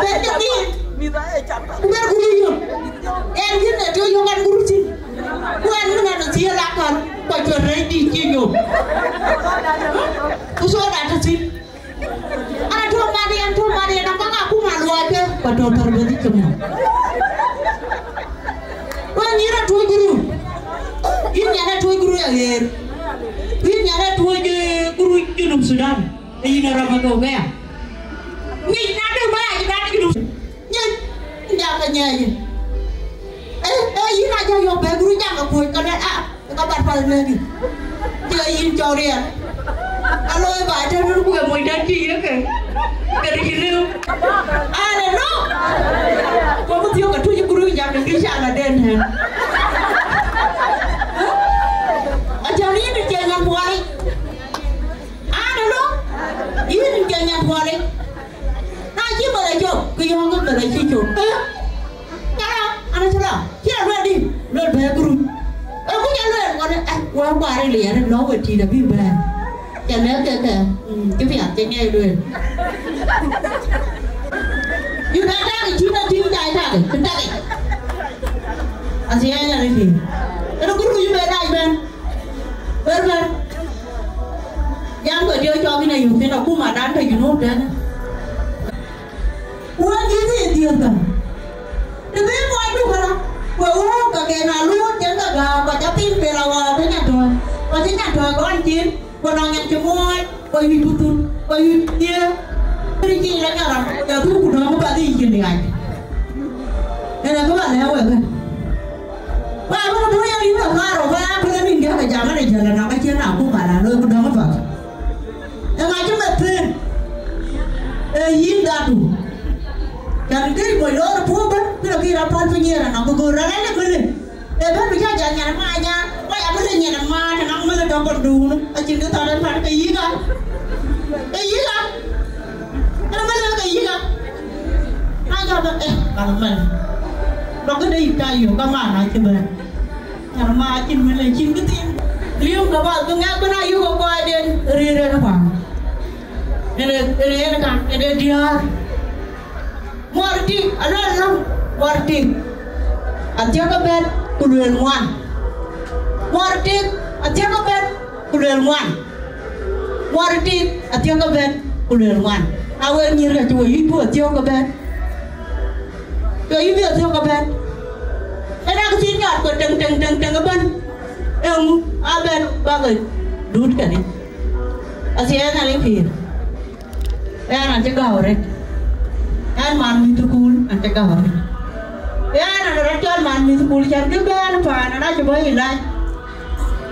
Bɛ̈n ke mïth. Ku bɛ̈n guru yök. Ɛn yïn ee tɔ̈ yök ɛn guru thïn. Ku ɛn min ɛn athiëër la kɔn, kɔc cuɛt rɛ̈c dïït cï nyop. Ku soda tɔ̈ thïn. Ana tɔ̈ madï, ɛn tɔ̈ madï, ɛn akɔŋ akuma luɔɔi ke, ku tɔ̈ thɔ̈r bɛ̈n dhïc cï mɔ̈u. Ku ɛn yïn atuɔ̈c guru. Yïn nyan atuɔ̈c guru aɣeer. Ku yïn nyan atuɔ̈c, eh, guru Junub Sudan. Ee yïn arɔm ageu ke ya. Nyic na döŋ bä ya cï dan Junub. Nyic, nyak ke nyiɛɛc yïn. Ee, ee, yïn a jɔ yök bɛ guru jam akuöc, ka luel, ah, ka bat pal mɛ̈kï. Jɔ yïn cɔk riɛl. Ka looi ba tën run ku ke moc dɛ̈t cï yiëk ke. Ke rïc rëëu. Aleluya. Ku bï thiök ke tuc guru jam de kë cak adɛn tën. Acän yïn ë cieŋ nyan puɔl yic. Aleluya. Yïn ke nyan puɔl yic. Na cï meth a cop, ke yɔ̈ɔ̈k ke meth a cï cop. Ee? Nyara, an acï lɔ. Cï a lueel dï, lueel bɛ̈ɛ̈i guru. Ee, ku ca lueel ŋɔn, eh, wä kuaar ë liɛɛr, lɔ we tït abï bɛ̈ɛ̈i. Ca lɛ̈k ke kɛ, mm, cï piath cï ŋiɛc lueel. Yïn bɛ tak, cïn a tïŋ ca tak, cï tak. Athiɛɛny an ë tïŋ. Ënë guru yï bɛ dac bɛ̈n. Bɛ̈n bɛ̈n. Jam ke diö cɔk yïn ayök thïn akuma dan tɔ̈ Junub tënë. Wek yï dhil dhiëëth kä. Të bï muɔcdu kënë, ku wëu ke ke na luööt cïn ke gääk, ku ca piny pel awäär ke Nyantöny, ku cï Nyantöny gɔn cin, ku nɔŋ nyan cï muɔɔc, ku yuc ku thun, ku yuc thiëëk. Bï cï la nyɔl rɔt, ya dhuk ku dɔ̈ŋ bä dhil cïn liaac. Ënë kë bä lɛ̈k wek ë. Ba run tɔ̈ ya yïn ë kaarou, ba ya bï rɔt nïn diäk ë jam ënë jäl ënɔɔk, acïn raan ku ba la looi ku dɔ̈ŋ ë path. Ë ŋa cï meth pëën? Ee yïn dhatu. Can kë bɔ̈ lɔɔr puɔ̈u bɛ̈n, bï rɔt kï rɔt päl piny yen ënɔɔk, bï gör rɔt rɛ̈c ë mëlë. Ee bɛ̈n bï cä jal nyan ë maanya, wai abï rɛ̈c nyan ë maan ënɔɔk mëlë dɔ̈ŋ kɔn duun, acïn kë thɔn ë pan ke yïk aa. Ke yïk aa. Ënë mëlë ke yïk aa. Na jɔ bɛ̈n, eh, bä mɛn. Dɔk këde yïk ca yök, ka man acï bɛ̈n. Ŋäth ma acïn mën le cïn këthiin. Liëm ke bath bï ŋɛk bï na yök ë kɔcden rëër en kuaŋ. Ënë, ënë yen kan, ënë diäär. Muɔr tik, aluel lɔ, muɔr tik. Athiäk ëbɛ̈n, ku lueel ŋuan. Muɔr tik, athiäk ëbɛ̈n, ku lueel ŋuan. Muɔr tik, athiäk ëbɛ̈n, ku lueel ŋuan. Na wek nyïïr ka cï we yïc bï athiäk ëbɛ̈n. Ke yïn bï athiäk ëbɛ̈n. Ënë akë cï nyɔɔt ku tëŋ, tëŋ, tëŋ, tëŋ ëbɛ̈n. Eeŋö abɛ̈n bäk duut kënë? Acie ɣɛn ë pïïr. Ɣɛn an cï gäu arëët. Ɣɛn man mïth thukul an cï gäu arëët. Ɣɛn an rɔt cɔl man mïth thukul cän kï bɛ̈ɛ̈r paan an acï bɔ̈ yï lac.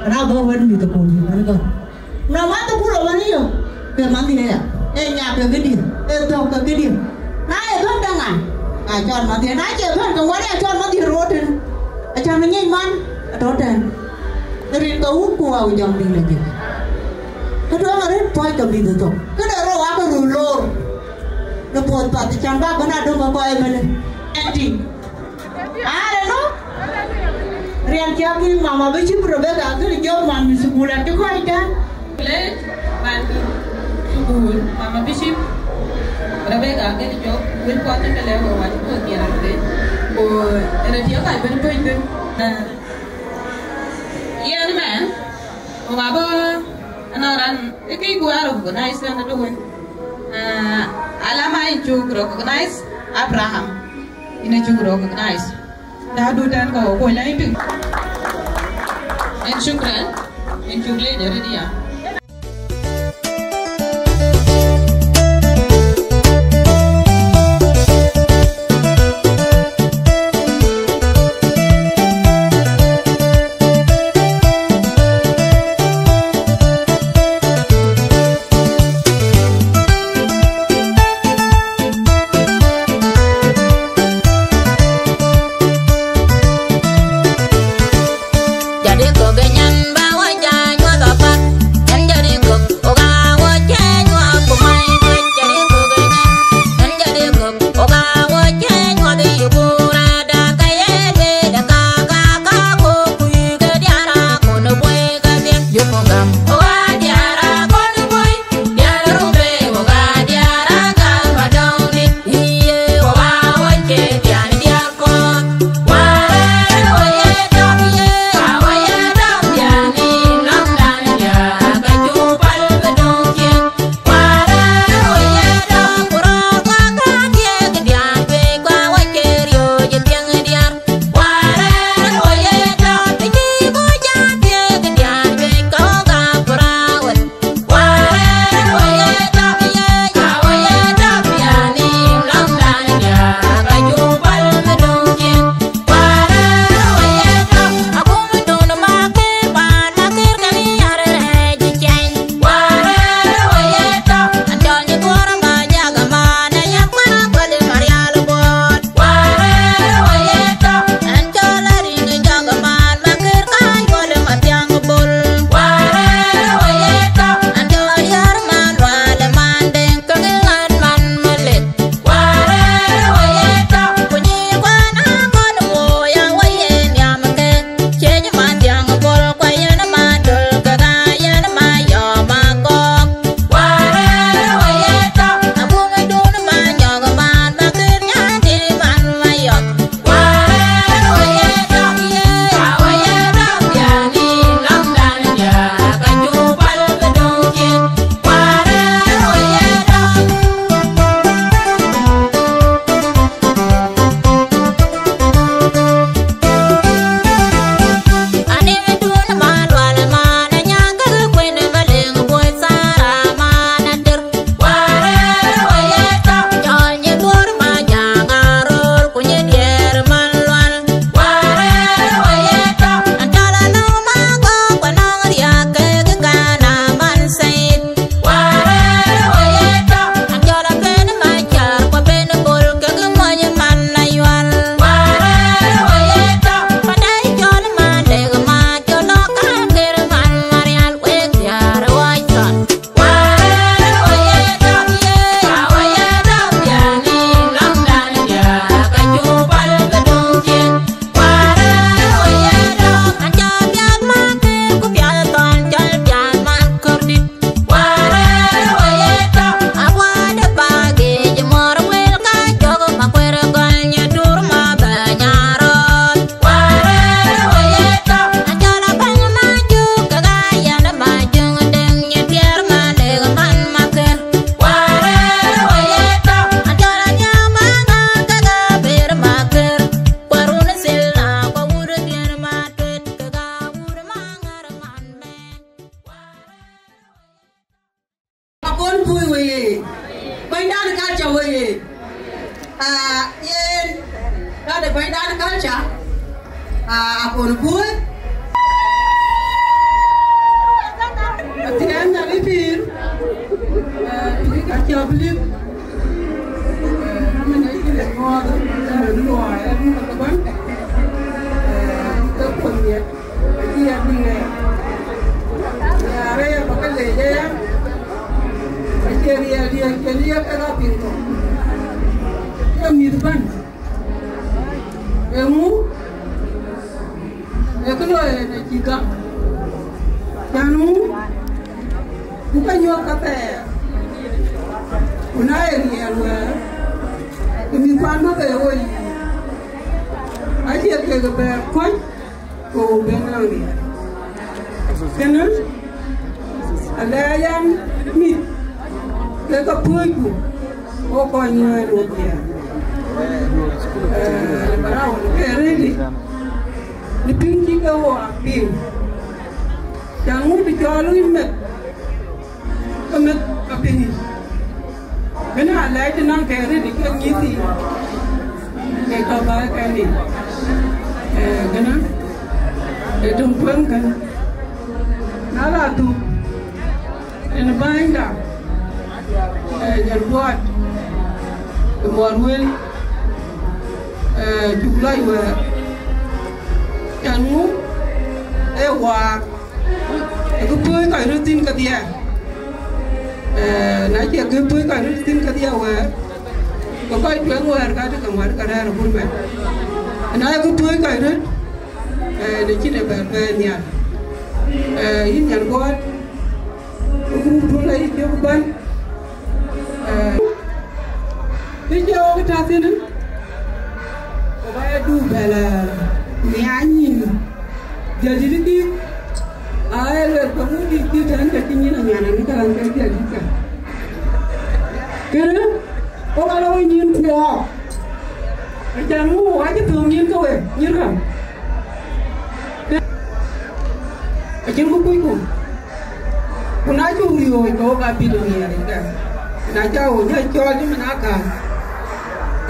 An abɔ̈ wën mïth thukul bï bɛ̈n gɔ̈t. Na man thukul ë man yök, ke man thiëëc aya. Ee nya ke këdië, ee thök ke këdië. Na ye bɛ̈n daŋ an, ka cɔl man thiëëc. Na cie bɛ̈n ke wär ë cɔl man thiëëc röt tën. Acän ŋic man atɔ̈ tɛ̈n. Rin ke wun ku wau jɔŋdït lɔ jëk. Kë tueŋ arëët puɔc ke mïth ë thok. Këde rou akë röt loor. Në puɔ̈th path cän bä bɛ̈n adöŋ ke kɔc ëbënë. Ɛn tïŋ. Are no? Riɛn cä kï mama bï cï Rebecca akënë jɔk man mïth thukul an cï kɔc tɛ̈n. Lec man mïth thukul, mama bï cï Rebecca akënë jɔk wën puɔth cï ke lɛ̈k wek wä cï puɔth diɛɛr arëët. Ku ënë tiëk kac bɛ̈n tuöc thïn. Yen mɛn, wek abï anɔŋ raan ë kïc ku aa recognize ënë të wën. Ah, alama yïn cuk recognize, Abraham, yïn ë cuk recognize. Dadu tɛ̈n ka wä kuɔny la yïn piŋ. Yen shukran, yen cuk leec arëët ya. Jadi kok nyan ba wa ja nyuɔth apath. Akon buɔ̈ɔ̈t. Athiɛɛn na lipïïr, eh, bïk acä bï lip, eh, mën ë cï lë ŋɔɔth, mën ë luɔi, mën ë bän, eh, ke kuɔny miɛt, acï ya bï ŋɛɛr. Riaar ë ya bä ke leec aya, acie riɛl diɛ̈ cïn ye kek a piŋ thok. Ke mïth bän. Eeŋu? Ee kë looi en acï gam. Cän ŋu? Ku ka nyuɔ̈th ka thɛɛr. Ku na ye riɛl wɛ̈ɛ̈r, ku mïthkuan bä ke ye wo yiic, acie kek bɛ̈ɛ̈r kɔc, ku ben naŋ riɛl. Kënë, alɛɛc an, mïth, ke ka puɔ̈ɔ̈cku, wo kɔc nyuɛɛn wo piɛth. Eh, bä rau ke rëëdi, në piŋ cï ke wo a piŋ. Cän ŋu të cɔl wïc meth, ke meth a piŋ yic. Kënë alɛɛc të naŋ ke rëëdi ke nyïïth yiic, ke tɔ̈ bä ke nin. Eh, kënë, ee töŋ tueŋ kënë. Na la thuk, en bänyda, eh, Nyanbuɔɔt, ë muɔɔr wël, eh, cuk lɔc wɛ̈ɛ̈r. Cän ŋu? Ee waar, ee kë puɔ̈ɔ̈c kɔc röt thïn kedhie. Eh, na cie kë puɔ̈ɔ̈c kɔc röt thïn kedhie wɛ̈ɛ̈r, ke kɔc tueŋ wɛ̈ɛ̈r ka të ke ŋuɛ̈t ke rɛ̈ɛ̈r ë gurmɛt. Na ye kë puɔ̈ɔ̈c kɔc röt, eh, në cïn ë bɛ̈ɛ̈r bɛ̈ɛ̈r nhial. Eh, yïn Nyanbuɔɔt, ku group duɔ̈n ayï cök bän. Eh, të cï wok tɔ̈ thïn, ku ba ya du bɛ̈l, eh, nhiany nyin. Jadït dït, aa, ee luel ke ŋu dït dït tɛ̈n ke cï nyin anyan an, ke raan ke jadït ka. Kënë, wo ka lɔ wo nyin kuɔɔk. Acan ŋu, acï thöŋ nyin ke we, nyin räm. Acïn ku kucku. Ku na cuk riööc, ke wo ka bï lɔ nhiɛɛr yic ka. Na ca wo jɔ cɔɔl cï min aa kääc,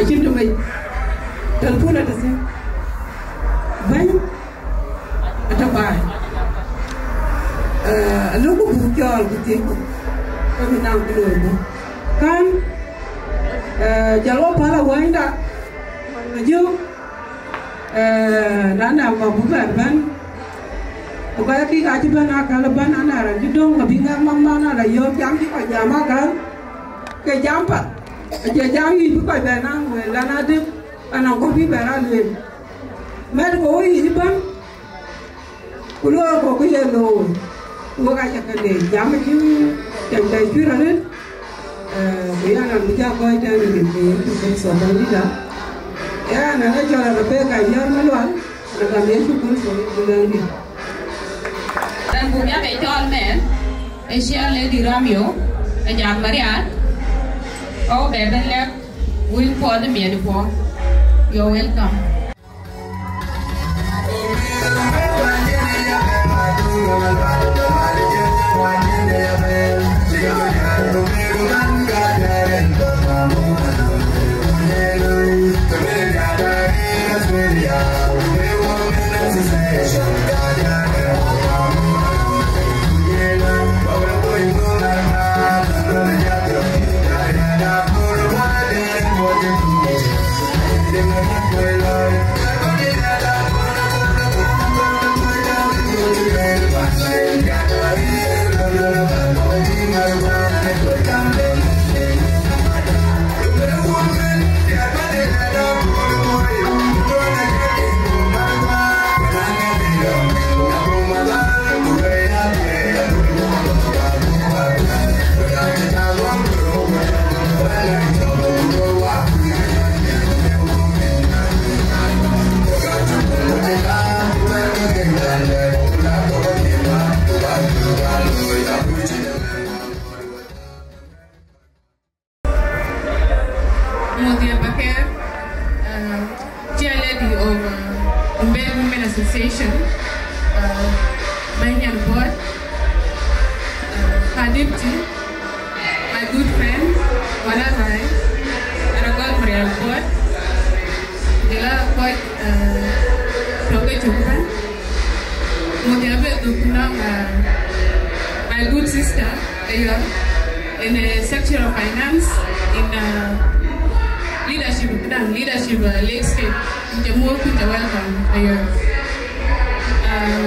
acïn të mec. Telpun atɔ̈ thïn. Bɛ̈ny, atɔ̈ baai. Eh, alëku buk cɔɔl ku thiëcku, ke bï naŋ kë looi buk. Kän, eh, jɔl wo päl awänyda, ajök, eh, na na ma buk bɛ̈n bɛ̈n, ku ka ye kïk acï bɛ̈n akäl ëbɛ̈n, ana raan cï döŋ abï ŋɛk mama na la yöök jam cï kɔc jam akäl, ke jam path, acie jam yic bï kɔc bɛ̈n naŋ wël, lan adï, anɔŋ kɔ̈k bï bɛ̈n a lueel. Mɛt ke wo yic ëbɛ̈n, ku looi kɔ̈k ke ye looi, ku wek acä ke leec. Jam acï cɛn cä cuïr arëët, eh, ku yan an bï ja kɔc tɛ̈n rin ke Yecu Kërtho bɛ̈n dït. Yan an acɔl Rebecca Yɔr Malual, an gam Yecu Kërtho bï bɛ̈n dït. Ran buk ya ke cɔl mɛn, ë Chair Lady Ramio, ë jam Marial, kɔ̈u bɛ bɛ̈n lɛ̈k wël puɔth ë miɛt puɔ̈u. You're welcome. Mudhir Baker, uh, Chair Lady of, uh, Rumbek Women Association, uh, Benjamin Board, uh, Hadipti, my good friend, Wala Rai, Aragol Marial Board, Jela Board, uh, Toke Muɔ̈th ya bɛ dhuk nɔŋ, uh, my good sister, Ayɔ̈r, in a section of finance in, uh, leadership, këdäŋ, leadership, uh, Lake State. Inca muɔ̈th, inca welcome, Ayɔ̈r. Uh,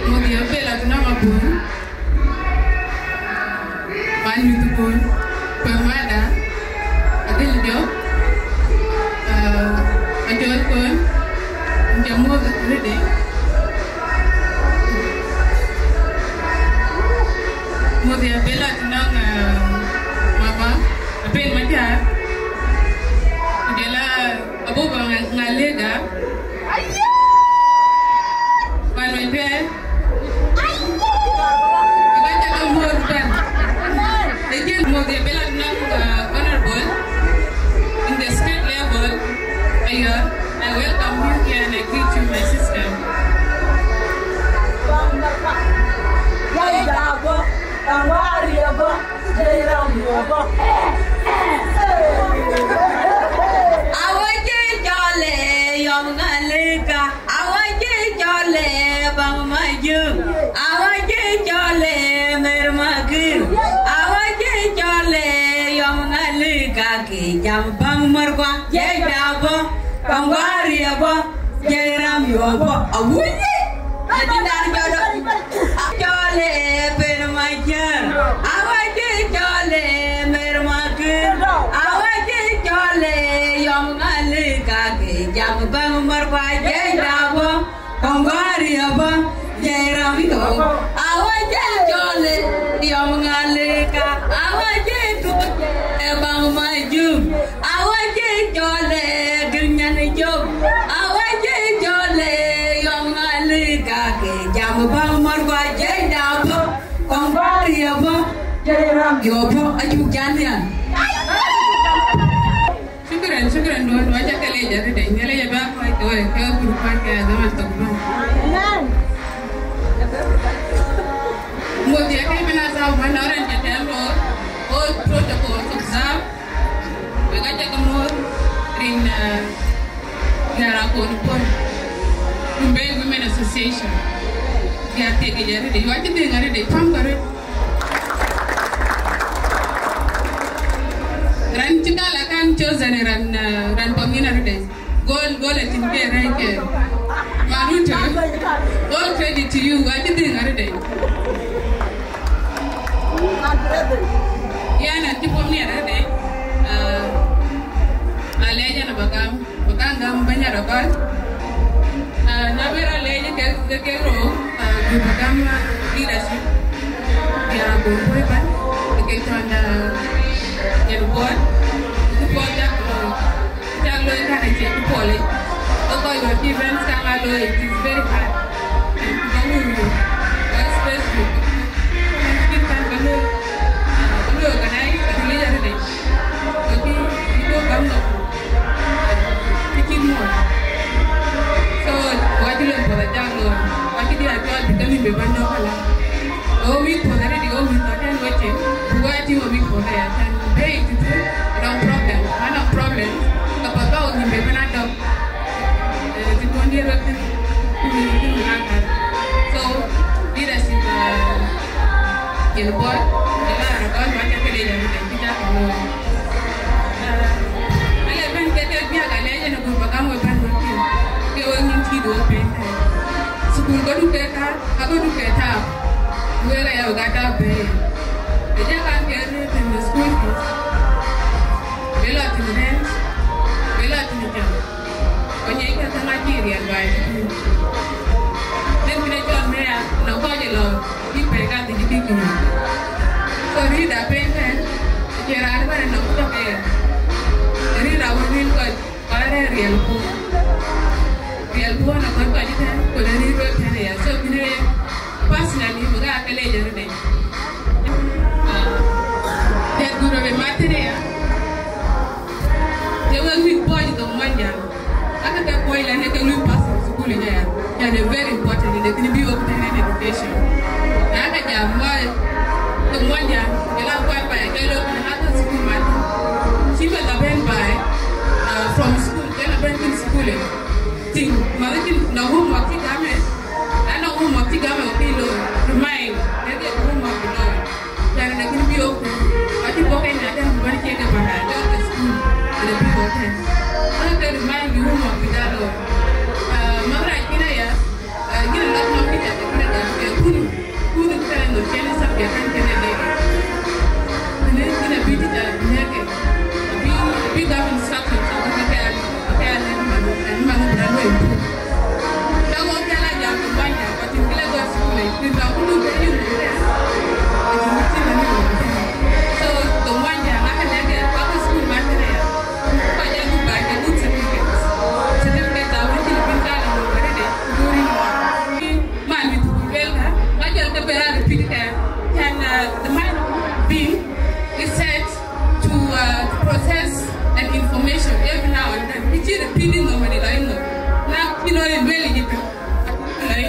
muɔ̈th ya bɛ la nɔŋ Abun. Man mïth Kon, Kuɛm Mada, Adil Jok, uh, Ajɔl Kon, inca muɔ̈th arëëdï. Muɔ̈th ya bɛ la nɔŋ, uh, mama, Apen Majar, ku jɔl a Abuba Nga-, Ngaleka, Pan Majuɛɛr. Aka cak muɔ̈th bɛ̈n. Again, muɔ̈th ya bɛ la nɔŋ, uh, honorable in the state level. Ayɔ̈r, I welcome you here and I greet you, my sister. Awɔc cï cɔl ë Yɔm Ngaleka, awɔc cï cɔl ë Baŋ Majök, awɔc cï cɔl ë Mer Makir, awɔc cï cɔl ë Yɔm Ngaleka, ke jam Baŋ Märkua, jiɛc da bɔ̈, Kaŋ guari abɔ̈, jiɛc ram yɔ abɔ̈, awuc. Adï dar jɔt. Cɔl ë Pen Majar, awɔc cï cɔl ë Mer Makir, awɔc cï cɔl ë Yɔm Ngaleka, ke jam Baŋ Märkua, jiɛc da bɔ̈, Kaŋ guari abɔ̈, jiɛc ram yɔ. Awɔc cï cɔl ë Yɔm Ngaleka, awɔc cï cɔl ë Baŋ Majök, awɔc cï cɔl ë Gïr Nyan Jok, awɔc cï cɔl ë Yɔm Ngaleka, ke jam Baŋ Märkua, jiɛc da bɔ̈, Kaŋ guari abɔ̈, jiɛc ram yɔ bɔ̈, acuk jat nhial. Shukran, shukran, duɔ̈n, wacä ke leec arëëdë, Nhialic abä kɔc ke wek, ke kur kɔc ke zaman thok bä. Muɔ̈th ya ke bï na thaau bä nɔ̈k rɛn cä tɛ̈ɛ̈m loor, all protocols observed. Wek acä ke muɔ̈th rin, uh, diäär akon puɔ̈l, Rumbek Women Association. Diäär thiek yic arëëdë, yuɔ cï dhëŋ arëëdë, pam kärë. Raan cï kala kan chosen, raan, uh, raan pam yen arëëdë. Gol, gol acïn ke rɛ̈ɛ̈c ke. Maruto, all credit to you, wa cï dhëŋ arëëdë. Yɛn an cï puɔ̈u miɛt arëëdë, ah, alɛɛc ɛn abä gam, bä kaŋ gam bɛ̈ny arɔgɔl. Ah, na bï rɔt leec ke, ke, ke rou, ah, bï bä gam, ah, leadership. Bï a gom puɔ̈u ëbɛ̈n, ke ke cɔn, ah, yen buɔt, ku puɔth jak looi. Cak looi kan acie ku puɔl yic. Ke kɔc wën cï events kan aa looi, it is very hard. Ba wur wur, ba space wur. Wën cï kan ba looi, ah, ba looi organize, ba looi arëëdë. Ke kï, kï bɔ̈ gam nɔm. Kï cï muɔɔc. So, wa cï lon puɔth ajak looi. Wa cï diäär cɔl bï ke lim bï bä nɔ̈k ala. Ɣo mïth puɔ̈th arëëdë, ɣo mïth thɔ̈k tɛ̈n wecin, ku wɛ̈ɛ̈t tïŋ ɣo mïth puɔ̈th aya tɛ̈n. Bɛ̈ɛ̈i tëtui, anɔŋ problem, anɔŋ problem, ke path bä ɣo nhïïm bï bɛ̈n adɔ̈k. Eh, të duɔ̈n diëër wek thïn, ku mïth thïn wek akan. So, leadership, uh, yen buɔt, yen raan ë gɔl wacä këde jam tɛ̈n cï dak looi. Ah, ale bɛ̈n ke kek biäk alɛɛc en agut bä gam we bɛ̈n wek thïn, ke wek nyin cïï duɔ̈k piny thɛɛr. Thukul kɔ̈du ke ka, akɔ̈du ke taap, wek aya wek aa taap bɛ̈ɛ̈i. Ë jɔ kan ke rëër thïn në school fees, bï lɔ thïn rent, bï lɔ thïn jam. Ku nyic ke käŋ acï riɛl baai tëtui. Rin këde cɔl meya, nɔŋ kɔc ë lɔ bï pɛ̈i kadhïc bïk nyuc. So rïïr da piny tɛ̈n, acie raan ëbɛ̈n ë nɔm tɔ̈ ke ye. Rïïr awën rin kɔc, kɔc rɛ̈ɛ̈r riɛl puɔ̈u. Riɛl puɔ̈u në kɔc kɔc ëtɛ̈n, ku në rïïr wek tɛ̈n aya. So kënë personally, bï ka ke leec arëëdë. Ah, dɛ̈t gurö bï mat tënë ya. Ye wek mïth puɔc ë thoŋ Muɔnyjäŋ, ake ke puɔc lɛ̈n ë ke lui pass thukul ë jaya, yani very important in the kini bï wok tënë education. Na ke jam wä thoŋ Muɔnyjäŋ, ke la kuat baai ke lok në ake thukul mat. Cï meth abɛ̈n baai, ah, from school, ke la bɛ̈n thïn thukul ë. Thïn, mɛ̈th cïn nɔŋ homework cï gam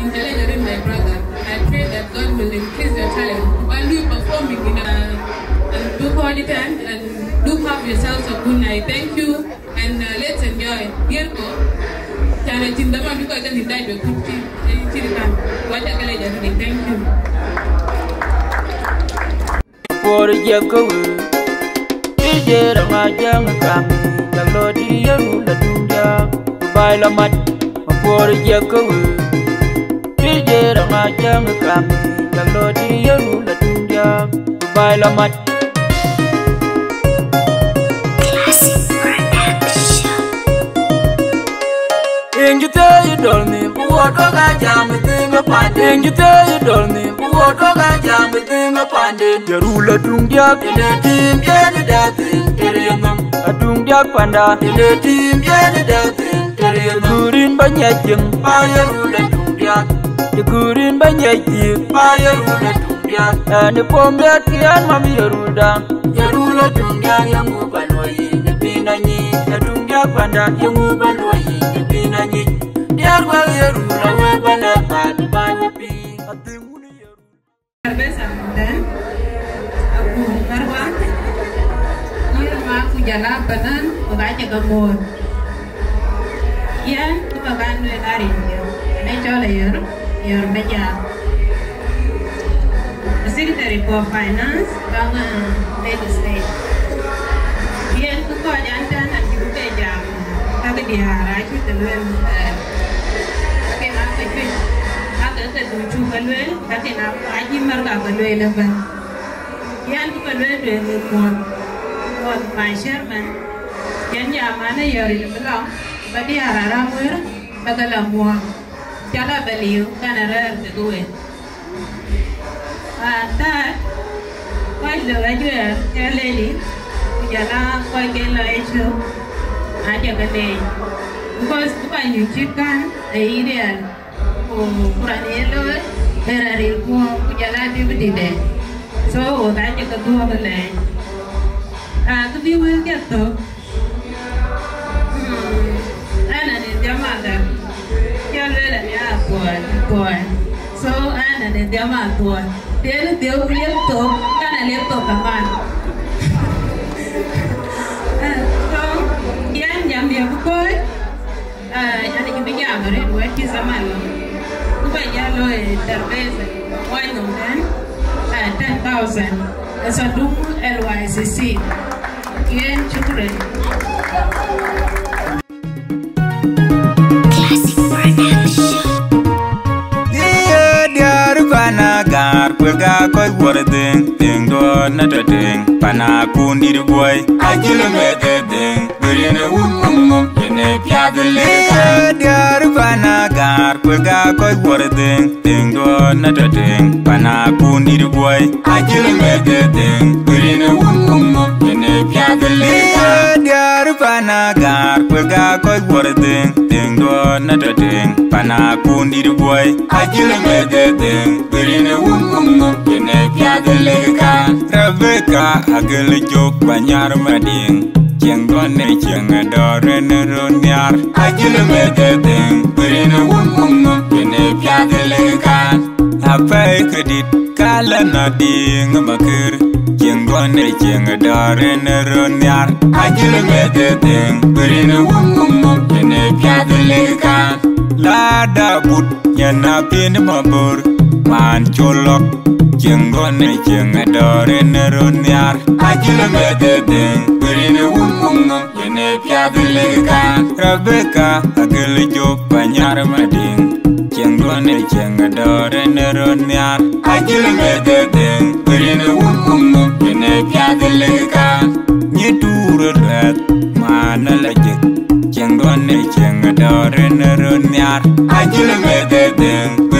Congratulations, my brother. I pray that God will increase your talent. While you performing in a, and do quality time and do have yourselves a good night. Thank you. And uh, let's enjoy. Yerko, can I think the one because I didn't die with fifty. Thank you. Puɔ̈r jiɛk ke wëu, cï jëër ë ŋa jäŋ kam, cak lɔ dï ye rul ë tuŋ diäk, ku baai lɔ mat. Puɔ̈r jiɛk ke wëu, cï jëër ë ŋa jäŋ kam, cak lɔ dï ye rul ë tuŋ diäk, ku baai lɔ mat. Yen cï thëëi dɔl nhïïm, ku wɔ tɔ̈ ka jam ë dhëëŋ ë panden. Yen cï thëëi dɔl nhïïm, ku wɔ tɔ̈ ka jam ë dhëëŋ ë panden. Ye rul atuŋ diäk, yen ee tim yen ë dɛ thïn tëër yenhom. Atuŋ diäk panda, yen ee tim yen ë dɛ thïn tëër yenhom. Kurin bä nyiɛc cieŋ, pa ye rul atuŋ diäk. Ye kurin bä nyiɛc thiëëk, pa ye rul atuŋ diäk. Ɛn ë pom diäk, yen mam ye rulda. Ye rul atuŋ diäk, ye ŋu bä luɔi yïn ë piny anyic? Atuŋ diäk panda, ye ŋu bä luɔi yïn ë piny anyic? Diäär guäk ye rul awëë bä lɛ̈k bä bï bä wä piny. Adhëŋ wun ye rul. Tarbesa mɔ̈tɛn, aku karwa, yïn ma ku jala banan, ku ka cä ke moor. Yɛn, ku ka kan lueel a rin diäk, ne cɔl Ayor, Ayor Majak. Secretary for Finance, Gama Lake State. Yen kë kɔc an tɛ̈n an cï ke jam, ka ke diäär acï ke lueel, eh, ke na ke cuëc, ka ke ke du cuk ke lueel, ka ke na acï mär ka ke lueel ëbɛ̈n. Yen kë ke lueel tueŋ ë muɔ̈th, muɔ̈th my chairman. Yen jam an ë yɔ̈r rin bï lɔ, ba diäär aram wër, ba ke la muɔ̈th. Cä la bɛ liu, kan ë rɛ̈ɛ̈r kekë wek. Aa, third, kɔc lɔ ajuɛɛr ke lady, ku jɔl a kɔc ke lɔ ecök, acä ke leec. Because bï kɔc nyuc cït kan, ee yï riɛl, ku, ku raan ye looi, ee raan ril guɔ̈ɔ̈r, ku jɔl a deputy de. So, ɣok acä ke dhuɔ̈k ë leec. Aa, kë bï wël ke thök, Hmm, ana ni dhiamada. Cä lueel an ya thuɔɔc, thuɔɔc. So, ana ni dhiama thuɔɔc. Tiɛɛl dhieu liep thok, kana liep thok kaman. Eh, so, yɛn jam ye bï kɔc, eh, yɛn cï bï jam arëët wɛ̈t cï zaman lɔ. Ku bɛ jal lɔ, eh, tarbeza, wany nɔm tɛ̈n, eh, ten thousand. Ë Sadum L Y C C. Yen, shukran. Classic Production. Ye diäär pan Agar, kuëk aa kɔc wuɔr dhëŋ, dhëŋ duɔ̈ɔ̈r në tɔ̈ tëŋ, pan akun dït guɔ̈i, acï lë meth ë dhëŋ, bï rin ë wun mum mum, yen ë piath lik. Ye diäär pan Agar, kuëk aa kɔc wuɔr dhëŋ, dhëŋ duɔ̈ɔ̈r në tɔ̈ tëŋ, pan akun dït guɔ̈i, acï lë meth ë dhëŋ, bï rin ë wun mum mum, yen ë piath lik. Ye diäär pan Agar, kuëk aa kɔc wuɔr dhëŋ, dhëŋ duɔ̈ɔ̈r në tɔ̈ tëŋ, pan akun dït guɔ̈i, acï lë meth ë dhëŋ, bï rin ë wun mum mum, yen ë piath lik kan. Rebeka agël jök ba nyar Madiŋ, cieŋ duɔ̈n ë cieŋ ë dɔ̈ɔ̈r rin ë röt nhiaar, acï lë meth ë dhëŋ, bï rin ë wun mum mum, yen ë piath lik kan. Apɛi këdït, ka lë nɔ̈ diŋ ë makër, cieŋ duɔ̈n ë cieŋ ë dɔ̈ɔ̈r rin ë röt nhiaar, acï lë meth ë dhëŋ, bï rin ë wun mum mum, yen ë piath lik kan. La da but, yen a piɛ̈n ë mabor, man col lɔ̈k, cieŋ duɔ̈n ë cieŋ ë dɔ̈ɔ̈r rin ë röt nhiaar, acï lë meth ë dhëŋ, bï rin ë wun mum mum, yen ë piath lik kan. Rebeka agël jök ba nyar Madiŋ, cieŋ duɔ̈n ë cieŋ ë dɔ̈ɔ̈r rin ë röt nhiaar, acï lë meth ë dhëŋ, bï rin ë wun mum mum, yen ë piath lik kan. Nyi tuur ë luɛth, man ë la jëk, cieŋ duɔ̈n ë cieŋ ë dɔ̈ɔ̈r rin ë röt nhiaar, acï lë meth ë dhëŋ, bï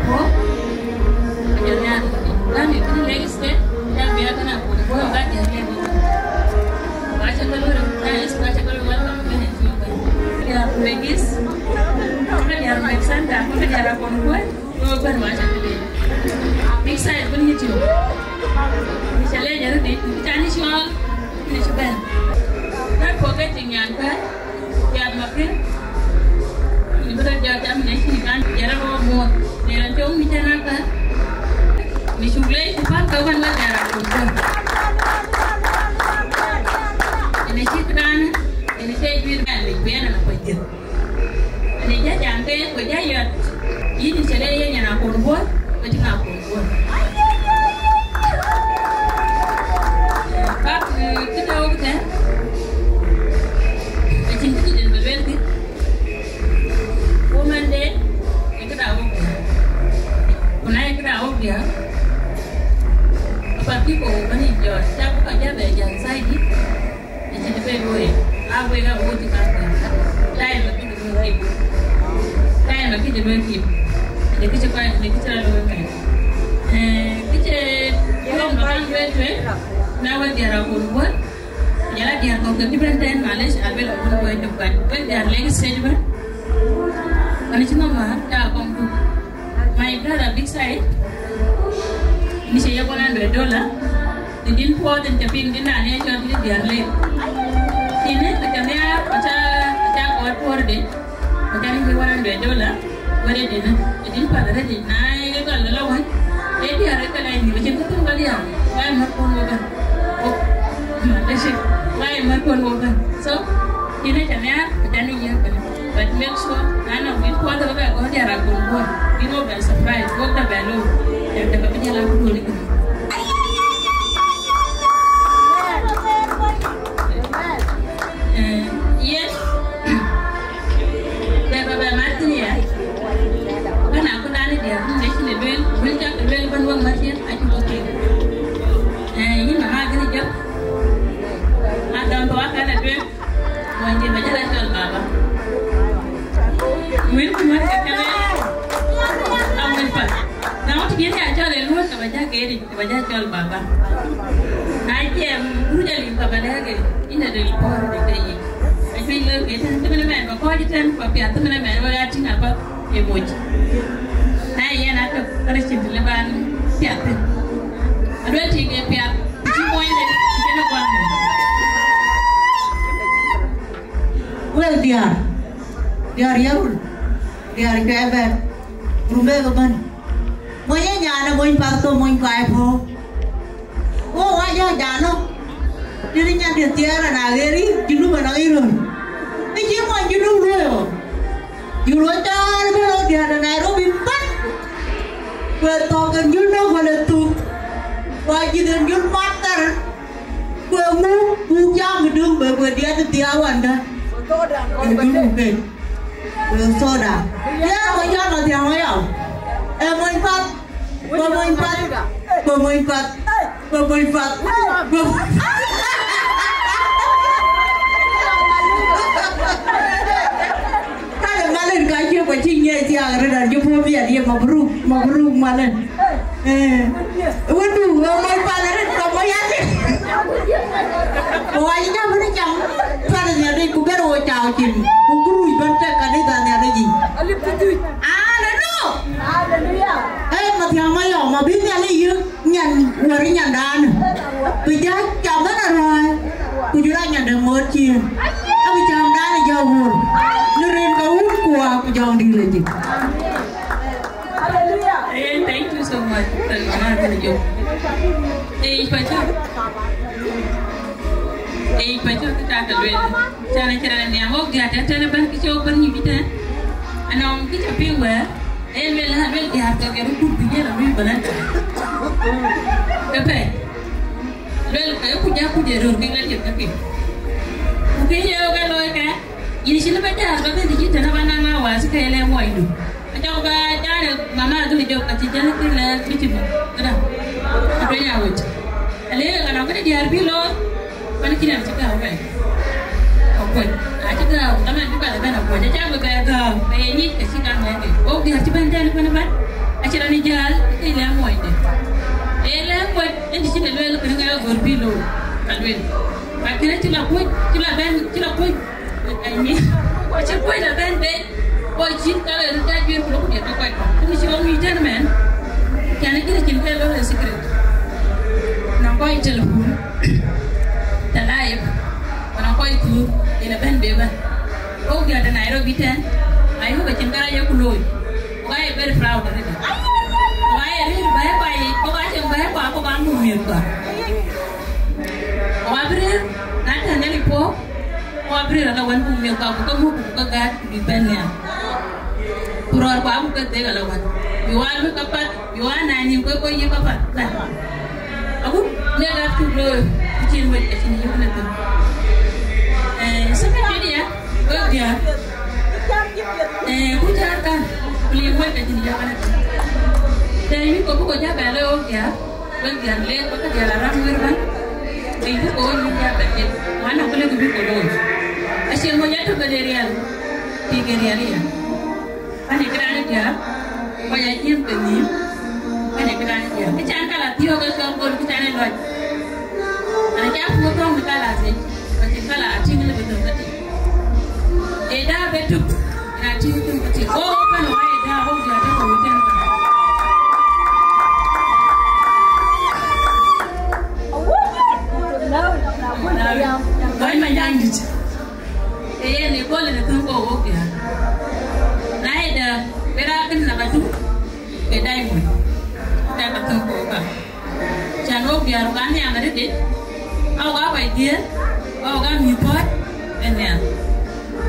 Akonkwo. Aja nhiaar. Lami kini Lake State, ya bia kana Akonkwo, ka dia Lake. Wacha kalo, guys, wacha kalo, welcome to the show. Dia Megis, ka dia Alexander, ka dia Akonkwo. Wek bɛ̈n wacha këde. Big side bï yï tïŋ. Cä leec arëdï, cä ni cɔɔl, ni cï bɛ̈n. Ka kɔ̈k ke tïŋ nyan kë, jam makë. Ni bï rɔt jɔ jam ni cï kan, jɛrɛ rɔt muɔ̈th. Ni rɔt cɔŋ ni cä na kë. Ni cuk leec ku pal ke wän wek jɛrɛ ku bɔ̈. Ni cï këdan, ni cï juiir bɛ̈n ni. Ku yɛn ana kɔc dhiëth. Ani jä jam ke ku jä yɔt. Yïn cï le yen yɛn akun buɔt, ku cï ŋa akun buɔt. Bak, eh, këda wok tɛ̈n. Acïn kë cï den bï luel kï. Woman de, ë këda wok diäk. Ku na ë këda wok diäk. Apa people bani jɔt, cak ku ka jä bɛ jal side. Ëcïn bï luɔi, a wek a wööc kaŋ. Time akëc luɔi kip. Time akëc luɔi kip. Në kë cï kɔc, në kë cï rɔt luɔi kɛn. Eh, kë cï yɔm bä kaŋ lueel tueŋ, na wek diäär akun buɔt, ku jɔl a diäär kɔ̈k ke cï bɛ̈n tɛ̈n, malec, a luel akun buɔt tök, but wek diäär lek stage bɛ̈n. Ani cï nɔm wäär, ca kɔŋ tuk. My brother, big side. Ni cï ye one hundred dollar. Të din puɔth en cä piŋ din dan ye cɔl dit diäär lek. Tïnë, aca nhiaar, aca, aca gɔɔt puɔ̈rde. Aca ni cï one hundred dollar. Wërë dinë. Të din päl rëëc, na ye gɔl la wän. Ee diäär ke la ni, cïn kë thïn ba diäär. Wai mät puɔ̈n wä bɛ̈n. Oh, ma, da shi. Wai mät puɔ̈n wä bɛ̈n. So, tïnë aca nhiaar, aca ni ye kënë. But make sure, na nɔŋ bï kuɔth ë bɛ gɔ̈t diäär akun buɔt, bï wok bɛ surprise, wok dɛ bɛ looi, dɛ dɛ bï jäl akun duɔ̈l ikïn. Eh, yes. Dɛ bɛ bɛ mat thïn ya. Bä na ku dan ë diäär, ku ŋic në lueel, lueel cak lueel bän wok mat yen, acï wok tek. Eh, yïn mama gënë jɔk. Adɔm bä wakɛn ë tueŋ. Mony dït ba jɔ la cɔl baba. Wën ku mät ke kɛ̈n aya. A mony path. Na wën, të jël ya cɔl ë luɔ̈ɔ̈t, ke ba jɔ gɛɛr yic, ke ba jɔ cɔl baba. Na jiɛɛm, wun jɔ lim ka ba lɛ̈k ë, yïn de del pɔ̈ɔ̈r de ke yic. Acuëc lëk ë tɛ̈n, cïmën ëmɛn ba kɔc ë tɛ̈n, ba piath cïmën ëmɛn wek aa tïŋ abä ë moc. Na yɛn atök, ka rɛ̈c cïn të lëu ban piath thïn. Aduel tik ë piath, cï mony de, cïn ë guaŋ. Wek diäär, diäär yarul, diäär cuɛɛbɛ̈n, rumbek ëbɛ̈n. Mony ë nyan ë mony path ke mony kuai puɔ̈u. Wo wa jɔ jano. Dït nyan de thiëër ana ɣeri, Junub ana ɣer röl. Ë cï mony Junub luöi ɣo. Jur ɣo cɔɔl bï rɔt diäär de Nairobi bɛ̈n. Ku ë thɔ̈k en jur nɔ̈k wälë thuk. Ku ajïth en jur mat thar. Ku eeŋu buk jam ë döŋ bë, bë diɛt ë dhiau wanda? Ë döŋ ë pek. Ku ë thoda. Yɛn mony jam adhiaŋ aya. Ë mony path. Ku ë mony path. Ku ë mony path. Ku ë mony path. Ku ë mony path. Kale malen ka cie ku cï nyiɛc thiaak rëër an, jɔ puɔ̈u miɛt ye mabruk, mabruk malen. Eh. Wëndu, wë mɔc pal arëët, ka mɔc yath. Ku wac jam bï cam, pal Nhialic, ku bɛ̈n wo cau cin, ku kuruc bɛ̈n tek kanitha Nhialic yic. Alip ku juëc. Aleluya. Aleluya. Eh, mathiaŋ mayɔm, abï Nhialic yïk nyan wär nyandan. Bï jɔ cam ënë rɔ̈ɔ̈i, ku jɔ la nyande ŋoot cin. Abï camdan ë jɔ wuur. Në rin ke wun ku waak ku jɔŋdït lɔ jik. Hallelujah. Eh, thank you so much. Thank you, Mama, thank you. Eh, pacak. Eh, pacak, kë tak lueel. Can acï raan nhiam wok diäär tɛ̈n tɛ̈n ëbɛ̈n kë cï wok bɛ̈n nyuc tɛ̈n. Anɔŋ kë cä piŋ wɛ̈ɛ̈r, ee lueel, aa lueel diäär thok yen röt kut bï yen a luui bï lɛ̈k. Ke pɛ̈i. Lueel ke ku jä kuc ë röör kek la tiep ke piny. Ku kë ye wok ë looi kë, yïn cïn bä diäär bä bɛ̈n cït tënë bä naŋ a wath ke lɛ muɔnydu. Acɔk bä jaan ë mama Agili Jok, acï jël kë lɛ bï cï bï këda. Atueny awöc. Alëëk ë ka nɔm këde diäär bï looi, man cïn ɛn cï gääu bɛ̈n. Akuöc. Acï gääu, taman bï bɛ̈n bɛ̈n akuöc. Acä bï bɛ gääu, ke ye nyic, ke cï kaŋ lɛ̈k. Wok diäär cï bɛ̈n tɛ̈n ëbɛ̈n ëbɛ̈n. Acï rɔt jäl, ke lɛ̈k muɔnyde. Ee lɛ̈k muɔc, en cï cïn ë lueel, kënë ŋɛk agör bï looi, ka lueel. Ka kënë cï la kuöc, cï la bɛ̈n, cï la kuöc. Acï kuöc la bɛ̈n bei, ku cïn ka lɔ röt jɔ juëër ku lɔ ku diɛt ke kɔc kɔ̈k. Ku cï wok ŋic tënë mɛn, cän ë jël cïn ke lɔ le secret. Nɔŋ kɔc telephone, të live, ku nɔŋ kɔc thuur, yen ë bɛ̈n bei bɛ̈n. Wok diäär de Nairobi tɛ̈n, I hope acïn kë rɔt ye ku looi. Ku ka ye very proud already. Ku ka ye rëër bɛ̈ɛ̈i kua yic, ku ka cïn bɛ̈ɛ̈i kua, ku ka muk miëth kua. Ku ka bï rëër, na tɛ̈n Nhialic puɔ̈u, Wa bï rëër ala wën, buk miëth kua, buk ke muk, buk ke gäät, ku bïk bɛ̈n nhial. Ku röör kua buk ke thek ala wën. Bï wa luɔ̈i kapath, bï wa naŋ nïïm ke kɔc yï kapath. Agut nek aa cuk looi, ku cïn wec acïn yök në thïn. Eh, secretary ya, wek diäär. Eh, ku cäär kan, ku liim wec acïn yök në thïn. Tɛ̈ yï kɔc bï kɔc ja bɛ looi wok diäär. Wek diäär lek, wek diäär aram wër bän. Bï bï kɔc yïn ya bɛ lek. Wan akölë kë bï kɔc looi. Acie moc atök ke de riɛl. Tik ke riɛl ya. Wan ë këdan diäär. Kɔc ajiëm ke nhïïm. Wan ë këdan diäär. Kë can ka la thiɔ̈k ke cɔl gol, kë can ë lɔc. Ana ca puɔ̈u thɔ̈ŋ në ka la thiëc. Ka cïn ka la tïŋ lë bï thök ke tik. Ë dääp ë tök. Na tïŋ tïŋ ke tik. Go open wide, dääp wok diäär tök ke wut tën. Gɔny Manyang dït. Ee yen ë gɔl në thöŋ kɔ̈k wok diäär. Na ë dääp, ke raan kën na ka tuk, ke diamond. Dääp ka thöŋ kɔ̈k ka. Can wok diäär wok aa nhiam arëët, au ka kɔc dhiëëth, au ka mïth pɔ̈ɔ̈c ë nhial.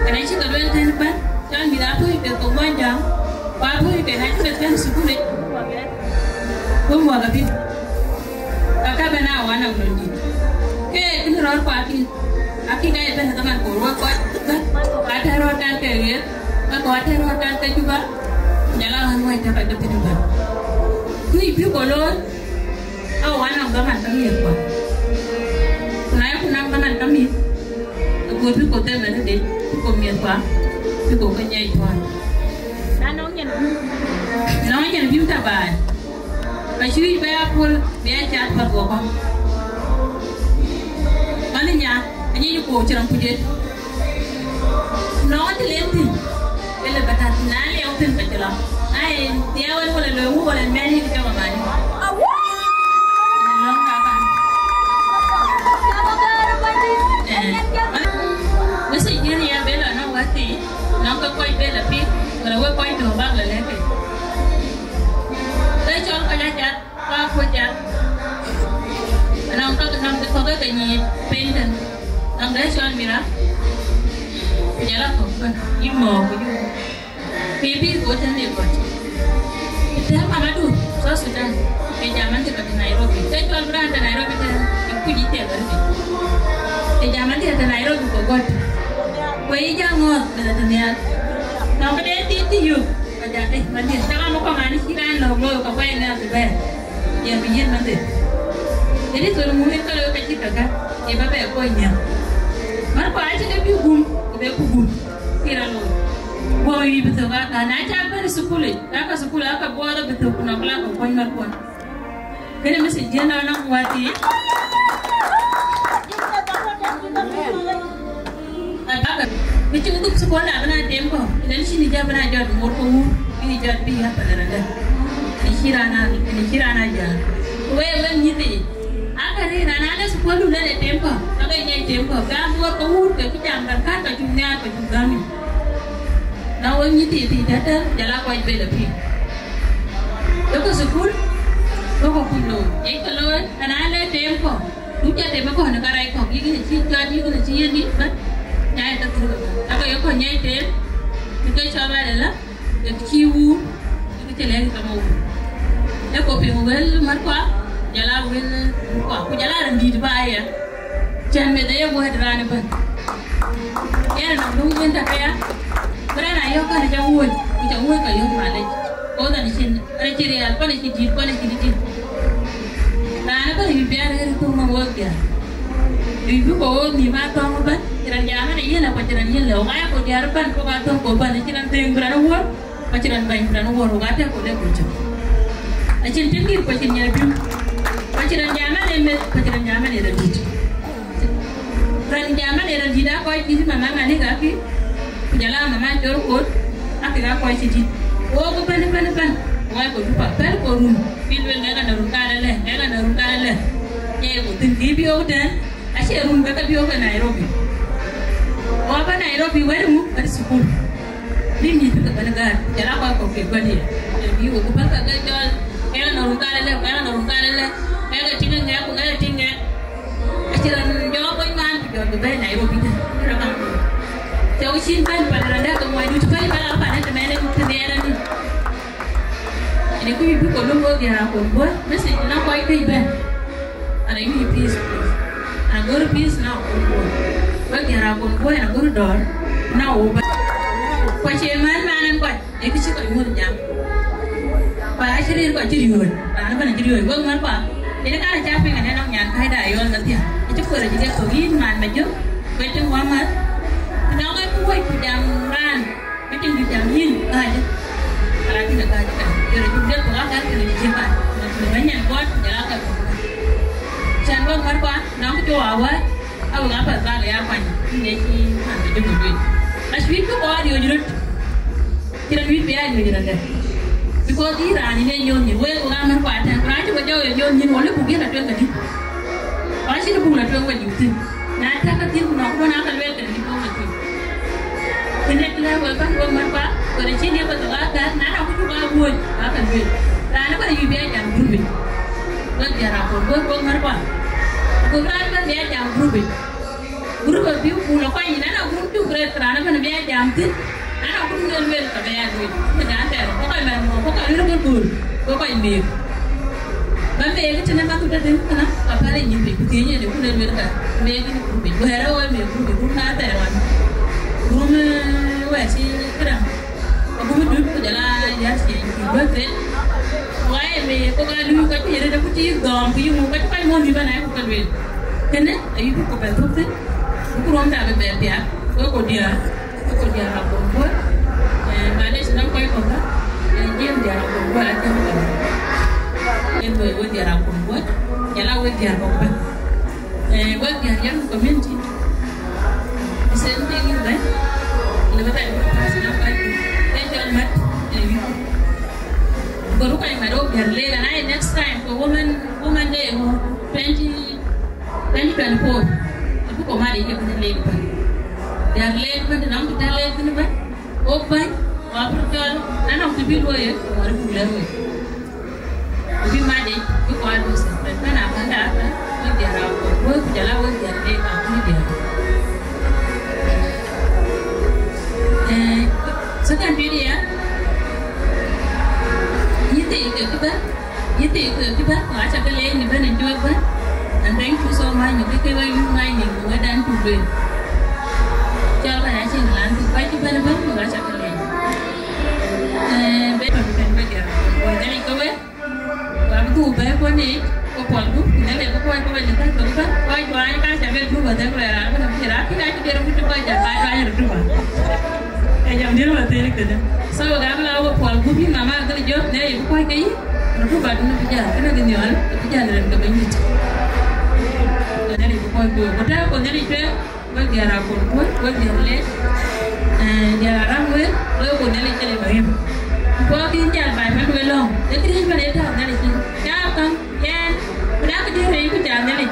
Kënë cï ke lueel tën ëbɛ̈n, cɔl mïth aa puɔ̈c ke thok Muɔnyjäŋ, ku aa puɔ̈c ke na cï ke thɛ̈n thukulic, ku muɔ̈k abï. Ka ka bɛ̈n aa wan a lon dït. Ke kënë rɔ̈ɔ̈r ku akï, akï ka ye bɛ̈n ë dhaman koor wek kɔc bɛ̈n, ka tɛ̈ rɔ̈ɔ̈r kan ke ɣer, ka kɔc atɛ̈ rɔ̈ɔ̈r kan ke Juba, ku jɔl a ɣän wɛ̈c tɛ̈ kɔc ke thïn ëbɛ̈n. Ku yï bï kɔc looi, Au, anɔŋ dhaman ka mïth kua. Ku na ye ku naŋ dhaman ka mïth, ke ku bï ku them arëët, bï ku mïth kua, bï ku ke nyiɛc tuɔɔc. Na nɔŋ nyin bïm, nɔŋ nyin bïm tɛ̈ baai. Ka cï wïc bï ya puɔ̈l, bï ya cath path wokɔ̈u. Manh ë nya, anyic ku cï rɔm kuc en. Nɔŋ cï lem thïn, ke le bä tat thïn, na liɛu thïn, ka cï lɔ. Na ye dhiau en, wala loi ŋu, wala mɛn yïn, ke cɔk amani. Lɔŋ ka ban. Eh, message diɛn ya bë lɔ nɔŋ wäthii, nɔŋ ke kɔc bë lɔ piŋ, wala wek kɔc tɔ̈ bäk lɔ lɛ̈k ke. Ke cɔl kɔc acath. Ka kuc ya. Nɔŋ ka, nɔŋ ka, ka, ka nyic piny tën. Nɔŋ de cɔl Mira. Ku jɔl a kɔ̈k bɛ̈n. Yï mɔ̈ɔ̈k ku yï. Ke bï ku tën de kɔc. Tën mama du, South Sudan. Ke jam an, ke ka tën Nairobi. Ke cɔl bï raan tën Nairobi tën. Ke kuc yï tën Nairobi. Ke jam an, ke tën Nairobi ku gɔ̈t. Ku yï jam ŋɔ̈ɔ̈th, ke tën nhial. Nɔŋ ke de tiit cï yök. Ka jam, eh, madït, cak a muk kɔŋ an, cï raan lɔ̈k looi, ka kuɛɛn nhial bï bɛ̈ɛ̈r. Yen bï yiën madït. Yen ë thöl ŋu yen ka looi ka cït kakë, ye bä bɛ kuɔny nhial. Man kua acï ke bï gum, ku bɛ ku gum. Kï rɔt looi. Guɔ yï bï thök aka, na cak bɛ̈n ë thukul yic, ka ka thukul aka buɔɔth bï thök ku nɔ̈k la ka kuɔny man kuɔn. Kënë message diɛn lɔ nɔŋ wäthii. Abakë, kë cï dhuk thukul abï na tem kɔ̈u, ënɛn cïn jam bï na jɔt ŋoot ke wur, bï jɔt bï ya päl rɛ̈ndë. Ënë cï raan a, ënë cï raan a jam. Ku wek, wek nyïthii, aka rëër raan a lë thukul du lënë tem kɔ̈u, ka ke nyai tem kɔ̈u, ka ŋoot ke wur ke cï jam bɛ̈n kän ka cuk nhiaar ka cuk gäm yic. Na wek nyïthii thii tëtën, jɔl a kɔc bel apïïr. Duɔ̈kkë thukul, duɔ̈kkë kuc looi. Yen ke looi, ka na le tem kɔ̈u, du cä tem ë kɔ̈u në karɛc kɔ̈k, yïk në cï cɔɔt, yïk në cï yen dït bɛ̈n. Nyai ë thukul ëbɛ̈n. Ka ke ye kɔ̈u nyai tem, ku ke cɔl bä de lä, ke cï wuur, yïk cï lɛ̈k ke ma wuur. Ë kɔ̈u piŋ wël mät kua, jɔl a wël mät kua, ku jɔl a rɛ̈n dït bä aya. Cän meth aye guɛ̈t raan ëbɛ̈n. Yen anɔŋ duŋ yen tɛ̈ këya, bï raan a yɔ̈k kän ca wuöc, ku ca wuöc ka yɔ̈k malec. Koth an cïn, an cï riɛl, pan cï dït, pan cï dït. Raan ëbɛ̈n bï bɛ̈n rëër thok nɔm wek diäär. Bï bï kɔ̈u wek nhïïm aa thɔ̈ŋ ëbɛ̈n, cï raan jam an, yen ë, ku cï raan yen lëu. Ŋa ye kɔc diäär ëbɛ̈n, kɔ̈k aa thɔ̈ŋ kɔ̈u ëbɛ̈n, cï raan thëëŋ bï raan wuɔ̈r. Ku acï raan bɛ̈ny, ku raan wuɔ̈r, wok aa tɛ̈ kɔ̈u lek kɔc cök. Acïn tïŋ dït, ku acïn nyiɛɛr piŋ. Ku acï raan jam an, ee meth, ku acï raan jam an, ee raan dït. Raan jam an, ee raan dït, aa kɔc dït, mama Malika akï, ku jɔl a mama Cor Kuot, akek aa kɔc cï dït. Wok ëbɛ̈n, ëbɛ̈n, ëbɛ̈n, wok aa kɔc Juba, pɛ̈l kɔc run, bï lueel ŋɛk anɔŋ run kaarë lɛ, ŋɛk anɔŋ run kaarë lɛ. Nyai ku thïn, kï bï wok tɛ̈n, acie run bï ke bï wok ke Nairobi. Wok bä Nairobi, wɛ̈t ŋu, wɛ̈t thukul. Bï mïth bï ke bɛ̈n gäär, jɔl a kɔc kɔ̈k kek guäl ye. Të bï wok bä ke ke jɔl, ŋɛk anɔŋ run kaarë lɛ, ŋɛk anɔŋ run kaarë lɛ, ŋɛk ë tïŋ ë ŋɛk, ku ŋɛk ë tïŋ ŋɛk. Acï raan jɔɔk kony ŋaan ku jɔl bï bɛ̈n Nairobi tɛ̈n, bï rɔt kaŋ. Cïn bɛ̈n pan randa ke muɔcdït bɛ̈n bɛ̈n a pan ëtëmɛn ë tëmɛn ë ni. Ënë ku yï bï kɔc lum wek diäär akon guɔ̈c, message na kɔc kec bɛ̈n. Ana yï peace, please. Ana gör peace na akon guɔ̈c. Wek diäär akon guɔ̈c, ana gör dɔ̈ɔ̈r na wo bɛ̈n. Ku acie män man ɛn kɔc, ee kë cï kɔc ŋöt jam. Ku acï rëër kɔc cï riööc, raan ëbɛ̈n acï riööc. Wek män kua, yen ë kan acä piŋ ënë nɔŋ nyan käida ayɔɔl kedhie. Acï kuɛɛr acï ke thök yïn man Majök, ku ë tïŋ wämär. Nɔŋ ë ku wec ku jam raan. Meeting dït jam yïn, gääcë. Ala kïn ë gääcë kan. Yöre cuk dhiëth ku ka gäl kënë cï cï man. Në bɛ̈ny nyan kuɔt, jɔl aa ka. Cän bä mär kua, nɔm cï wa wä, a wek a päth bä ke ya kuany. Yïn ë cï man ke jök ë duëc. Acuïc bï kɔɔr riööc röt. Cï rɔt wïc bï ya riööc rɔt dɛ. Because yïn raan yïn ë nyööth nyin, wek wek a mär kua tɛ̈n. Ku raan cï we jɔu ye nyööth nyin, wä lëu buk yïn la tueŋ kedï. Wä cïn buk la tueŋ we liu thïn. Na tɛ̈k ke thïn ku nɔm, ku bä na ka lueel kënë cï bɔ̈ we thïn. Kënë lɛ̈k wek bän wek mär kua, wën acïn ye bä thok aa gäär, na nɔŋ ku cuk aa wuöc, aa ka lueel. Raan ëbɛ̈n ayï bï a jam group yic. Wek diäär akon, wek wek mär kua. Ku raan ëbɛ̈n bï a jam group yic. Group abï ku lɔ kɔc yïn, na nɔŋ group cuk rɛt, raan ëbɛ̈n bï a jam thïn. Na nɔŋ group ë lueel ka bï a lueel. Këdan thɛɛr, ku kɔc mɛn mɔ̈u, ku kɔc röt ke gööl, ku kɔc meek. Ba meek tënë ma ku tëtïn kënë, ka päl ë nyïïn piny, ku thiëëny ënë ku le lueel ka meek yïn group yic. Wɛ̈ɛ̈r ë ɣɔɔc meek group yic, group na thɛɛr wan. Group, eh, wɛ̈ɛ̈r cï këdäŋ. Agup dut ku jɔl a yäth cieŋ cï bɛ̈ thel. Wai ëmë kɔ̈k aa luui kɔc piny arëët, ku cï dhɔ̈ɔ̈m ku yï ŋu, kɔc kɔc muɔ̈n bï bɛ̈n aa ku ke lueel. Kënë ayï bï ku bɛ thök thïn, bï ku rɔ̈m da bï bɛ piath, wek ku diäär, wek ku diäär akon guɔ̈t. Eh, malec nɔŋ kɔc kɔ̈k kä, eh, jiëm diäär akon guɔ̈t acïn kɔ̈k. Yen wek, wek diäär akon guɔ̈t, jɔl a wek diäär kɔ̈k bɛ̈n. Eh, wek diäär Yirol community, the same thing in there. Lëu bä bɛ̈n bï pass na kɔc, ke jɔl mät, eh, yï. Go ruk kɔc mät wok diäär lek, and I next time, ku women, women day, ku twenty, twenty twenty-four. Abï ku mat ye kënë lek bä. Diäär lek bä, të nɔŋ të tɛ̈ lek thïn bä. Wok bäny, wa bï cɔl, na nɔŋ të bï luɔi ye, wa rï buk lɛ̈k wek. Ku bï mac yic, bï kɔc bï separate. Bɛ̈n a bɛ̈n da, bɛ̈n, wek diäär akon guɔ̈t, ku jɔl a wek diäär lek akun diäär. Eh, second video, yïn thii ke kï bɛ̈n, yïn thii ke kï bɛ̈n, ku aca ke leec në bɛ̈n ë juëc bɛ̈n. And thank you so much, në kë ke wek yum ŋany në wëdan cuk lueel. Cɔl kɔc acïn lan thïn, kɔc cï bɛ̈n ëbɛ̈n, ku aca ke leec. Eh, bɛ̈n bɛ̈n bɛ̈n diäär, ku dhil ke wek. Wa bï dhuk bɛ̈ɛ̈i kuɔ̈n yiic, ku puɔl gup, ku Nhialic bï kuɔny ku bɛ̈ny ë thäk thok ëbɛ̈n. Kɔc juaany ka ca bɛ gup adhek luɛɛl raan ëbɛ̈n abï rac, kï ka cï der wïc tï kɔc ca ka juaany röt tï bä. Ee jam diël wä thëël kënë. So, wek abï la wek puɔl gup yïn mama Agël Jök, Nhialic bï kuɔny ke yï, röt tï bä dun bï jäl, kënë kï nhiɔl, bï jäl rin ke bɛ̈ny dït. Nhialic bï kuɔny ku wek. Ku tɛ̈ɛ̈u ku Nhialic tueŋ, wek diäär akon kuɔ̈n, wek diäär lek, eh, diäär aram wek, wek ku Nhialic ke le bä yïn. Ku kɔɔr kïn jäl baai bä duël lɔ̈ŋ, ee këriëëc bä le tääu Nhialic thïn. Cä käŋ, yɛn, ku dak kë diëër rëëc ku ca Nhialic.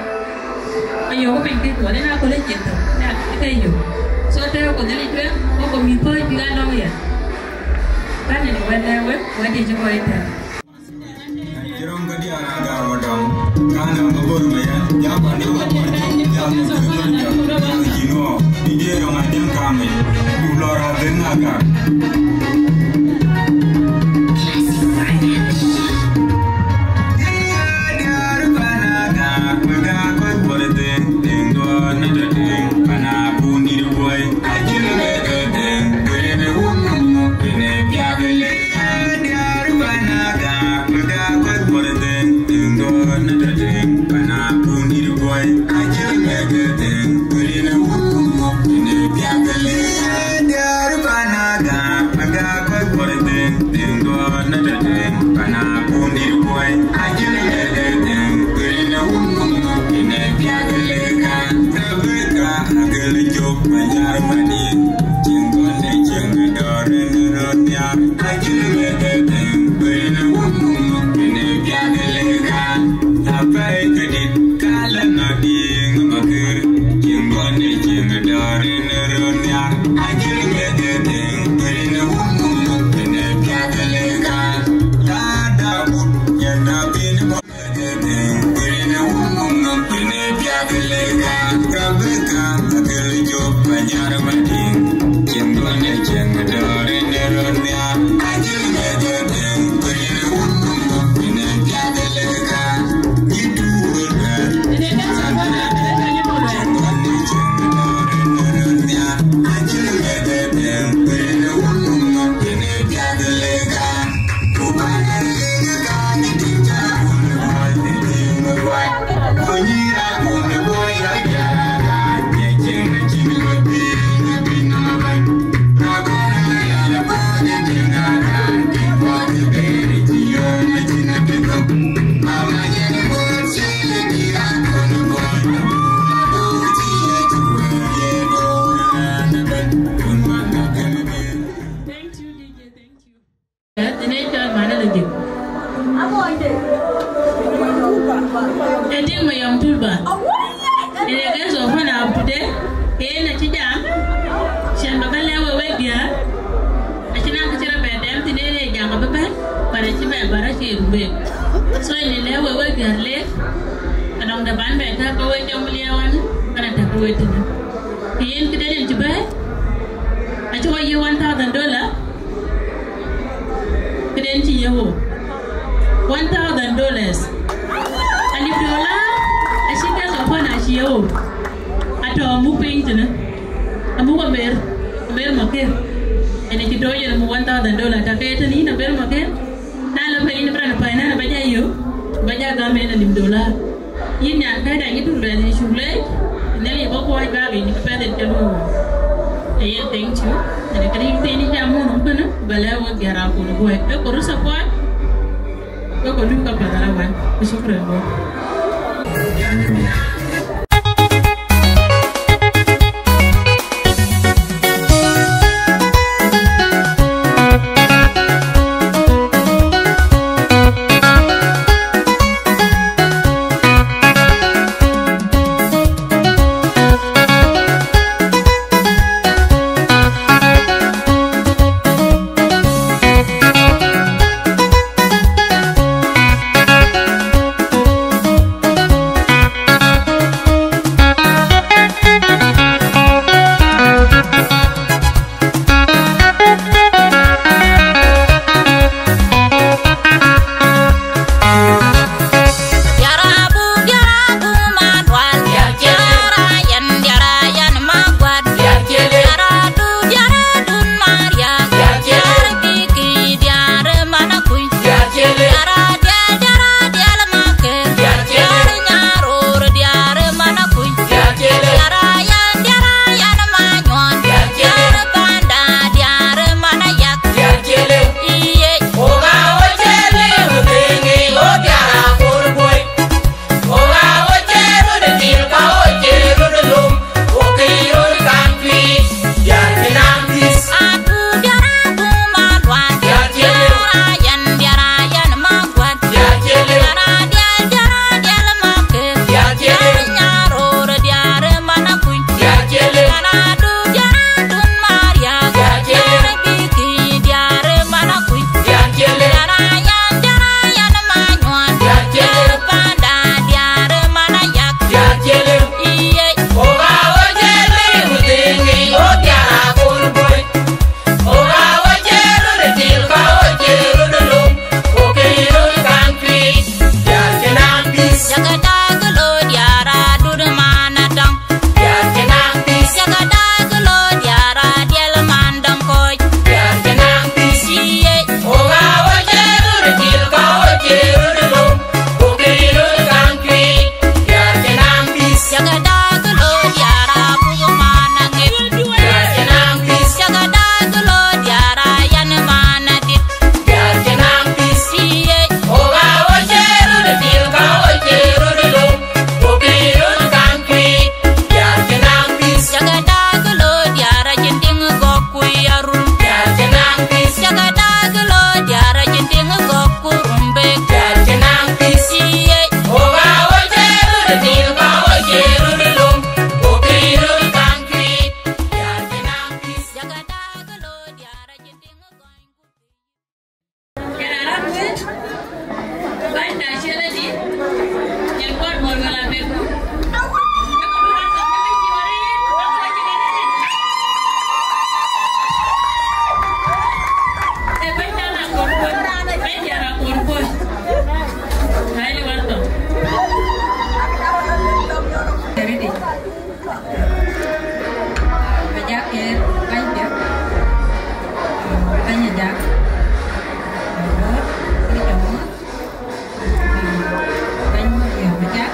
Ayök piny kë tuɔl, yen aköl ë ciɛth thok, dak kë ke yök. So, tɛ̈ɛ̈u ku Nhialic tueŋ, wek ku mïth pɔ̈ɔ̈c bïk a lɔ̈ŋ yɛn. Bä nɛn wɛ̈t lɛ̈k wek, wɛ̈t ye cï kɔc tɛ̈ɛ̈u. Cï rɔ̈m ke diäär Agäär Madɔŋ, kan ë Mabor Maya, jam Mabor Maya, jam Mabor Maya, jam Jinɔ, DJ Rɔŋ Ajäŋ Kaŋ, ku lɔ raan dhëŋ Agäär. Diäär pan Agäär, wek aa kɔc bɔ̈ dhëŋ, dhëŋ duɔ̈ɔ̈r në tɔ̈ dhëŋ, pan abun dït buɔi. Acïn bɛ ke dhëŋ, kërë bɛ wun nɔm, kërë piath le. Diäär pan Agäär, wek aa kɔc bɔ̈ dhëŋ, dhëŋ duɔ̈ɔ̈r në tɔ̈ dhëŋ, pan abun dït buɔi. Acïn bɛ ke dhëŋ, kërë bɛ wun nɔm, kërë piath le. Diäär pan Agäär, wek aa Diäär, acïn na kë cï rɔt bɛ dɛm thïn, ee jam abï bɛ̈n, but acï bɛ bär acï rum wek. So, yen lɛ̈k wek, wek diäär lek, anɔŋ de ban bɛ tak ke wek jɔŋ liɛɛu wan, bän a tak ke wek tënë. Ke yen këden yen cï bɛ̈ɛ̈i, acï wɔ yiëk one thousand dollar, këden cï yiëk wɔ. One thousand dollars. Alip dollar, acï ke thɔpɔn acï yiëk wɔ. Atɔ̈ amuk piny tënë. Amuk Amer, Amer Maker. Yen acï tooc yen amuk one thousand dollar, tak ke tënë yïn Amer Maker. Na la pɛ̈i yïn bï raan pɛ̈i nɛn abä ja yök, abä ja gam en alim dollar. Yïn nyan kɛ̈ɛ̈t, anyï tuk luɛth yïn cuk leec, Nhialic bä kuɔɔc bä piny, ke pɛ̈th en cä luöi wɔ. Ee yen, thank you. Ënë këriëëc thïn cä muɔ̈n nɔm kënë, bä lɛ̈k wek diäär akun guɔ̈c. Ke kor support, ke kor luui ka path ala wan. Ku shukran bro. Ajak ke bäny piɛth, bäny Ajak. Bor, kënë cä muɔ̈th. Bäny Ajak.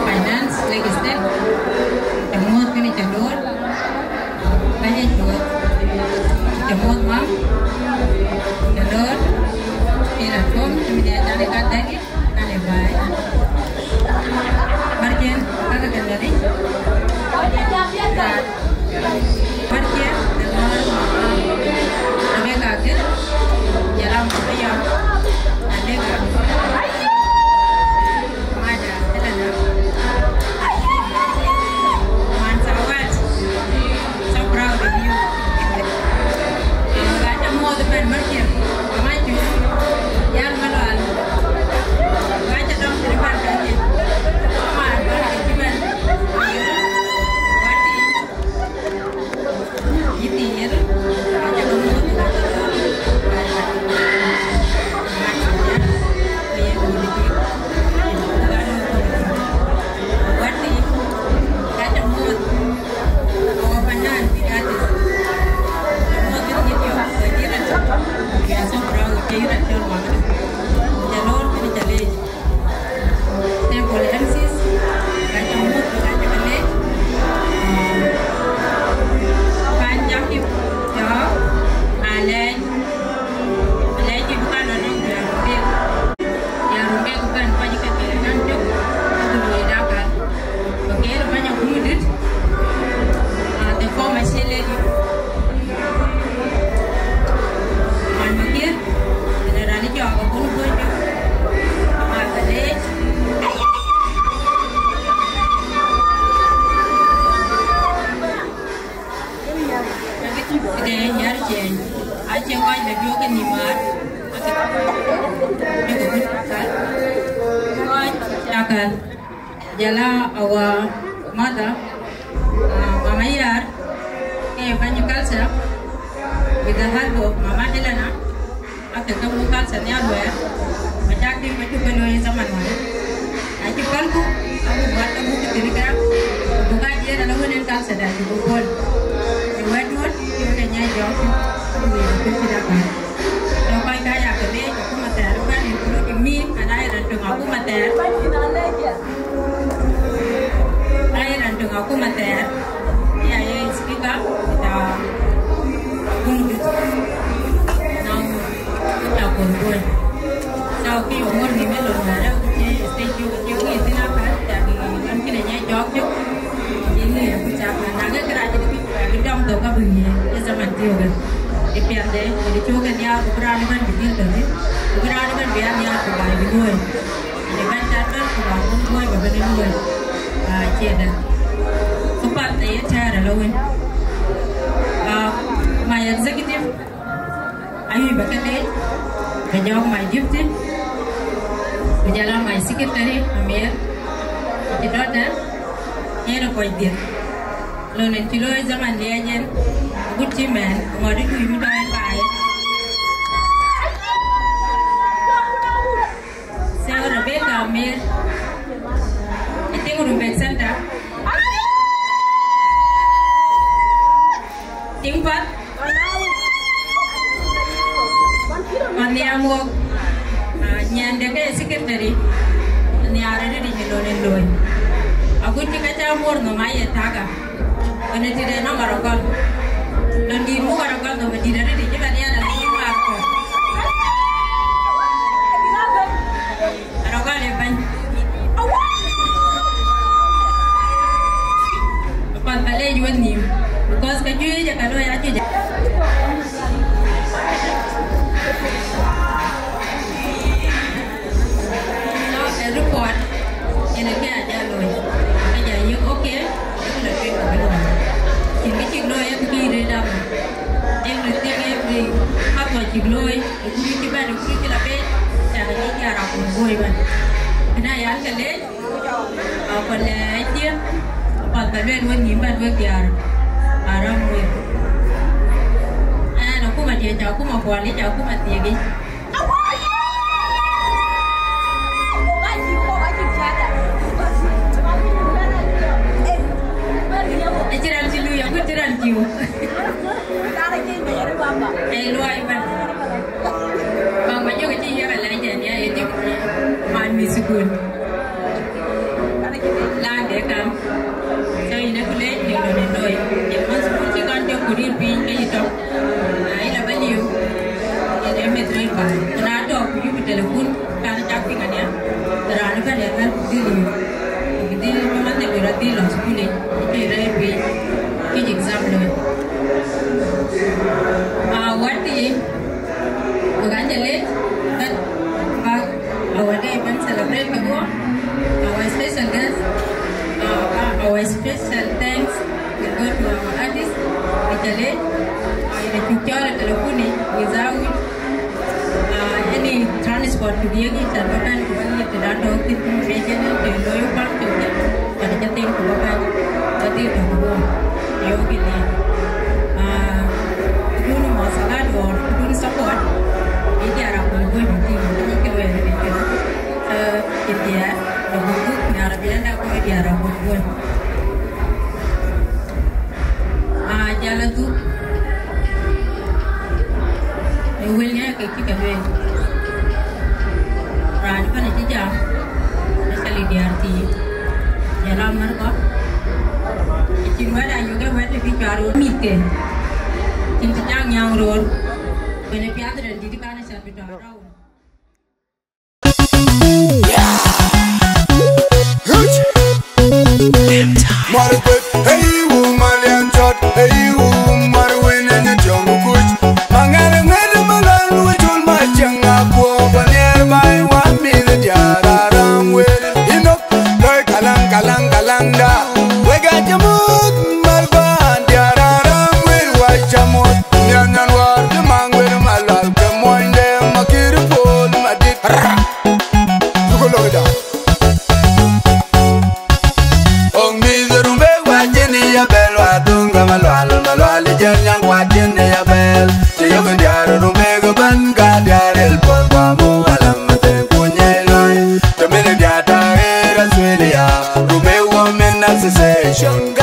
Finance, Lake State. Cä muɔ̈th kënë cä loor. Bäny Acuɔth. Cä muɔ̈th mam. Cä loor. Pïïr atuɔ̈m, cï mïth ya jal ë kat dɛ̈k. Kane baai. Marcien, kake ke Nhialic. Marcien, the mom, Rebecca Gil, Jaram Kupeyon, Adega, Mada, Helena, Man Sawat, so proud of you. Table M Cs, ka cä muk, ka cä ke lec. Pan jam cï jɔɔk, alɛc, alɛc cï bï ka lɔ nɔm diäär bek. Diäär bek bɛ̈n kɔc ke ke nän cök, ku luɔi dak al. Ke ke bäny akuma dït, ah, the former chair lady. Man Makiir, ënë raan ë jɔɔk abun guöc, ama ka leec. Ke yär ciëny, acie kɔc lë biöök ke nïm määr, ake kɔc lë biöök ke nïm määr, kɔc takal. Jɔl a our mother, uh, Mama Yar, ke bäny culture, with the help of Mama Helena, ake ke muk culture nhial wɛɛr, ma cak tïŋ ka cuk ke looi ë zaman wään. Acï pälku, abuk wat, abuk ke thïn kë, ku buk a jiëër ala wën en culture da cï buk puɔ̈l. Ë wɛ̈tduön, cï wek e nyiɛc jɔɔk, ku wek e kuc cï dak kɔc. So kɔc ka ya ke leec, akuma thɛɛr ëbɛ̈n, including me, and I raan töŋ akuma thɛɛr. Ai raan töŋ akuma thɛɛr, ya ye speaker ta akuma dït. Now, ta kon boy. So ki yo mor ni melo na re ku che stage yo ke yo ni tina ka ta ni kan kile nya jok jok. Ni ni ku ta ka na ke kra ji ki dom do ka bu ni. E zaman ti yo ke. E pian de, e cho ke dia ku ra ni ban bi ni to ni. Ku ra ni ban bi ya ni ku ba bi ni. Ë bɛ̈ny cat bɛ̈n ku bä wun luɔi bä bɛ̈n ë luɔi, aa, cie dɛ̈. Ku path ë ye tɛ̈ɛ̈r ëlë wën. Aa, my executive, ayuc bä ke leec, bä jɔɔk my deputy, ku jɔl a my secretary, Amir, acï dɔ̈t dɛ̈, yen ë kɔc dhiëth. Lon en cï looi zaman liɛc en, agut cï mɛn, ŋɔt ë tui mi dɔɔny baai. So Rebecca Amir, I think Rumbek Center. Tiŋ path. Pan nhiam wok, ah, nyiɛnde ke secretary, nhiaar ë rëëc ë lon en looi. Agut cï ka cä muɔ̈r nhom aye taka. Ënë tëde nɔm arɔgɔl. Lon dït muk arɔgɔl nhom adït arëëc cï bɛ nhiaar ë lon waar kɔ̈k. Arɔgɔl ë bɛ̈ny. Apath ba leec wenhïïm, because ka juëc ë ka looi ajuëc. So, ë report, yen ë kë a jal looi. Ka jal yök, okay, yök la tueŋ ka bï looi. Cïn kë cïk looi, ë kë bï rëër dam. Everything, every, ka tuɔc cïk looi. Ë kuri cï bɛ̈n, ë kuri cï la pec, cak ë cï diäär akun boi bɛ̈n. Kënë ayan ke leec, a, ku lɛɛc diɛ̈, apath ba lueel wenhïïm bɛ̈n wek diäär, aräm wek. Ɛn akuma diɛ̈, cä akuma puɔl yic, cä akuma thiëëk yic. Acï raan cï lui, aku cï raan cï wok. Ee luɔi bɛ̈n. Bäk ma jɔkï cï yiëk alɛɛc ɛn ya, ee jɔkï man mïth thukul. Laande kam. So yïn ë ku leec në lon ë looi. Yen man thukul cï kan jɔk ku rïïr piny ke yï tɔ̈. Na yï la bä liu, yen ë meth rëër baai. Ku na tɔ̈ ku yuku telefon, kan cak piŋ ania, raan ëbɛ̈n ë ɣäl ku dhil liu. Ku bï dhil man de ku rɔt dhil lɔ thukul yic, ku rɛɛc piny, kïc exam looi. Ah, wɛ̈t kï, wek an jɔ leec, but, but our day bɛ̈n celebrate ke guɔ, our special guest, uh, our special thanks will go to our artist, Michele, uh, yen acuk cɔɔl ë telefon yic, without, uh, any transport to be able to bɛ̈n ku bä ŋic tëdan tɔ̈ thïn, ku bï cïn të looi kuaŋ tök thïn, but cä them ku bä bɛ̈n, bä dhil tɔ̈ ku guɔ, yöökï dhil. Uh, Wën. Aa, jal adhuk. Ë wël ŋɛk ke cï ke lueel. Raan ëbɛ̈n acï jam, especially diäär thii. Jal amär kɔ̈k. Acïn wɛ̈t ayök ë wɛ̈t ë bï cuat röör mïthke. Cïn cï cak nyääŋ röör. Kuen ë piath rɛn dït kan ë cän bï tɔ̈ rɔu. Mar kuet, hey, wu Malian cɔt, hey, wu mar wen en tiong kuc. Mangar ngar malan wu chul ma changa kuo, panier bai wa mi diara ram wer. Inok, loi kalang, kalang, kalang da. Wega jamut, mar ban diara ram wer wa jamut. Nyan nyan war, de mang wer malal, ke moin de makir pol madit. Dugu loida. Ong mi de rumbe wa jeni ya bel wa dunga malwal, malwal jel nyang wa jeni ya bel. Te yo diar rumbe go ban ga diar el pol wa mu alam te kunye loy. Te mene diar ta era suelia. Rumbe Women Association.